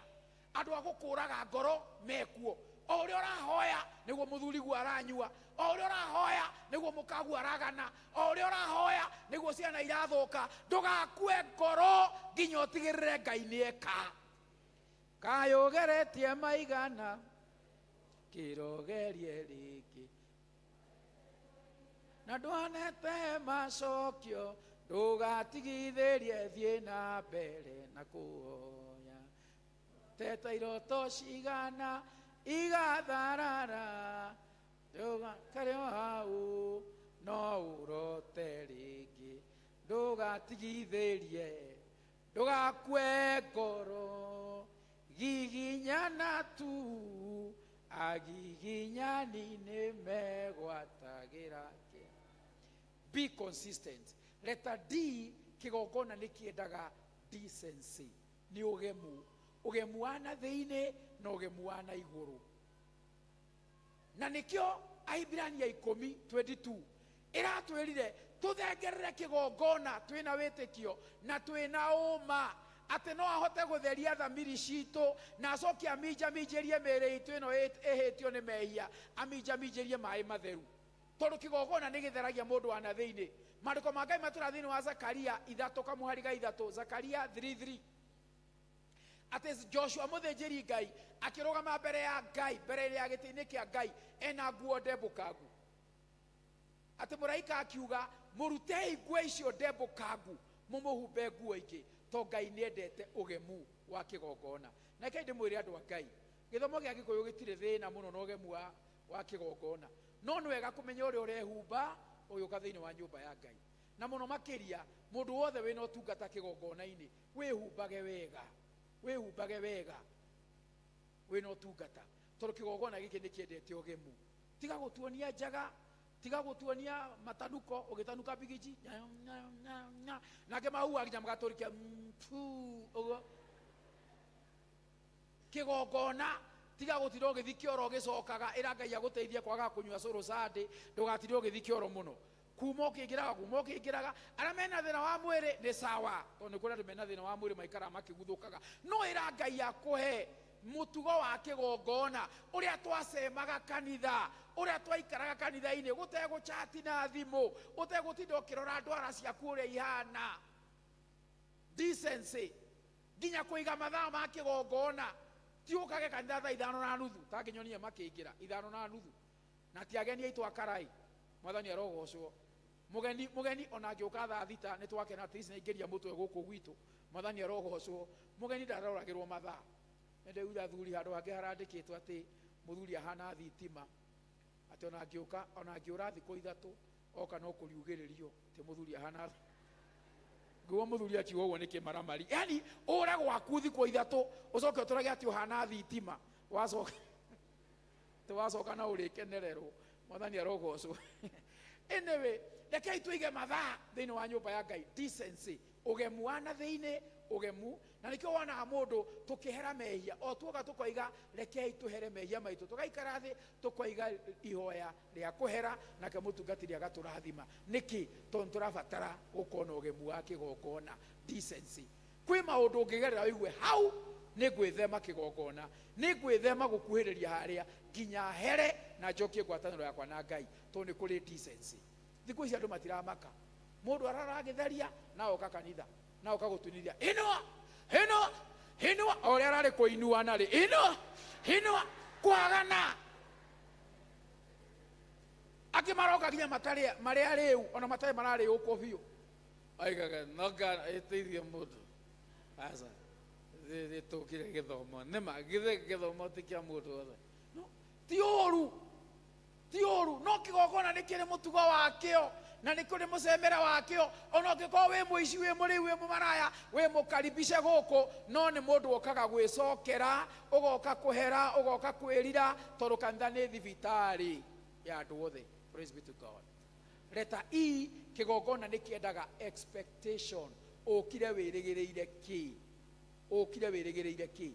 andũ a gũkũraga ngoro mekuo. O ũrĩa ũrahoya nĩguo mũthuriguo aranyua, o ũrĩa ũrahoya nĩguo mũkaguo aragana, o ũrĩa ũrahoya nĩguo ciana irathũka. Ndũgakue ngoro nginya ũtigĩrĩre Ngai nĩeka. Kayũgeretie maigana kĩrogerie rĩngĩ, na ndwanete macokio, ndũgatigithĩrie thiĩ na mbere na kũhoya. Teta iroto cigana Igatharara ndũgaikare o hau no ũrote rĩngĩ ndũgatigithĩrie ndũgakue ngoro giginyana tu agiginyani nĩ megwatagĩra kĩ. Be consistent. Letter D, kĩgongona nĩ kĩendaga decency, nĩ ũgemu, ũgemu wa na thĩinĩ na ũgemu wa na igũrũ. Na nĩkĩo Ahibrania 10:22 ĩratwĩrire tũthengerere kĩgongona twĩna wĩtĩkio na twĩna ũma atĩ no ahote gũtheria thamiri citũ na acoke aminjaminjĩrie mĩĩrĩ itũ ĩno ĩhĩtio nĩ mehia, aminjaminjĩrie maĩ matheru, tondũ kĩgongona nĩ gĩtheragia mũndũ wa na thĩinĩ. Maandĩko ma Ngai matũra thĩinĩ wa Zakaria 3 kamũhari ga 3, Zakaria 3:3, atĩ Joshua mũthĩnjĩri Ngai akĩrũgama mbere ya Ngai, mbere ya gĩtĩ-inĩ kĩa Ngai ena nguo ndembũkangu, atĩ mũraika akiuga mũrutei nguo icio ndembũkangu mũmũhumbe nguo ingĩ, to Ngai nĩendete ũgemu wa kĩgongona. Na reke ndĩmwĩre andũ a Ngai, gĩthomo gĩa Gĩkũyũ gĩtirĩ thĩna mũno na ũgemu wa kĩgongona, no nĩ wega kũmenya ũrĩa ũrehumba ũgĩũka thĩinĩ wa nyũmba ya Ngai. Na mũno makĩria mũndũ wothe wĩna ũtungata kĩgongona-inĩ, wĩhumbage wega, wĩhumbage wega wĩna ũtungata, tondũ kĩgongona gĩkĩ nĩ kĩendete ũgemu. Tiga gũtuonia njaga, tiga gũtuonia matanuko, ũgĩtanuka mbigiji nake mahua nginya magatũrikia pu ũguo. Kĩgongona tiga gũtinda ũgĩthiĩ kĩoro ũgĩcokaga, ĩra Ngai agũteithie kwaga kũnyua cũrũ Sunday, ndũgatinde ũgĩthiĩ kĩoro mũno. Kuma ũkĩingĩraga, kuma ũkĩingĩraga. Arĩa mena thĩna wa mwĩrĩ nĩ sawa, tondũ nĩ kũrĩ andũ mena thĩna wa mwĩrĩ maikaraga makĩguthũkaga, no ĩra Ngai akũhe mũtugo wa kĩgongona, ũrĩa twacemaga kanitha, ũrĩa twaikaraga kanitha-inĩ, gũtegũchati na thimũ, ũtegũtinda ũkĩrora ndwara ciaku ũrĩa ihana. Decency, nginya kũiga mathaa ma kĩgongona, ti ũkage kanitha thaa 5:30, ta ngĩnyonie makĩingĩra 5:30, na ti ageni aitũ a Karai. Mwathani arogocwo. Mũgeni, mũgeni ona angĩũka thaa 6 nĩ twakena atĩ ici nĩaingĩria mũtwe gũkũ gwitũ. Mwathani arogocwo. Mũgeni ndaroragĩrwo mathaa. Nĩndĩraigua athuri handũ hangĩ harandĩkĩtwo atĩ mũthuri ahana thitima, atĩ ona angĩũka, ona angĩũra thikũ 3 oka no kũriugĩrĩrio, atĩ mũthuri ahana. Nguo mũthuri akiuga ũguo nĩ kĩmaramari, yani ũre gwaku thikũ 3 ũcoke ũtũrage atĩ ũhana thitima, wacoka atĩ wacoka na ũrĩkenererwo. Mwathani arogocwo. Anyway, rekei tũige mathaa thĩinĩ wa nyũmba ya Ngai, decency, ũgemu wa na thĩinĩ, ũgemu. Na nĩkĩo wonaga mũndũ tũkĩhera mehia, o tuoka tũkoiga rekei tũhere mehia maitũ, tũgaikara thĩ tũkoiga ihoya rĩa kũhera, nake mũtungatĩri agatũrathima. Nĩkĩ? Tondũ nĩtũrabatara gũkorwo na ũgemu wa kĩgongona, decency. Kwĩ maũndũ ũngĩgerera ũigue hau nĩ ngwĩthema kĩgongona, nĩ ngwĩthema gũkuhĩrĩria harĩa nginya here na njokie ngwatanĩro yakwa na Ngai, tondũ nĩ kũrĩ decency. Thikũ ici andũ matiramaka, mũndũ arara agĩtharia na oka kanitha na oka gũtunithia inua inua inua, o ũrĩa ararĩ kũinuana rĩ, inua inua, kwagana. Angĩ maroka nginya matarĩ marĩ arĩu, ona matarĩ mararĩũkwo biũ. Aigaga noga ĩteithie mũndũ. Aca, tũkire gĩthomo. Nĩma, githĩ gĩthomo ti kĩa mũndũ wothe. No, ti ũru, ti ũru, no kĩgongona nĩ kĩrĩ mũtugo wakĩo na nĩ kũrĩ mũcemera wakĩo. Ona ũngĩkorwo wĩ mũici, wĩ mũrĩu, wĩ mũmaraya, wĩ mũkaribice gũkũ, no nĩ mũndũ okaga gwĩcokera, ũgoka kũhera, ũgoka kwĩrira, tondũ kanitha nĩ thibitarĩ ya andũ othe. Praise be to God. Letter E, kĩgongona nĩ kĩendaga expectation. Ũkire wĩrĩgĩrĩire kĩ? Ũkire wĩrĩgĩrĩire kĩ?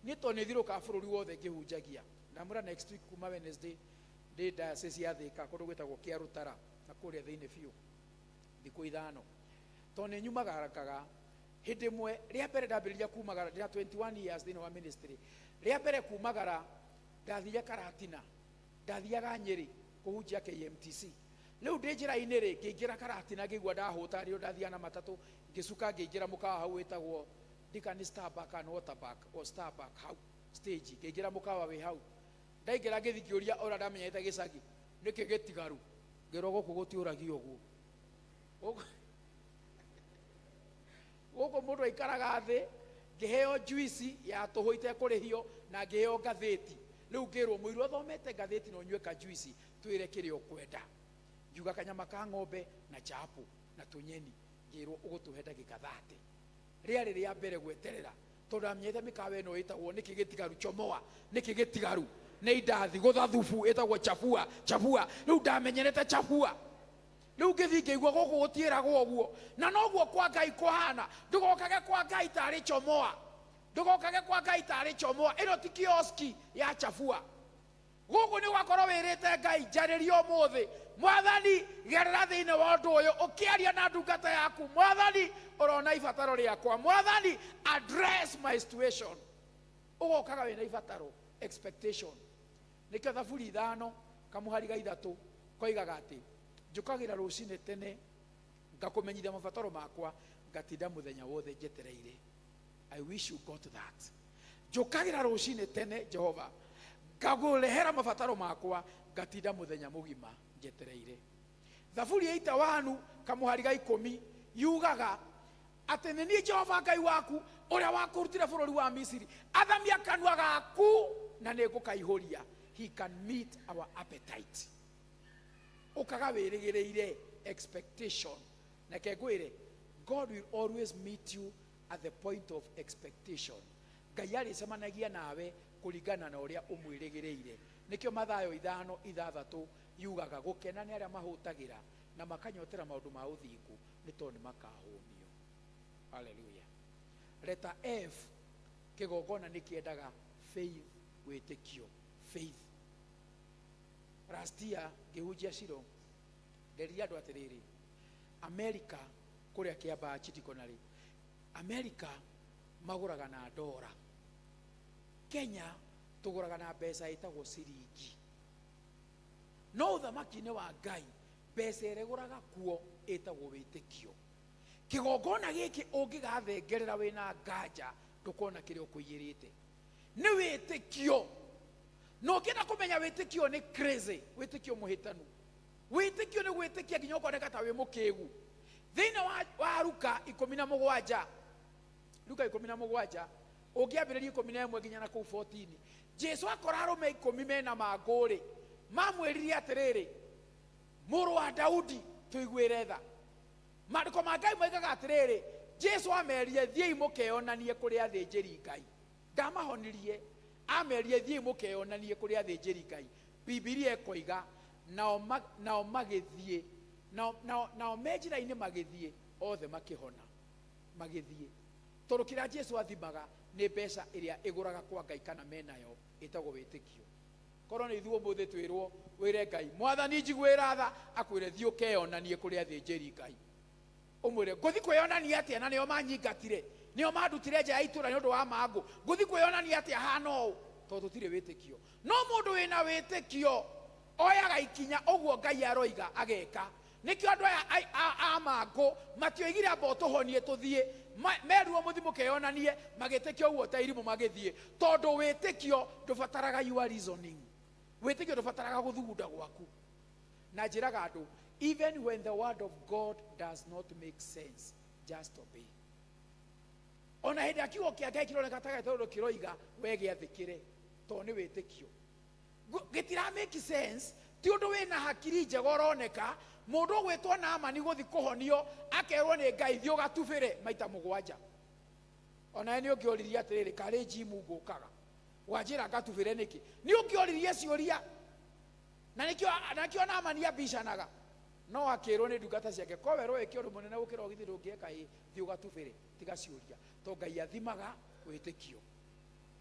Niĩ tondũ nĩ thiũrũrũkaga bũrũri wothe ngĩhunjagia, ndamũra next week kuma Wednesday ndĩ diocese ya Thika kũndũ gwĩtagwo Kĩarũtara na kũrĩa thĩinĩ biũ thikũ 5. Tondũ nĩ nyumagaraga hĩndĩ ĩmwe rĩa mbere ndambĩrĩria kumagara ndĩna 21 years thĩinĩ wa ministry. Rĩa mbere kumagara ndathire Karatina, ndathiaga Nyĩrĩ kũhunjia KMTC. Rĩu ndĩ njĩra-inĩ rĩ, ngĩingĩra Karatina ngĩigua ndahũta, rĩo ndathiaga na matatũ, ngĩcuka ngĩingĩra mũkawa hau wĩtagwo ndika nĩ Starbucks kana Waterbuck o Starbucks hau stage, ngĩingĩra mũkawa wĩ hau. Ndaingĩra ngĩthiĩ ngĩũria ũrĩa ndamenyete gĩcagi, nĩkĩ gĩtigaru? Ngĩrwo gũkũ gũtiũragio ũguo. Gũkũ mũndũ aikaraga thĩ Ngĩheo juici ya tũhũ itekũrĩhio na ngĩheo ngathĩti. Rĩu ngĩrwo mũiru athomete ngathĩti na ũnyue ka juici, twĩre kĩrĩa ũkwenda. Ngiuga kanyama ka ng'ombe na chapo na tũnyeni. Ngĩrwo ũgũtũhe ndagĩka 30. Rĩarĩ rĩa mbere gweterera tondũ amenyete mĩkawa ĩno ĩtagwo nĩkĩ gĩtigaru chomoa, nĩkĩ gĩtigaru nĩ indathi gũtha thubu ĩtagwo chafua chafua. Rĩu ndamenyerete chafua. Rĩu ngĩthiĩ ngĩigua gũkũ gũtiĩragwo ũguo, na noguo kwa Ngai kũhana. Ndũgokage kwa Ngai tarĩ chomoa, ndũgokage kwa Ngai tarĩ chomoa. Ĩno ti kioski ya chafua. Gũkũ nĩ ũgakorwo wĩrĩte Ngai, njarĩria ũmũthĩ Mwathani, gerera thĩinĩ wa ũndũ ũyũ ũkĩaria na ndungata yaku. Mwathani, ũrona ibataro rĩakwa. Mwathani, address my situation. Ũgokaga wĩna ibataro, expectation. Nĩkĩo Thaburi 5 kamũhari ga 3 koigaga atĩ njũkagĩra rũcinĩ tene ngakũmenyithia mabataro makwa, ngatinda mũthenya wothe njetereire. I wish you got that. Njũkagĩra rũcinĩ tene Jehova, ngakũrehera mabataro makwa, ngatinda mũthenya mũgima njetereire. Thaburi ya 81 kamũhari ga 10 yugaga atĩ nĩ niĩ Jehova Ngai waku ũrĩa wakũrutire bũrũri wa Misiri, athamia kanua gaku na nĩ ngũkaihũria. He can meet our appetite. Ũkaga wĩrĩgĩrĩire, expectation. Neke ngwĩre, God will always meet you at the point of expectation. Ngai arĩcemanagia nawe kũringana na ũrĩa ũmwĩrĩgĩrĩire. Nĩkĩo Mathayo 5:6 yugaga gũkena nĩ arĩa mahũtagĩra na makanyotera maũndũ ma ũthingu, nĩ tondũ nĩ makahũnio. Hallelujah. Leta F, kĩgongona nĩ kĩendaga faith, wĩtĩkio, faith. Last year ngĩhunjia Shilo, nderire andũ atĩrĩrĩ, America kũrĩa Kĩambaa Chidikonarĩ, America magũraga na ndora, Kenya tũgũraga na mbeca ĩtagwo ciringi. No ũthamaki-inĩ wa Ngai mbeca ĩrĩa ĩgũraga kuo ĩtagwo wĩtĩkio. Kĩgongona gĩkĩ ũngĩgathengerera wĩna nganja ndũkona kĩrĩa ũkũiyĩrĩte. Nĩ wĩtĩkio. Na ũngĩenda kũmenya wĩtĩkio nĩ crazy, wĩtĩkio mũhĩtanu. Wĩtĩkio nĩ gwĩtĩkia nginya ũkoneka ta wĩ mũkĩgu. Thĩinĩ wa Luka 17, Luka 17, ũngĩambĩrĩria 11 nginya na kũu 14, Jesu akora arũme 10 mena mangũ-rĩ, mamwĩrire atĩrĩrĩ, mũrũ wa Daudi, tũiguĩre tha. Maandĩko ma Ngai moigaga atĩrĩrĩ, Jesu amerie thiĩi mũkeyonanie kũrĩ athĩnjĩri Ngai. Ndamahonirie, amerie thiĩi mũkeyonanie kũrĩ athĩnjĩri Ngai. Bibilia ĩkoiga nao magĩthiĩ, nao me njĩra-inĩ magĩthiĩ, othe makĩhona, magĩthiĩ. Tondũ kĩrĩa Jesu athimaga nĩ mbeca ĩrĩa ĩgũraga kwa Ngai kana menayo ĩtagwo wĩtĩkio. Korwo nĩ ithuĩ ũmũthĩ twĩrwo wĩre Ngai, Mwathani njiguĩra tha, akwĩre thiĩ ũkeyonanie kũrĩ athĩnjĩri Ngai. Ũmwĩre ngũthiĩ kwĩyonania atĩa na nĩo manyingatire, nĩo mandutire nja ya itũũra nĩ ũndũ wa mangũ, ngũthiĩ kwĩyonania atĩa hana ũũ? Tondũ tũtirĩ wĩtĩkio. No mũndũ wĩna wĩtĩkio oyaga ikinya ũguo Ngai aroiga ageka. Nĩkĩo andũ aya a mangũ matioigire amba ũtũhonie tũthiĩ, merirwo mũthiĩ mũkeyonanie, magĩtĩkia ũguo ta irimũ magĩthiĩ. Tondũ wĩtĩkio ndũbataraga your reasoning, wĩtĩkio ndũbataraga gũthugunda gwaku. Na njĩraga andũ, even when the word of God does not make sense, just obey. Ona hĩndĩ ya kiugo kĩa Ngai kĩroneka ta gĩtondũ kĩroiga, we gĩathĩkĩre, tondũ nĩ wĩtĩkio. Gĩtira make sense, ti ũndũ wĩna hakiri njega ũroneka. Mũndũ ũgwĩtwo Naamani gũthiĩ kũhonio, akerwo nĩ Ngai thiĩ ũgatubĩre maita 7. Onawe nĩ ũngĩoririe atĩrĩrĩ, karĩ njimu ngũkaga, wanjĩra ngatubĩre nĩkĩ? Nĩ ũngĩoririe ciũria. Na nĩkĩo Naamani ambicanaga. No akĩrwo nĩ ndungata ciake, ko werwo wĩke ũndũ mũnene gũkĩra ũgithĩ ndũngĩeka, ĩ thiĩ ũgatubĩre, tiga ciũria. Tondũ Ngai athimaga wĩtĩkio.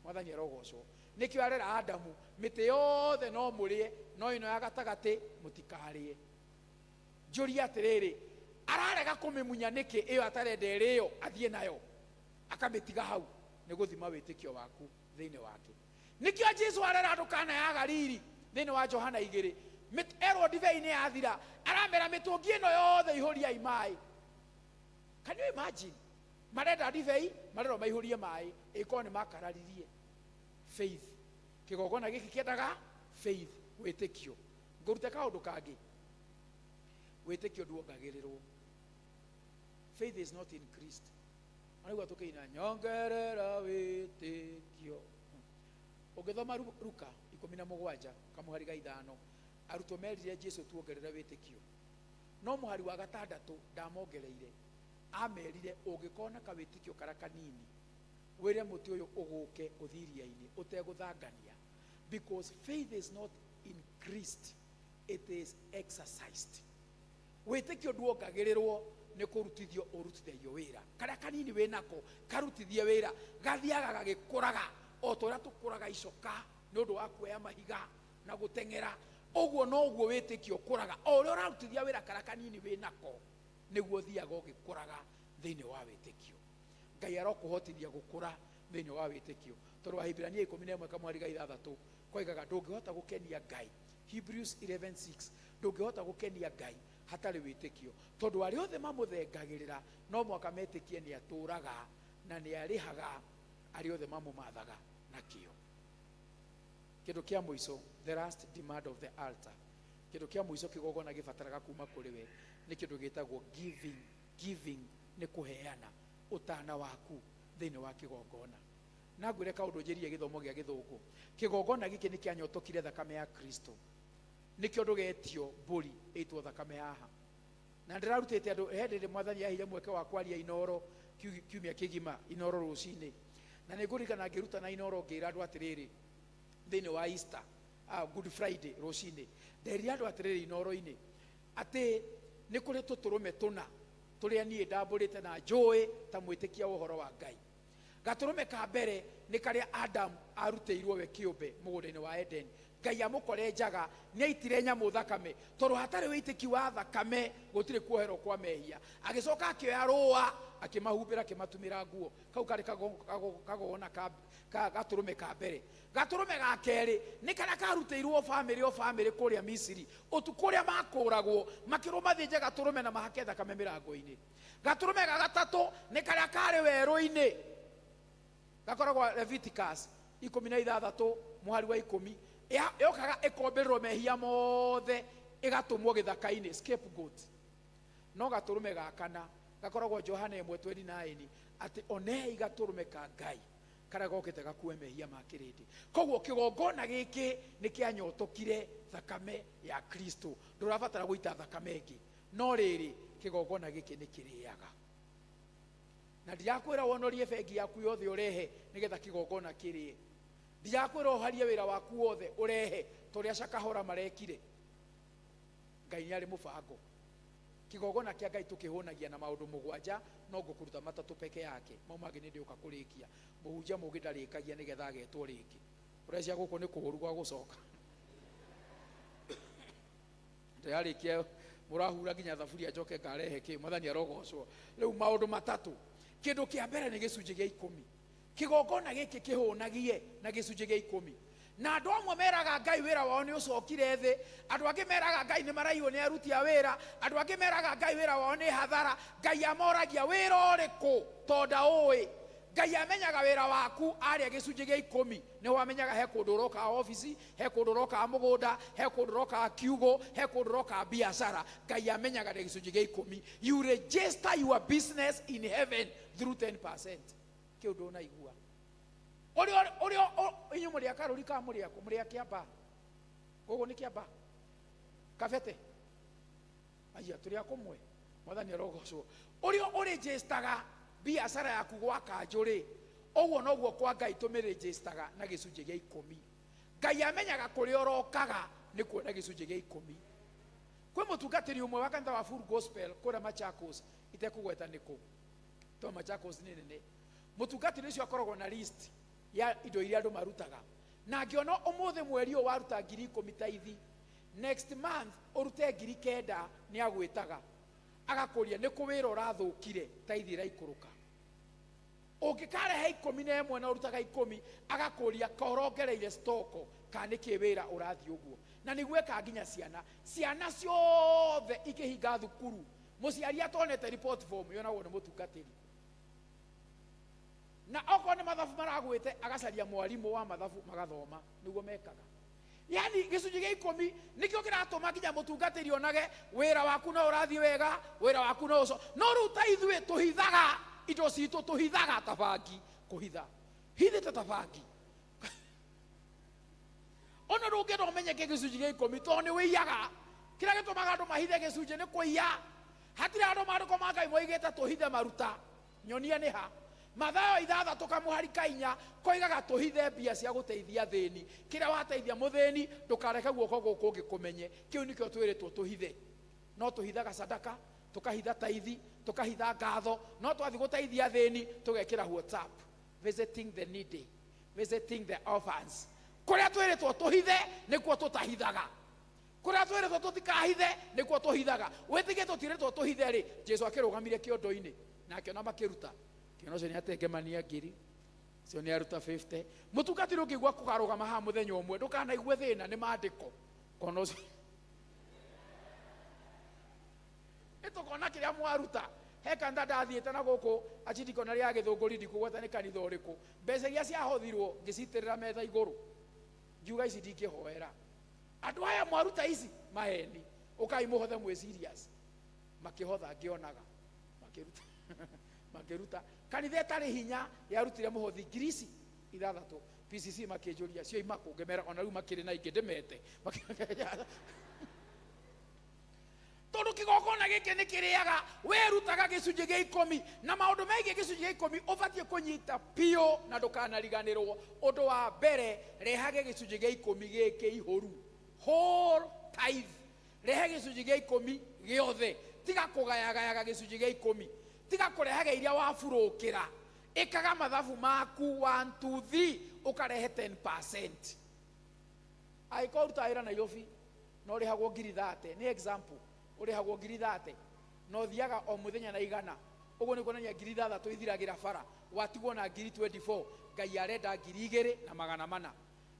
Mwathani arogocwo. Nĩkĩo arera Adamu, mĩtĩ yothe no mũrĩe, no ĩno ya gatagatĩ mũtikarĩe. Njũria atĩrĩrĩ, ararega kũmĩmunya nĩkĩ ĩyo atarenda ĩrĩo athiĩ nayo, akamĩtiga hau? Nĩ gũthima wĩtĩkio waku thĩinĩ wake. Nĩkĩo Jesu arera andũ Kana ya Galili thĩinĩ wa Johana 2, erwo ndibei nĩ yathira, aramera mĩtũngi ĩno yothe ihũriai maĩ. Can you imagine? Marenda ndibei, marerwo maihũrie maĩ, ĩkorwo nĩ makararirie. Faith. Kĩgongona gĩkĩ kĩendaga faith, wĩtĩkio. Ngũrute kaũndũ kangĩ. Wĩtĩkio nduongagĩrĩrwo. Faith is not increased. Wanaigua tũkĩina nyongerera wĩtĩkio. Ũngĩthoma Luka 17 kamũhari ga 5, arutwo merire Jesu tuongerere wĩtĩkio, no mũhari wa 6 ndamongereire, amerire ũngĩkona kawĩtĩkio karĩa kanini wĩre mũtĩ ũyũ ũgũke ũthiĩ iria-inĩ ũtegũthangania, because faith is not increased, it is exercised. Wĩtĩkio nduongagĩrĩrwo nĩ kũrutithio ũrutithagio wĩra, karĩa kanini wĩnako karutithie wĩra, gathiaga gagĩkũraga o ta ũrĩa tũkũraga icoka nĩ ũndũ wa kuoya mahiga na gũteng'era, ũguo noguo wĩtĩkio ũkũraga o ũrĩa ũrarutithia wĩra karĩa kanini wĩnako, nĩguo ũthiaga ũgĩkũraga thĩinĩ wa wĩtĩkio. Ngai arokũhotithia gũkũra thĩinĩ wa wĩtĩkio, tondũ Wahibrania 11 kamweri ga 6 koigaga ndũngĩhota gũkenia Ngai. Hebrews 11:6, ndũngĩhota gũkenia Ngai hatarĩ wĩtĩkio, tondũ arĩa othe mamũthengagĩrĩra no mũhaka metĩkie nĩ atũũraga na nĩ arĩhaga arĩa othe mamũmathaga nakĩo. Kĩndũ kĩa mũico, the last demand of the altar, kĩndũ kĩa mũico kĩgongona gĩbataraga kuma kũrĩ we nĩ kĩndũ gĩtagwo giving. Giving nĩ kũheana ũtana waku thĩinĩ wa kĩgongona. Na ngwĩre kaũndũ njĩrie gĩthomo gĩa gĩthũngũ, kĩgongona gĩkĩ nĩ kĩanyotokire thakame ya Kristo, nĩkĩo ndũgetio mbũri ĩitwo thakame haha. Na ndĩrarutĩte andũ he hĩndĩ mwathani aheire mweke wa kwaria Inoro kiumia kĩgima, Inoro rũcinĩ, na nĩ ngũririkana ngĩrutana Inoro ngĩra andũ atĩrĩrĩ thĩinĩ wa Easter, Good Friday rũcinĩ, nderire andũ atĩrĩrĩ Inoro-inĩ atĩ nĩ kũrĩ tũtũrũme tũna tũrĩa niĩ ndambũrĩte na njũĩ ta mwĩtĩkia wa ũhoro wa Ngai. Gatũrũme ka mbere nĩ karĩa Adam arutĩirwo we kĩũmbe mũgũnda-inĩ wa Eden. Ngai amũkore njaga nĩ aitire nyamũ thakame, tondũ hatarĩ wĩitĩki wa thakame gũtirĩ kuoherwo kwa mehia. Agĩcoka akĩoya rũa akĩmahumbĩra akĩmatumĩra nguo. Kau karĩ kagongona ka gatũrũme ka mbere. Gatũrũme ga kerĩ nĩ karĩa karutĩirwo bamĩrĩ o bamĩrĩ kũrĩa Misiri, ũtukũ ũrĩa makũragwo makĩrwo mathĩnje gatũrũme na mahake thakame mĩrango-inĩ. Gatũrũme ga gatatũ nĩ karĩa karĩ werũ-inĩ, gakoragwo Leviticus 16 mũhari wa 10, yokaga ĩkombĩrĩrwo mehia mothe ĩgatũmwo gĩthaka-inĩ, scapegoat. No gatũrũme ga kana gakoragwo Johana 1:29, atĩ onei gatũrũme ka Ngai karĩa gokĩte gakue mehia ma kĩrĩndĩ. Koguo kĩgongona gĩkĩ nĩ kĩanyotokire thakame ya Kristo, ndũrabatara gũita thakame ĩngĩ, no rĩrĩ kĩgongona gĩkĩ nĩ kĩrĩaga. Na ndirakwĩra wonorie bengi yaku yothe ũrehe nĩgetha kĩgongona kĩrĩe, ndirakwĩra ũharie wĩra waku wothe ũrehe ta ũrĩa Shakahora marekire. Ngai nĩ arĩ mũbango. Kĩgongona kĩa Ngai tũkĩhũnagia na maũndũ 7, no ngũkũruta 3 peke yake, mau mangĩ nĩ ndĩũka kũrĩkia. Mũhunjia mũũgĩ ndarĩkagia nĩgetha agetwo rĩngĩ. Ũrecia gũkũ nĩ kũũru gwa gũcoka. Ndĩrarĩkia mũrahura nginya thaburia njoke ngarehe kĩ, mwathani arogocwo. Rĩu maũndũ 3. Kĩndũ kĩa mbere nĩ gĩcunjĩ gĩa 10. Kĩgongona gĩkĩ kĩhũnagie na gĩcunjĩ gĩa 10. Na andũ amwe meraga Ngai wĩra wao nĩ ũcokire thĩ, andũ angĩ meraga Ngai nĩ maraiywo nĩ aruti a wĩra, andũ angĩ meraga Ngai wĩra wao nĩ hathara. Ngai amoragia wĩra ũrĩkũ tondũ ndaũĩ. Ngai amenyaga wĩra waku arĩa gĩcunjĩ gĩa 10, nĩho amenyaga he kũndũ ũrokaga obici, he kũndũ ũrokaga mũgũnda, he kũndũ ũrokaga kiugũ, he kũndũ ũrokaga biacara. Ngai amenyaga na gĩcunjĩ gĩa 10. You register your business in heaven through 10%. Kĩu ndũnaigua. Ũrĩa inyuĩ mũrĩ a Karũri kana mũrĩ akũ? Mũrĩ a Kĩambaa? Gũkũ nĩ Kĩambaa? Kabete? Aya, tũrĩ a kũmwe. Mwathani arogocwo. Ũrĩa ũrĩnjĩstaga biacara yaku gwa kanjũ rĩ, ũguo noguo kwa Ngai tũmĩrĩnjĩstaga na gĩcunjĩ gĩa 10. Ngai amenyaga kũrĩa ũrokaga nĩ kuona gĩcunjĩ gĩa 10. Kwĩ mũtungatĩri ũmwe wa kanitha wa Full Gospel kũrĩa Machakos, itekũgweta nĩ kũ, tondũ Machakos nĩ nene. Mũtungatĩri ũcio akoragwo na list ya indo iria andũ marutaga, na angĩona ũmũthĩ mweri ũyũ waruta ngiri ikũmi ta ithi, next month ũrute ngiri 9, nĩ agwĩtaga agakũria nĩ kũ wĩra ũrathũkire ta ithi ĩraikũrũka. Ũngĩkarehe 11 na ũrutaga 10, agakũria ka ũrongereire stoko kana nĩ kĩ wĩra ũrathiĩ ũguo. Na nĩguo ekaga nginya ciana, ciana ciothe ikĩhinga thukuru, mũciari atonete report form yonagwo nĩ mũtungatĩri. Na okorwo nĩ mathabu maragwĩte, agacaria mwarimũ wa mathabu magathoma, nĩguo mekaga. Yani gĩcunjĩ gĩa 10 nĩkĩo kĩratũma nginya mũtungatĩri onage wĩra waku no ũrathiĩ wega, wĩra waku no ũco. No rĩu ta ithuĩ tũhithaga Indo citũ tũhithaga ta bangi, kũhitha hithĩte ta bangi. Ona ndũngĩenda ũmenyeke gĩcunjĩ gĩa ikũmi tondũ nĩ wĩiyaga. Kĩrĩa gĩtũmaga andũ mahithe gĩcunjĩ nĩ kũiya. Hatirĩ andũ maandĩko ma Ngai moigĩte tũhithe maruta. Nyonia nĩ ha. Mathayo ithathatũ kamũhari ka inya koigaga tũhithe mbia cia gũteithia athĩni. Kĩrĩa wateithia mũthĩni ndũkareke guoko gũkũ ũngĩ kũmenye. Kĩu nĩkĩo twĩrĩtwo tũhithe. No tũhithaga sadaka, tũkahitha taithi, tũkahitha ngatho, no twathiĩ gũteithia athĩni tũgekĩra WhatsApp, visiting the needy, visiting the orphans. Kũrĩa twĩrĩtwo tũhithe nĩkuo tũtahithaga, kũrĩa twĩrĩtwo tũtikahithe nĩkuo tũhithaga. Wĩtĩkie tũtirĩtwo tũhithe rĩ, Jesu akĩrũgamire kĩondo-inĩ na akĩona makĩruta. Kĩona ũcio nĩatengemania ngiri, ũcio nĩaruta 50. Mũtungatĩri ũngĩigua kũgarũgama haha mũthenya ũmwe ndũkanaigue thĩna, nĩ maandĩko. Kona ũcio nĩtũkona kĩrĩa mwaruta. He kanitha ndathiĩte na gũkũ achindikona rĩa Gĩthũngũri, ndikũgweta nĩ kanitha ũrĩkũ. Mbeca iria ciahothirwo ngĩcitĩrĩra metha igũrũ, ngiuga ici ndingĩhoera andũ aya mwaruta ici maheni, ũkai mũhothe mwĩ serious. Makĩhotha ngĩonaga makĩruta makĩruta. Kanitha ĩtarĩ hinya yarutire mũhothi ngiri ici ithathatũ. PCC makĩnjũria cioima kũ, ngĩmera ona rĩu makĩrĩ na ingĩ ndĩmete. Tondũ kĩgongona gĩkĩ nĩ kĩrĩaga, wĩrutaga gĩcunjĩ gĩa ikũmi, na maũndũ megiĩ gĩcunjĩ gĩa ikũmi ũbatiĩ kũnyita biũ na ndũkanariganĩrwo. Ũndũ wa mbere, rehage gĩcunjĩ gĩa ikũmi gĩkĩ ihũru, whole tithe. Rehe gĩcunjĩ gĩa ikũmi gĩothe, tiga kũgayagayaga gĩcunjĩ gĩa ikũmi, tiga kũrehaga iria waburũkĩra. Ĩkaga mathabu maku 1 2 3 ũkarehe 10%. Angĩkorwo ũrutaga wĩra Nairobi na ũrĩhagwo ngiri 30, nĩ example, ũrĩhagwo ngiri 30 na ũthiaga o mũthenya na igana, ũguo nĩ kuonania ngiri ithathatũ ithiragĩra bara, watigwo na ngiri 24. Ngai arenda ngiri igĩrĩ na magana mana.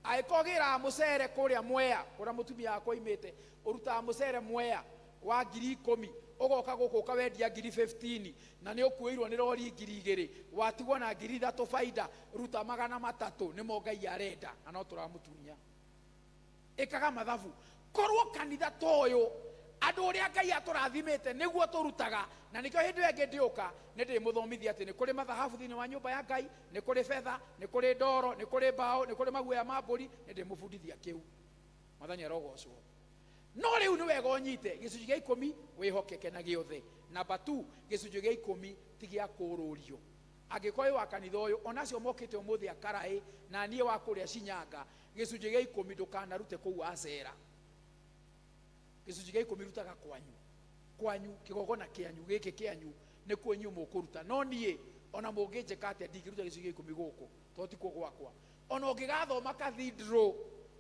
Angĩkorwo ũgĩraga mũcere kũrĩa Mwea, kũrĩa mũtumia wakwa oimĩte, ũrutaga mũcere Mwea wa ngiri ikũmi, ũgoka gũkũ ũkawendia ngiri 15, na nĩ ũkuĩirwo nĩ rori ngiri igĩrĩ, watigwo na ngiri ithatũ baida, ruta magana matatũ, nĩmo Ngai arenda, na no tũramũtunya. Ĩkaga mathabu. Korwo kanitha ta ũyũ andũ ũrĩa Ngai atũrathimĩte nĩguo tũrutaga, na nĩkĩo hĩndĩ ĩyo ĩngĩ ndĩũka nĩ ndĩmũthomithia atĩ nĩ kũrĩ mathahabu thĩinĩ wa nyũmba ya Ngai, nĩ kũrĩ betha, nĩ kũrĩ ndoro, nĩ kũrĩ mbaũ, nĩ kũrĩ maguoya ma mbũri, nĩ ndĩmũbundithia kĩu. Mwathani arogocwo. No rĩu nĩ wega ũnyite gĩcunjĩ gĩa ikũmi wĩhokeke na gĩothe. Namba 2, gĩcunjĩ gĩa ikũmi ti gĩa kũrũrio. Angĩkorwo wĩ wa kanitha ũyũ, ona acio mokĩte ũmũthĩ akaraĩ na niĩ wa kũrĩa Shinyanga, gĩcunjĩ gĩa ikũmi ndũkanarute kũu acera. Gĩcunjĩ gĩa ikũmi rutaga kwanyu, kwanyu kĩgongona kĩanyu gĩkĩ kĩanyu nĩkuo inyuĩ mũkũruta. No niĩ ona mũngĩnjĩka atĩa ndingĩruta gĩcunjĩ gĩa ikũmi gũkũ tondũ tikuo gwakwa. Ona ũngĩgathoma cathedral,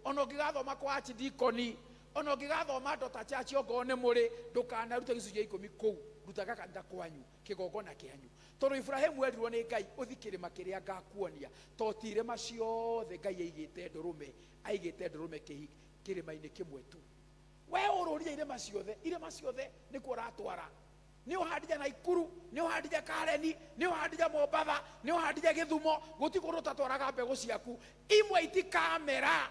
ona ũngĩgathoma kwa archdeacon, ona ũngĩgathoma Dota Church ongorwo nĩ mũrĩ, ndũkanarute gĩcunjĩ gĩa ikũmi kũu. Rutaga kanitha kwanyu, kĩgongona kĩanyu. Tondũ Ibrahimu erirwo nĩ Ngai ũthi kĩrĩma kĩrĩa ngakuonia, to ti irĩma ciothe Ngai aigĩte ndũrũme, aigĩte ndũrũme kĩrĩma-inĩ kĩmwe tu. We ũrũrire irĩma ciothe, irĩma ciothe nĩkuo ũratwara. Nĩ ũhandire Naikuru, nĩ ũhandire Kareni, nĩ ũhandire Mombatha, nĩ ũhandire Gĩthumo, gũtirĩ kũndũ ũtatwaraga mbegũ ciaku. Imwe itikamera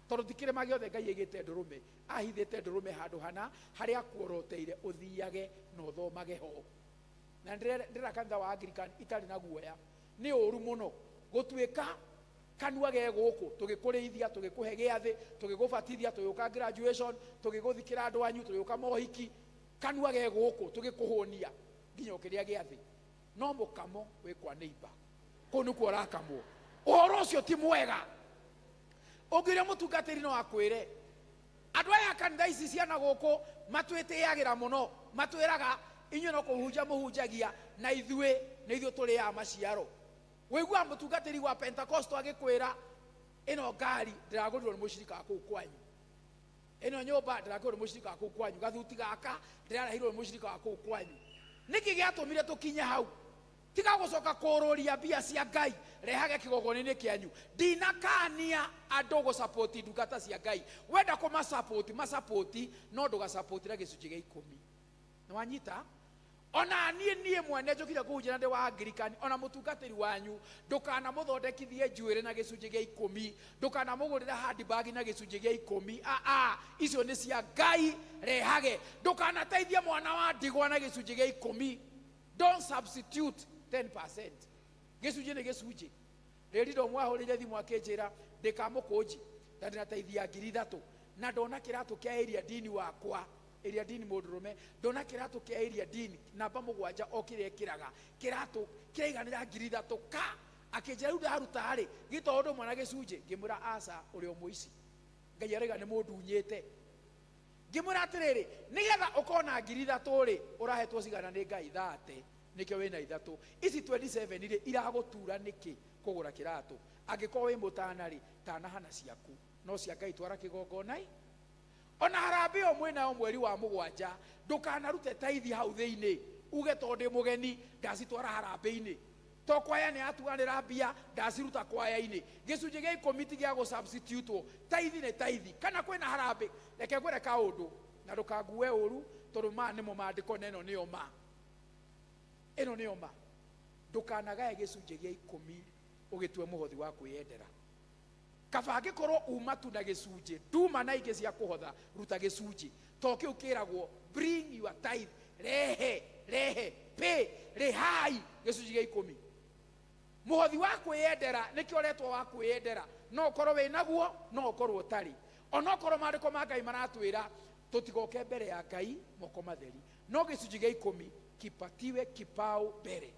tondũ ti kĩrĩma gĩothe Ngai aigĩte ndũrũme. Ahithĩte ndũrũme handũ hana harĩa akuoroteire ũthiage na ũthomage ho. Na ndĩra kanitha wa Anglican itarĩ na guoya. Nĩ ũru mũno gũtuĩka kanua ge gũkũ tũgĩkũrĩithia, tũgĩkũhe gĩathĩ, tũgĩgũbatithia, tũgĩũka graduation, tũgĩgũthikĩra andũ anyu, tũgĩũka mohiki, kanua ge gũkũ tũgĩkũhũnia nginya ũkĩrĩa gĩathĩ. No mũkamo wĩ kwa neighbor, kũu nĩkuo ũrakamwo. Ũhoro ũcio ti mwega. Ũngĩũria mũtungatĩri no akwĩre andũ aya kanitha ici ciana gũkũ matwĩtĩagĩra mũno, matwĩraga inyuĩ no kũhunjia mũhunjagia na ithuĩ nĩ ithuĩ tũrĩaga maciaro. Wĩiguaga mũtungatĩri wa Pentecostal agĩkwĩra ĩno ngari ndĩragũrirwo nĩ mũcirika wa kũu kwanyu, ĩno nyũmba ndĩragũrirwo nĩ mũcirika wa kũu kwanyu, gathuti gaka ndĩrarehirwo nĩ mũcirika wa kũu kwanyu. Nĩkĩ gĩatũmire tũkinye hau? Tiga gũcoka kũrũria mbia cia Ngai, rehage kĩgongona-inĩ kĩanyu. Ndinakania andũ gũsapoti ndungata cia Ngai. Wenda kũmasapoti, masapoti, no ndũgasapoti na gĩcunjĩ gĩa ikũmi. Nĩ wanyita? Ona niĩ niĩ mwene njũkire kũhunjia na ndĩ wa Anglican, ona mũtungatĩri wanyu ndũkanamũthondekithie njuĩrĩ na gĩcunjĩ gĩa ikũmi, ndũkanamũgũrĩre handbag na gĩcunjĩ gĩa ikũmi. Aa, icio nĩ cia Ngai, rehage. Ndũkanateithie mwana wa ndigwa na gĩcunjĩ gĩa ikũmi. Don't substitute. 10%. Gĩcunjĩ nĩ gĩcunjĩ. Rĩrĩ ndo mwahũrĩire thimũ akĩnjĩra ndĩkamũkũnji na ndĩna taithi ya 3,000 na ndona kĩratũ kĩa area dini wakwa, area dini mũndũrũme, ndona kĩratũ kĩa area dini namba 7 o kĩrĩa ĩkĩraga kĩratũ kĩraiganĩra 3,000 ka akĩnjĩra rĩu ndaruta rĩ gĩto ũndũ ũmwe na gĩcunjĩ. Ngĩmwĩra aca, ũrĩ o mũici, Ngai arauga nĩ mũndunyĩte. Ngĩmwĩra atĩrĩrĩ, nĩgetha ũkona 3,000 rĩ, ũrahetwo cigana nĩ Ngai? 30, nĩkĩo wĩna 3. Ici 27 rĩ, iragũtura nĩkĩ kũgũra kĩratũ? Angĩkorwo wĩ mũtana rĩ, tanahana ciaku, no cia Ngai twara kĩgongona-ĩ. Ona harambee ĩyo mwĩnayo mweri wa 7, ndũkanarute taithi hau thĩinĩ uge tondũ ndĩ mũgeni ndacitwara harambee-inĩ. To kwaya nĩ yatuanĩra mbia, ndaciruta kwaya-inĩ. Gĩcunjĩ gĩa 10 ti gĩa gũ-substitute-wo, taithi nĩ taithi. Kana kwĩna harambee, reke ngwĩre kaũndũ na ndũkangue ũru, tondũ maya nĩmo maandĩko na ĩno nĩyo ma. Ĩno nĩyo ma. Ndũkanagae gĩcunjĩ gĩa 10 ũgĩtue mũhothi wa kwĩyendera. Kaba angĩkorwo uma tu na gĩcunjĩ, nduma na ingĩ cia kũhotha, ruta gĩcunjĩ. To kĩu kĩragwo bring your tithe, rehe, rehe, pay, rĩhai gĩcunjĩ gĩa 10. Mũhothi wa kwĩyendera nĩkĩo ũretwo wa kwĩyendera, no ũkorwo wĩ naguo, no ũkorwo ũtarĩ. Onokorwo maandĩko ma Ngai maratwĩra tũtigoke mbere ya Ngai moko matheri, no gĩcunjĩ gĩa 10 kipatiwe kipao mbere.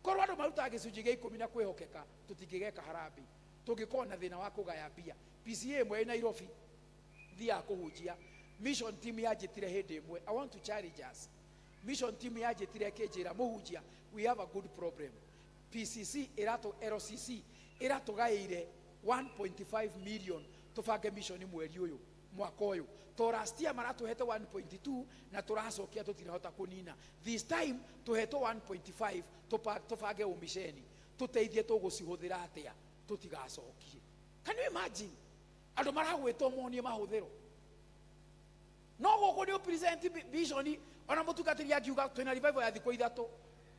Korwo andũ marutaga gĩcunjĩ gĩa 10 na kwĩhokeka, tũtingĩgeka harambee, tũngĩkorwo na thĩna wa kũgaya mbia. PCA ĩmwe ĩ Nairobi thiaga kũhunjia, mission team yanjĩtire hĩndĩ ĩmwe, I want to challenge us. Mission team yanjĩtire ĩkĩnjĩra, mũhunjia, we have a good problem. PCC ĩratũ, LCC ĩratũgaĩire 1.5 million tũbange mission mweri ũyũ, mwaka ũyũ. To last year maratũhete 1.2 na tũracokia tũtirahota kũnina. This time tũhetwo 1.5 tũbange ũmiceni, tũteithie tũgũcihũthĩra atĩa tũtigacokie. Can you imagine? Andũ maragwĩtwo monie mahũthĩro. No gũkũ nĩ ũpresent vision, ona mũtungatĩri angiuga twĩna revival ya thikũ 3.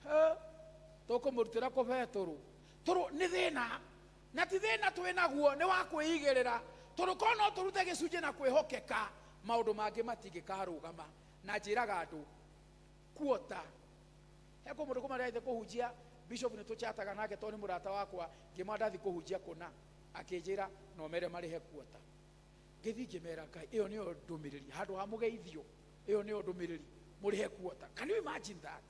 He, tũkũmũrutĩra kũ Betũrũ? Tũrũ nĩ thĩna, na ti thĩna twĩnaguo, nĩ wa kwĩigĩrĩra. Tondũ korwo no tũrute gĩcunjĩ na kwĩhokeka, maũndũ mangĩ matingĩkarũgama. Na njĩraga andũ kuota. He kũ mũndũ kũma ndĩrathiĩ kũhunjia, bishop nĩ tũchataga nake tondũ nĩ mũrata wakwa, ngĩmwĩra ndathiĩ kũhunjia kũna, akĩnjĩra no mere marĩhe kuota. Ngĩthiĩ ngĩmera Ngai, ĩyo nĩyo ndũmĩrĩri, handũ ha mũgeithio, ĩyo nĩyo ndũmĩrĩri, mũrĩhe kuota. Can you imagine that?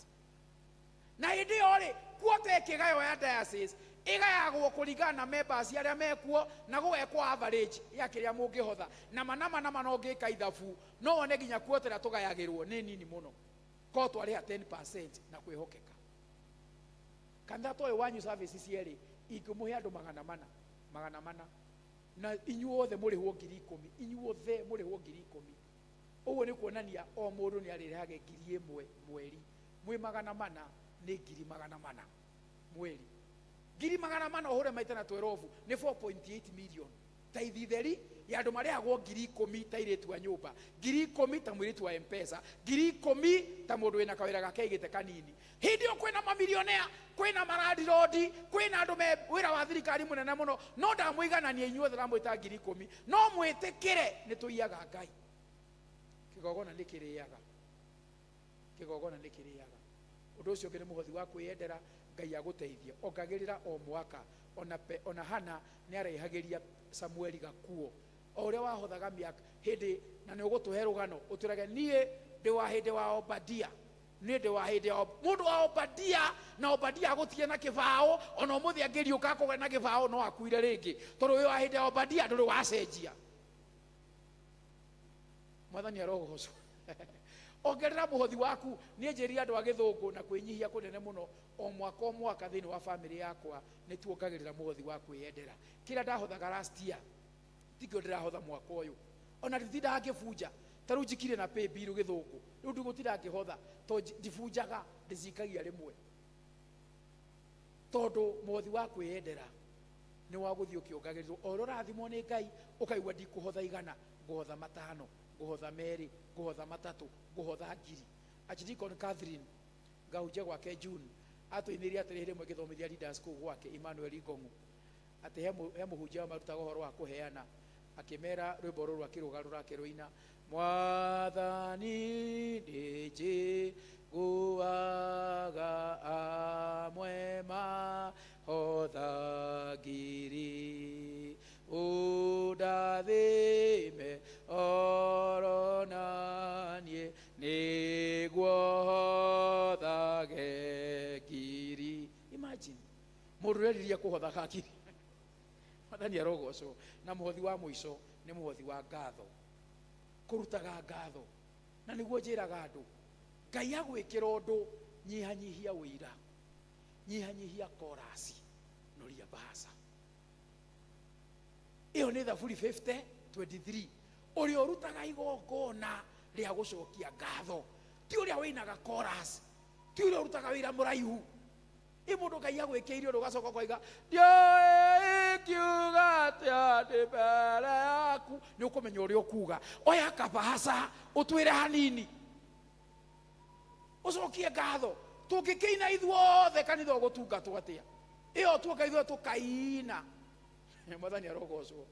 Na hĩndĩ ĩyo rĩ, kuota ĩkĩgaywo ya diocese, ĩgayagwo kũringana na members arĩa mekuo, na gũgekwo average ya kĩrĩa mũngĩhotha. Na ma, na ma, na ma, no ngĩka ithabu, no wone nginya kuota ĩrĩa tũgayagĩrwo nĩ nini mũno. Korwo twarĩha 10% na kwĩhokeka. Kanitha ta ũyũ wanyu service cierĩ, ingĩmũhe andũ magana mana, magana mana, na inyuothe mũrĩhwo 10,000, inyuothe mũrĩhwo 10,000. Ũguo nĩ kuonania o mũndũ nĩ arĩrehage 1,000 mweri. Mwĩ magana mana nĩ 400,000 mweri. 400,000 ũhũre maita na 12 nĩ 4.8 million. Ta ithitheri ya andũ marĩhagwo 10,000 ta airĩtu a nyũmba, 10,000 ta mũirĩtu wa M-Pesa, 10,000 ta mũndũ wĩna kawĩra gake aigĩte kanini. Hĩndĩ ĩyo kwĩna mamilionea, kwĩna marandirondi, kwĩna andũ me wĩra wa thirikari mũnene mũno, no ndamũiganania inyuothe ndamwĩta 10,000. No mwĩtĩkĩre nĩ tũiyaga Ngai. Kĩgongona nĩ kĩrĩaga. Kĩgongona nĩ kĩrĩaga. Ũndũ ũcio ũngĩ nĩ mũhothi wa kwĩyendera, Ngai agũteithie. Ongagĩrĩra o mwaka. Ona pe, ona Hana nĩ araihagĩria Samueli gakuo. O ũrĩa wahothaga mĩaka hĩndĩ, na nĩ ũgũtũhe rũgano, ũtwĩrage niĩ ndĩ wa hĩndĩ wa Obadia. Niĩ ndĩ wa hĩndĩ ya mũndũ wa Obadia, na Obadia agũtige na kĩbaũ, ona ũmũthĩ angĩriũka akũgĩa na kĩbaũ no akuire rĩngĩ. Tondũ wĩ wa hĩndĩ ya Obadia ndũrĩ wacenjia. Mwathani arogocwo. Ongerera mũhothi waku. Niĩ njĩrire andũ a gĩthũngũ na kwĩnyihia kũnene mũno, o mwaka o mwaka thĩinĩ wa famĩlĩ yakwa nĩ tuongagĩrĩra mũhothi wa kwĩyendera. Kĩrĩa ndahothaga last year tikĩo ndĩrahotha mwaka ũyũ. Ona nditindaga ngĩbunja. Ta rĩu njikire na pay bill gĩthũngũ, rĩu ndigũtinda ngĩhotha tondũ ndibunjaga, ndĩcikagia rĩmwe. Tondũ mũhothi wa kwĩyendera nĩ wa gũthiĩ ũkĩongagĩrĩrwo. O ũrĩa ũrathimwo nĩ Ngai, ũkaigua ndikũhotha 100, ngũhotha 5, ngũhotha 2, ngũhotha 3, ngũhotha 1,000. Archdeacon Catherine ngahunjia gwake June, atũinĩire atĩrĩ rĩmwe ngĩthomithia leaders kũu gwake Emmanuel Ngong'u, atĩ he mũhunjia marutaga ũhoro wa kũheana, akĩmera rwĩmbo rũrũ akĩrũgarũra akĩrũina, Mwathani nĩnjiguaga amwe Kũhotha ngiri ũndathime oro naniĩ nĩguo hothage ngiri. Imagine mũndũ ũreriria kũhothaga ngiri. Mwathani arogocwo. Na mũhothi wa mũico nĩ mũhothi wa ngatho, kũrutaga ngatho. Na nĩguo njĩraga andũ, Ngai agwĩkĩra ũndũ, nyihanyihia ũira, nyihanyihia korasi, noria mbaca. Ĩyo nĩ Thaburi 50:23. Ũrĩa ũrutaga igongona rĩa gũcokia ngatho ti ũrĩa wĩinaga chorus, ti ũrĩa ũrutaga wĩra mũraihu. Ĩ mũndũ Ngai agwĩkĩire ũndũ ũgacoka ũkoiga ndiũĩ ingiuga atĩa ndĩ mbere yaku, nĩ ũkũmenya ũrĩa ũkuga. Oya kabahaca ũtwĩre hanini ũcokie ngatho. Tũngĩkĩina ithuothe kanitha ũgũtungatwo atĩa? Ĩyo tuoka ithuothe tũkaina. Mwathani arogocwo.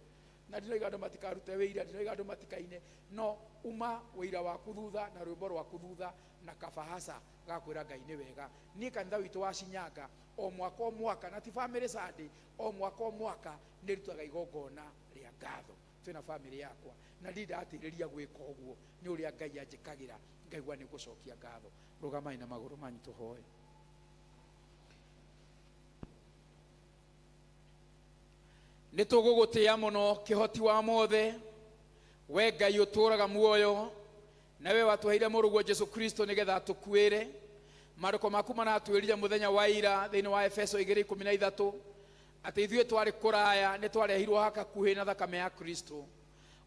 Na ndinoiga andũ matikarute wĩira, ndinoiga andũ matikaine, no uma wĩira waku thutha na rwĩmbo rwaku thutha na kabahaca gakwĩra Ngai nĩ wega. Niĩ kanitha witũ wa Shinyanga o mwaka o mwaka, na ti family Sunday, o mwaka o mwaka nĩrutaga igongona rĩa ngatho twĩna family yakwa, na ndirĩ ndatĩrĩria gwĩka ũguo nĩ ũrĩa Ngai anjĩkagĩra, ngaigua nĩ ngũcokia ngatho. Rũgamai na magũrũ manyu tũhoe. Nĩ tũgũgũtĩa mũno kĩhoti wa mothe, we Ngai ũtũũraga muoyo, na we watũheire mũrũguo Jesu Kristo nĩgetha atũkuĩre. Maandĩko maku maratwĩrire mũthenya wa ira thĩinĩ wa Efeso 2:13 atĩ ithuĩ twarĩ kũraya nĩ twarehirwo hakakuhĩ na thakame ya Kristo.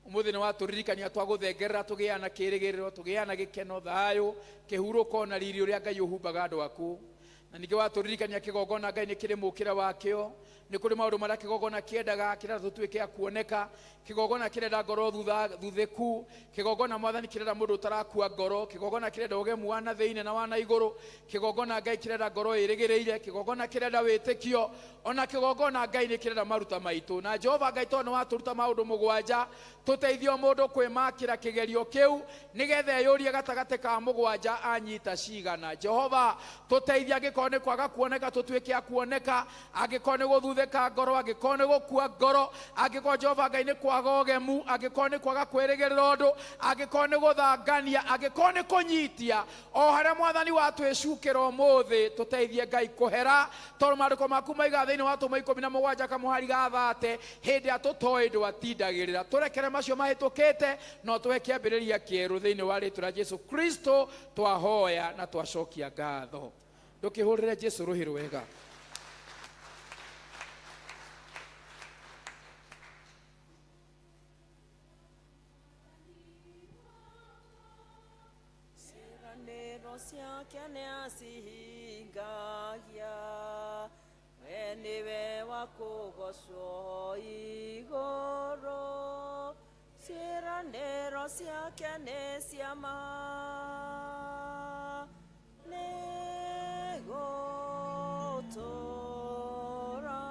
Ũmũthĩ nĩ watũririkania twagũthengerera tũgĩaga na kĩĩrĩgĩrĩro, tũgĩaga na gĩkeno, thayũ, kĩhurũko na riri ũrĩa Ngai ũhumbaga andũ aku. Na ningĩ watũririkania kĩgongona Ngai nĩ kĩrĩ mũkĩra wakĩo. Nĩ kũrĩ maũndũ marĩa kĩgongona kĩendaga, kĩrenda tũtuĩke a kuoneka. Kĩgongona kĩrenda ngoro thuthĩku. Kĩgongona Mwathani kĩrenda mũndũ ũtarakua ngoro. Kĩgongona kĩrenda ũgemu wa na thĩinĩ na wa na igũrũ. Kĩgongona Ngai kĩrenda ngoro ĩrĩgĩrĩire. Kĩgongona kĩrenda wĩtĩkio. Ona kĩgongona Ngai nĩ kĩrenda maruta maitũ. Na Jehova Ngai tondũ nĩ watũruta maũndũ mũgwanja, tũteithie o mũndũ kwĩmakĩra kĩgerio kĩu nĩgetha eyũrie gatagatĩ ka mũgwanja anyita cigana. Jehova tũteithie angĩkorwo nĩ kwaga kuoneka tũtuĩke a kuoneka, angĩkorwo nĩ gũthuthĩka ngoro, angĩkorwo nĩ gũkua ngoro, angĩkorwo Jehova Ngai nĩ kwaga ũgemu, angĩkorwo nĩ kwaga kwĩrĩgĩrĩra ũndũ, angĩkorwo nĩ gũthangania, angĩkorwo nĩ kũnyitia o harĩa Mwathani watwĩcukĩra ũmũthĩ, tũteithie Ngai kũhera, tondũ maandĩko maku maiga thĩinĩ wa Atũmwo 17 kamũhari ga 30, hĩndĩ ĩrĩa tũtoĩ ndwatindagĩrĩra. Tũrekere macio mahĩtũkĩte, no tũhe kĩambĩrĩria kĩerũ thĩinĩ wa rĩtwa rĩa Jesu Kristo twahoya na twacokia ngatho. Ndũkĩhũrĩre Jesu rũhĩ rwega. Ciĩranĩro ciake nĩacihingagia, we nĩwe wa kũgocwo igũrũ. Ciĩranĩro ciake nĩ cia ma, nĩgũtũũra.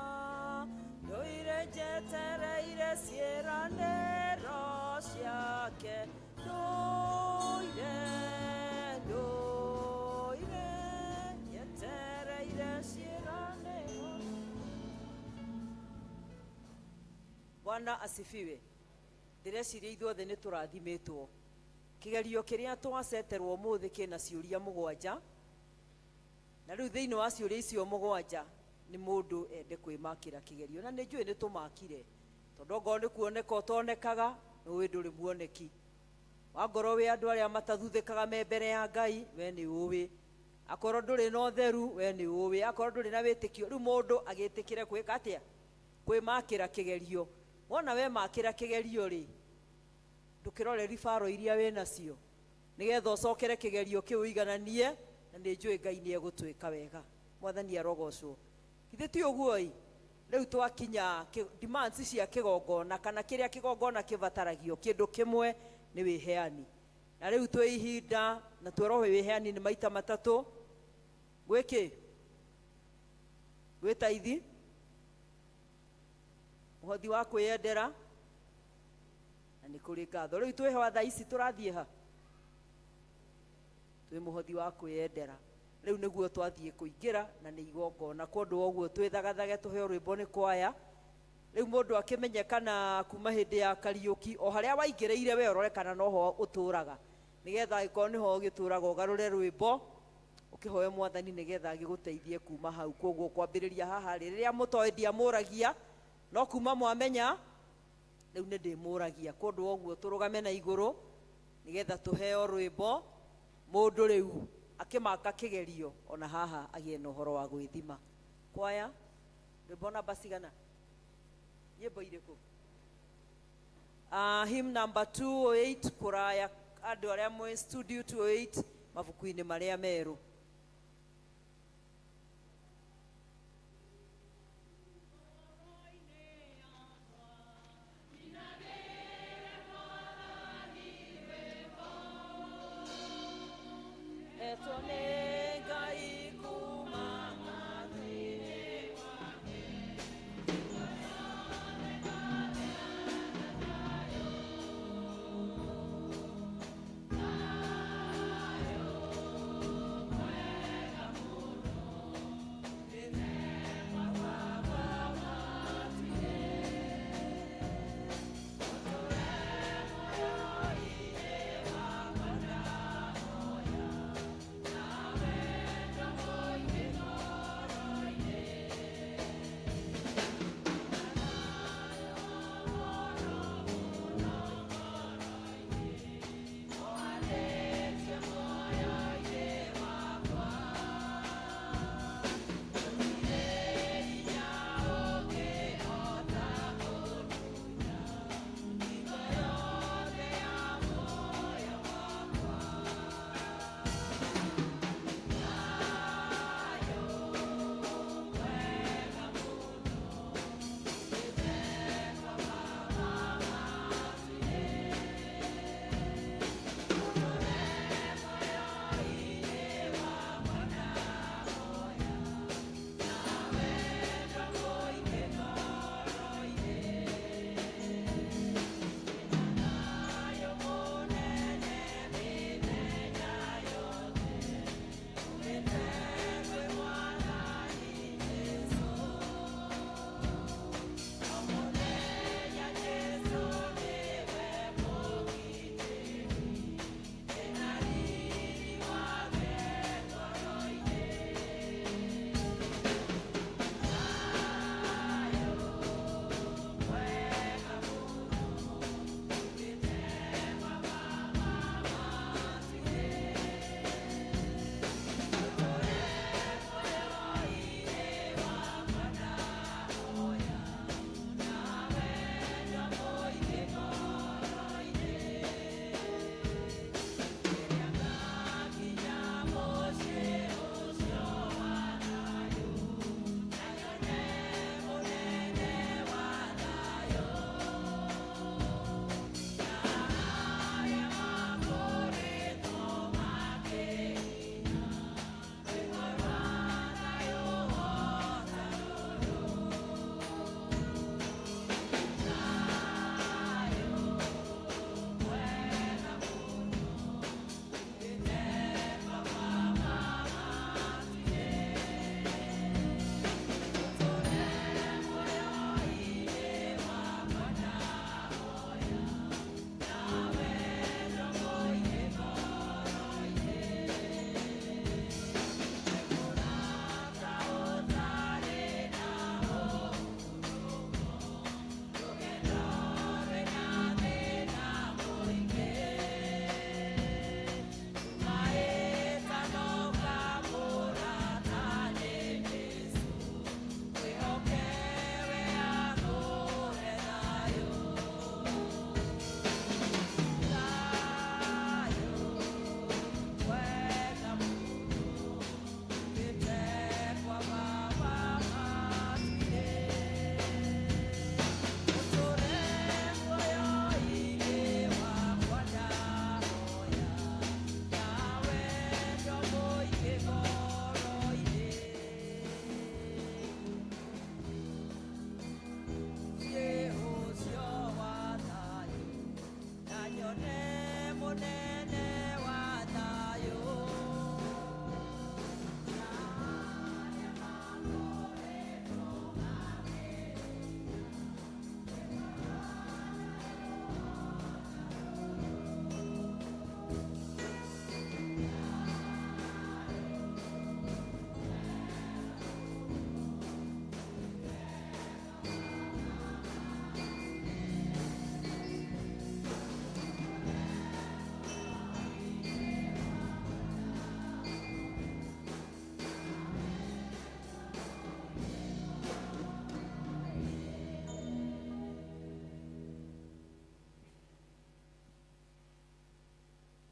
Ndũire njetereire ciĩranĩro ciake, ndũire, ndũire njetereire ciĩranĩro. Bwana asifiwe. Ndĩreciria ithuothe nĩ tũrathimĩtwo. Kĩgerio kĩrĩa twaceterwo ũmũthĩ kĩna ciũria mũgwanja, na rĩu thĩinĩ wa ciũria icio mũgwanja nĩ mũndũ ende kwĩmakĩra kĩgerio, na nĩ njũĩ nĩ tũmakire, tondũ ongorwo nĩ kuoneka ũtonekaga, nĩ ũĩ ndũrĩ muoneki. Wangorwo wĩ andũ arĩa matathuthĩkaga me mbere ya Ngai, we nĩ ũĩ. Akorwo ndũrĩ na ũtheru, we nĩ ũĩ. Akorwo ndũrĩ na wĩtĩkio, rĩu mũndũ agĩtĩkĩre gwĩka atĩa? Kwĩmakĩra kĩgerio. Wona wemakĩra kĩgerio rĩ, ndũkĩrore ribaro iria wĩ nacio, nĩgetha ũcokere kĩgerio kĩu ũigananie, na nĩ njũĩ Ngai nĩ egũtwĩka wega. Mwathani arogocwo. Githĩ ti ũguo ĩ? Rĩu twakinya demands cia kĩgongona, kana kĩrĩa kĩgongona kĩbataragio, kĩndũ kĩmwe nĩ wĩheani. Na rĩu twĩ ihinda, na twerwo wĩheani nĩ maita matatũ. Gwĩkĩ? Gwĩ taithi, mũhothi wa kwĩyendera, na nĩ kũrĩ ngatho. Rĩu twĩho thaa ici tũrathiĩ ha? Twĩ mũhothi wa kwĩyendera. Rĩu nĩguo twathiĩ kũingĩra na nĩ igongona. Kwa ũndũ wa ũguo twĩthagathage tũheo rwĩmbo nĩ kwaya. Rĩu mũndũ akĩmenye kana kuma hĩndĩ ya Kariũki o harĩa waingĩrĩire we ũrore kana noho ũtũraga, nĩgetha angĩkorwo nĩho ũgĩtũraga ũgarũre rwĩmbo ũkĩhoe mwathani nĩgetha agĩgũteithie kuma hau. Koguo kwambĩrĩria haha rĩ, rĩrĩa mũtoĩ ndiamũragia, no kuma mwamenya rĩu nĩ ndĩmũragia. Kwa ũndũ wa ũguo tũrũgame na igũrũ nĩgetha tũheo rwĩmbo, mũndũ rĩu akĩmaka kĩgerio ona haha agĩe na ũhoro wa gwĩthima. Kwaya, rwĩmbo namba cigana? Nyĩmbo irĩkũ? Hymn number 208, kũraya andũ arĩa mwĩ studio 208 mabuku-inĩ marĩa merũ. Etwo nĩ Ngai kuma matu-inĩ.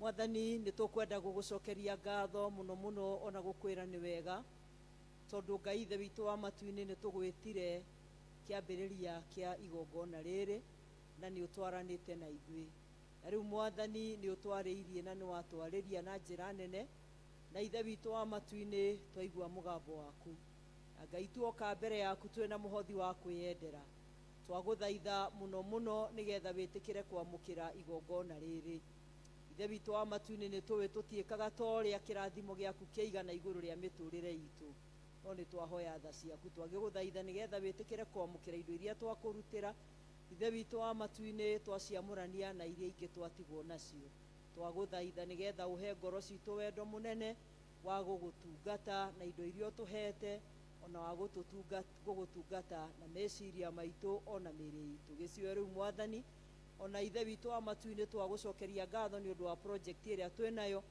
Mwathani, nĩ tũkwenda gũgũcokeria ngatho mũno mũno ona gũkwĩra nĩ wega, tondũ Ngai Ithe witũ wa matu-inĩ nĩ tũgwĩtire kĩambĩrĩria kĩa igongona rĩrĩ na nĩ ũtwaranĩte na ithuĩ. Na rĩu Mwathani nĩ ũtwarĩirie na nĩ watwarĩria na njĩra nene, na Ithe witũ wa matu-inĩ twaigua mũgambo waku. Na Ngai tuoka mbere yaku twĩna mũhothi wa kwĩyendera, twagũthaitha mũno mũno nĩgetha wĩtĩkĩre kwamũkĩra igongona rĩrĩ. Ithe witũ wa matu-inĩ nĩ tũĩ tũtiĩkaga ta ũrĩa kĩrathimo gĩaku kĩigana igũrũ rĩa mĩtũrĩre itũ, no nĩ twahoya tha ciaku, twagĩgũthaitha nĩgetha wĩtĩkĩre kwamũkĩra indo iria twakũrutĩra. Ithe witũ wa matu-inĩ twaciamũrania na iria ingĩ twatigwo nacio, twagũthaitha nĩgetha ũhe ngoro citũ wendo mũnene wa gũgũtungata na indo iria ũtũhete, ona wa gũgũtungata na meciria maitũ ona mĩĩrĩ itũ. Gĩcigo rĩu Mwathani, ona Ithe witũ wa matu-inĩ twagũcokeria ngatho nĩ ũndũ wa project ĩrĩa twĩnayo.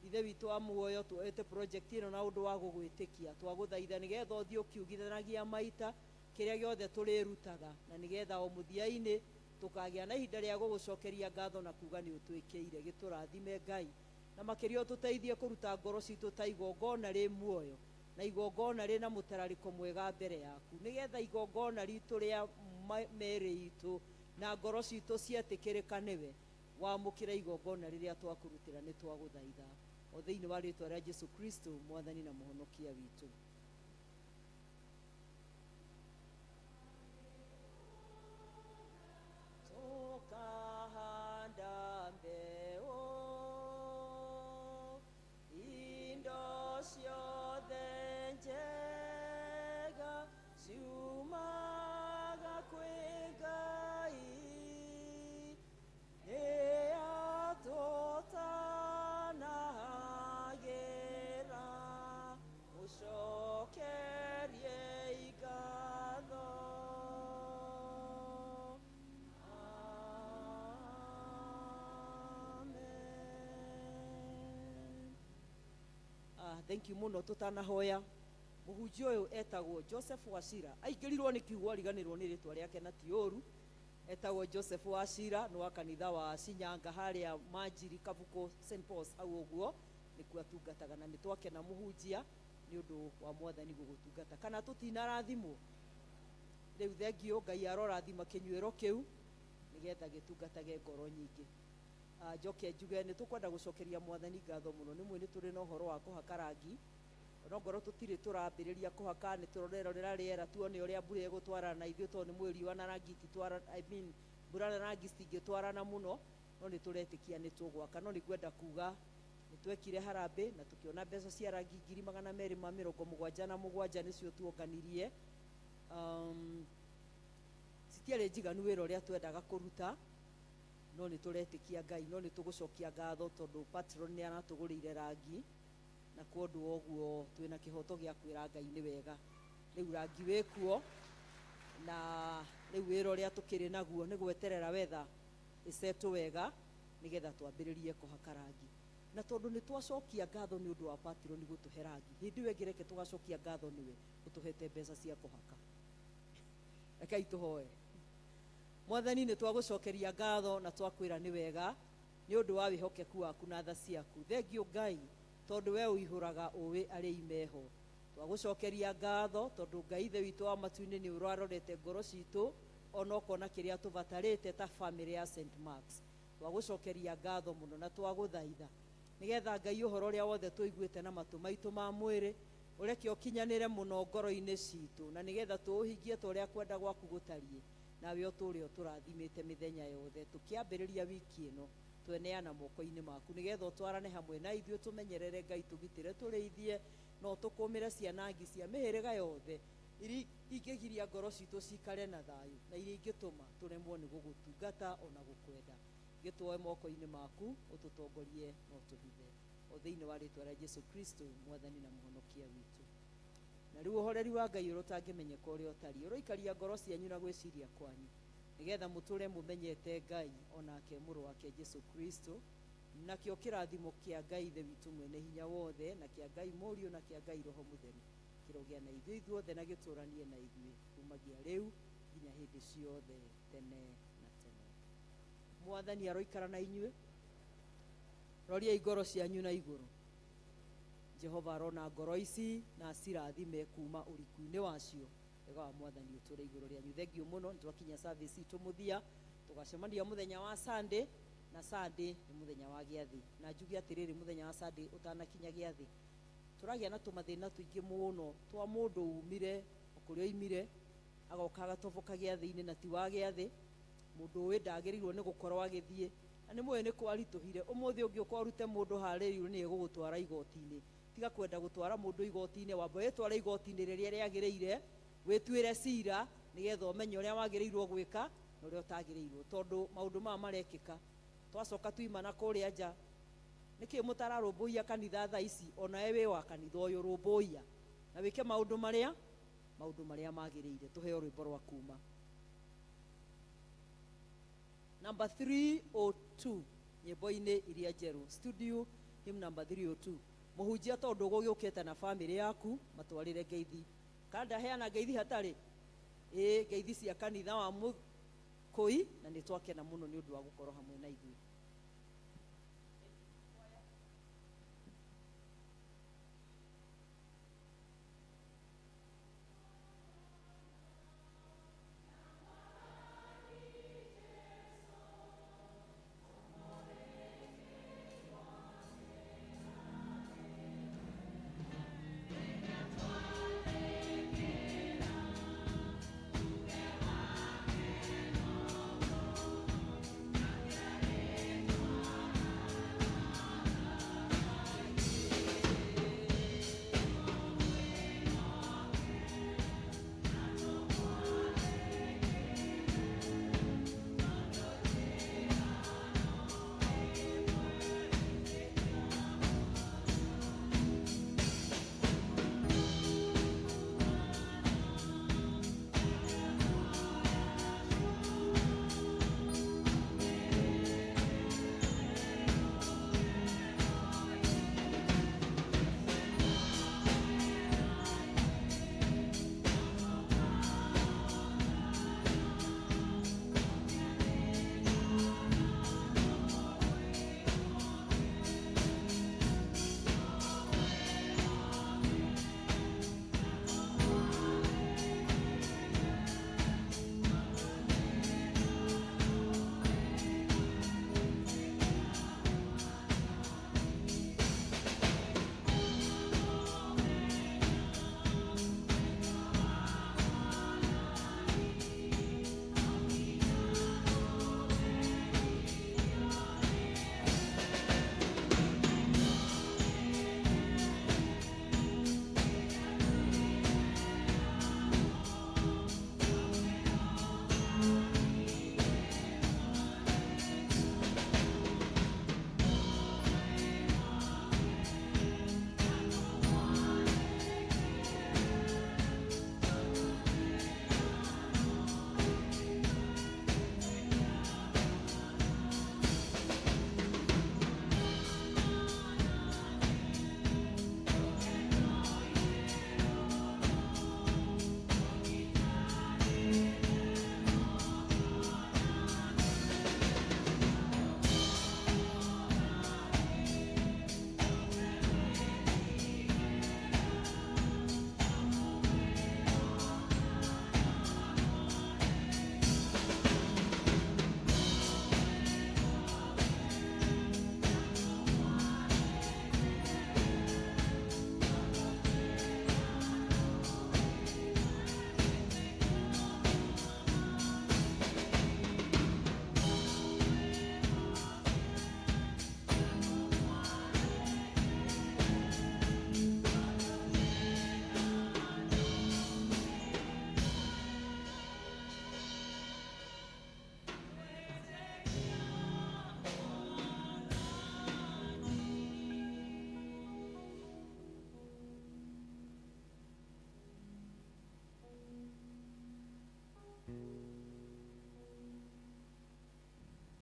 Ithe witũ wa muoyo, tuoete project ĩno na ũndũ wa gũgwĩtĩkia, twagũthaitha nĩgetha ũthiĩ ũkiugithanagia maita kĩrĩa gĩothe tũrĩrutaga, na nĩgetha o mũthia-inĩ tũkagĩa na ihinda rĩa gũgũcokeria ngatho na kuga nĩ ũtwĩkĩire. Gĩtũrathime Ngai, na makĩria ũtũteithie kũruta ngoro citũ ta igongona rĩ muoyo na igongona rĩna mũtararĩko mwega mbere yaku, nĩgetha igongona ritũ rĩa mĩĩrĩ itũ na ngoro citũ cietĩkĩrĩka nĩwe. Wamũkĩra igongona rĩrĩa twakũrutĩra, nĩ twagũthaitha o thĩinĩ wa rĩtwa rĩa Jesu Kristo Mwathani na Mũhonokia witũ. Tukahanda mbeũ indo ciothe njega ciumaga kwĩ Ngai, nĩ atũtanagĩra, mũcokerie ngatho. Amen. Thank you mũno. Tũtanahoya, mũhunjia ũyũ etagwo Joseph Wachira, aingĩrirwo nĩ kiugo ariganĩrwo nĩ rĩtwa rĩake, na ti ũru. Etagwo Joseph Wachira, nĩ wa kanitha wa Shinyanga harĩa Manjiri Kabuko St Paul's hau ũguo nĩkuo atungataga, na nĩ twakena mũhunjia nĩ ũndũ wa Mwathani gũgũtungata. Kana tũtinarathimwo rĩu? Thengio, Ngai arorathima kĩnyuĩro kĩu nĩgetha gĩtungatage ngoro nyingĩ. Njoke njuge nĩ tũkwenda gũcokeria Mwathani ngatho mũno. Nĩ mwĩ nĩ tũrĩ na ũhoro wa kũhaka rangi, ona ngorwo tũtirĩ tũrambĩrĩria kũhaka, nĩ tũrerorera rĩera tuone ũrĩa mbura ĩgũtwarana na ithuĩ, tondũ nĩ mwĩ riũa na rangi ititwara, I mean, mbura na rangi citingĩtwarana mũno, no nĩ tũretĩkia nĩ tũgwaka. No nĩ ngwenda kuga nĩ twekire harambĩ na tũkĩona mbeca cia rangi 277,000 nĩcio tuonganirie. Citiarĩ njiganu wĩra ũrĩa twendaga kũruta, no nĩ tũretĩkia Ngai, no nĩ tũgũcokia ngatho tondũ patron nĩ aratũgũrĩire rangi, na kwa ũndũ wa ũguo twĩna kĩhoto gĩa kwĩra Ngai nĩ wega. Rĩu rangi wĩkuo, na rĩu wĩra ũrĩa tũkĩrĩ naguo nĩ gweterera wetha ĩcetwo wega nĩgetha twambĩrĩrie kũhaka rangi. Na tondũ nĩ twacokia ngatho nĩ ũndũ wa patron gũtũhe rangi, hĩndĩ ĩyo ĩngĩ reke tũgacokia ngatho nĩwe ũtũhete mbeca cia kũhaka. Rekei tũhoe. Mwathani, nĩ twagũcokeria ngatho na twakwĩra nĩ wega nĩ ũndũ wa wĩhokeku waku na tha ciaku. Thengio Ngai, tondũ we ũihũraga ũĩ arĩa imeho. Twagũcokeria ngatho tondũ Ngai Ithe witũ wa matu-inĩ nĩ ũrarorete ngoro citũ ona ũkona kĩrĩa tũbatarĩte ta famĩlĩ ya St Marks. Twagũcokeria ngatho mũno na twagũthaitha nĩgetha Ngai ũhoro ũrĩa wothe tũiguĩte na matũ maitũ ma mwĩrĩ ũreke ũkinyanĩre mũno ngoro-inĩ citũ, na nĩgetha tũũhingie ta ũrĩa kwenda gwaku gũtariĩ. Nawe ũtũũre ũtũrathimĩte mĩthenya yothe tũkĩambĩrĩria wiki ĩno, tweneana moko-inĩ maku nĩgetha ũtwarane hamwe na ithuĩ, tũmenyerere Ngai, tũgitĩre, tũrĩithie, na ũtũkũmĩre cianangi cia mĩhĩrĩga yothe iria ingĩgiria ngoro citũ cikare na thayũ na iria ingĩtũma tũremwo nĩ gũgũtungata ona gũkwenda. Gĩtwoe moko-inĩ maku, ũtũtongorie na ũtũhithe o thĩinĩ wa rĩtwa rĩa Jesu Kristo Mwathani na Mũhonokia witũ. Na rĩu ũhoreri wa Ngai ũrĩa ũtangĩmenyeka ũrĩa ũtariĩ ũroikaria ngoro cianyu na gwĩciria kwanyu, nĩgetha mũtũre mũmenyete Ngai onake mũrũ wake Jesu Kristo. Nakĩo kĩrathimo kĩa Ngai Ithe witũ mwene hinya wothe, na kĩa Ngai Mũriũ, na kĩa Ngai Roho Mũtheru kĩrogĩa na ithuĩ ithuothe na gĩtũranie na ithuĩ kumagia rĩu nginya hĩndĩ ciothe tene na tene. Mwathani aroikara na inyuĩ. Roriai ngoro cianyu na igũrũ. Jehova arona ngoro ici na acirathime kuma ũriku-inĩ wacio. Wega wa Mwathani ũtũre igũrũ rĩanyu. Thengiũ mũno, nĩ twakinya service itũ mũthia. Tũgacemania mũthenya wa Sunday, na Sunday nĩ mũthenya wa gĩathĩ. Na njuge atĩrĩrĩ, mũthenya wa Sunday ũtanakinya gĩathĩ, tũragĩa na tũmathĩna tũingĩ mũno twa mũndũ umire o kũrĩa oimire agoka agatoboka gĩathĩ-inĩ na ti wa gĩathĩ. Mũndũ ũĩ ndagĩrĩirwo nĩ gũkorwo agĩthiĩ, na nĩ mũĩ nĩ kwaritũhire. Ũmũthĩ ũngĩũka ũrute mũndũ harĩrĩirwo nĩ egũgũtwara igoti-inĩ. Tiga kwenda gũtwara mũndũ igoti-inĩ, wamba wĩtware igoti-inĩ rĩrĩa rĩagĩrĩire, wĩtuĩre cira nĩgetha ũmenye ũrĩa wagĩrĩirwo gwĩka na ũrĩa ũtagĩrĩirwo, tondũ maũndũ maya marekĩka twacoka tuima na kũrĩa nja. Nĩkĩ mũtararũmbũiya kanitha thaa ici? Onawe wĩ wa kanitha ũyũ, rũmbũiya na wĩke maũndũ marĩa magĩrĩire. Tũheo rwĩmbo rwa kuma number 302 nyĩmbo-inĩ iria njerũ, studio hymn number 302. Mũhunjia, tondũ gũgĩũkĩte na bamĩrĩ yaku, matwarĩre ngeithi. Kana ndaheana ngeithi hatarĩ ĩ ngeithi cia kanitha wa Mũkũi, na nĩ twakena mũno nĩ ũndũ wa gũkorwo hamwe na ithuĩ.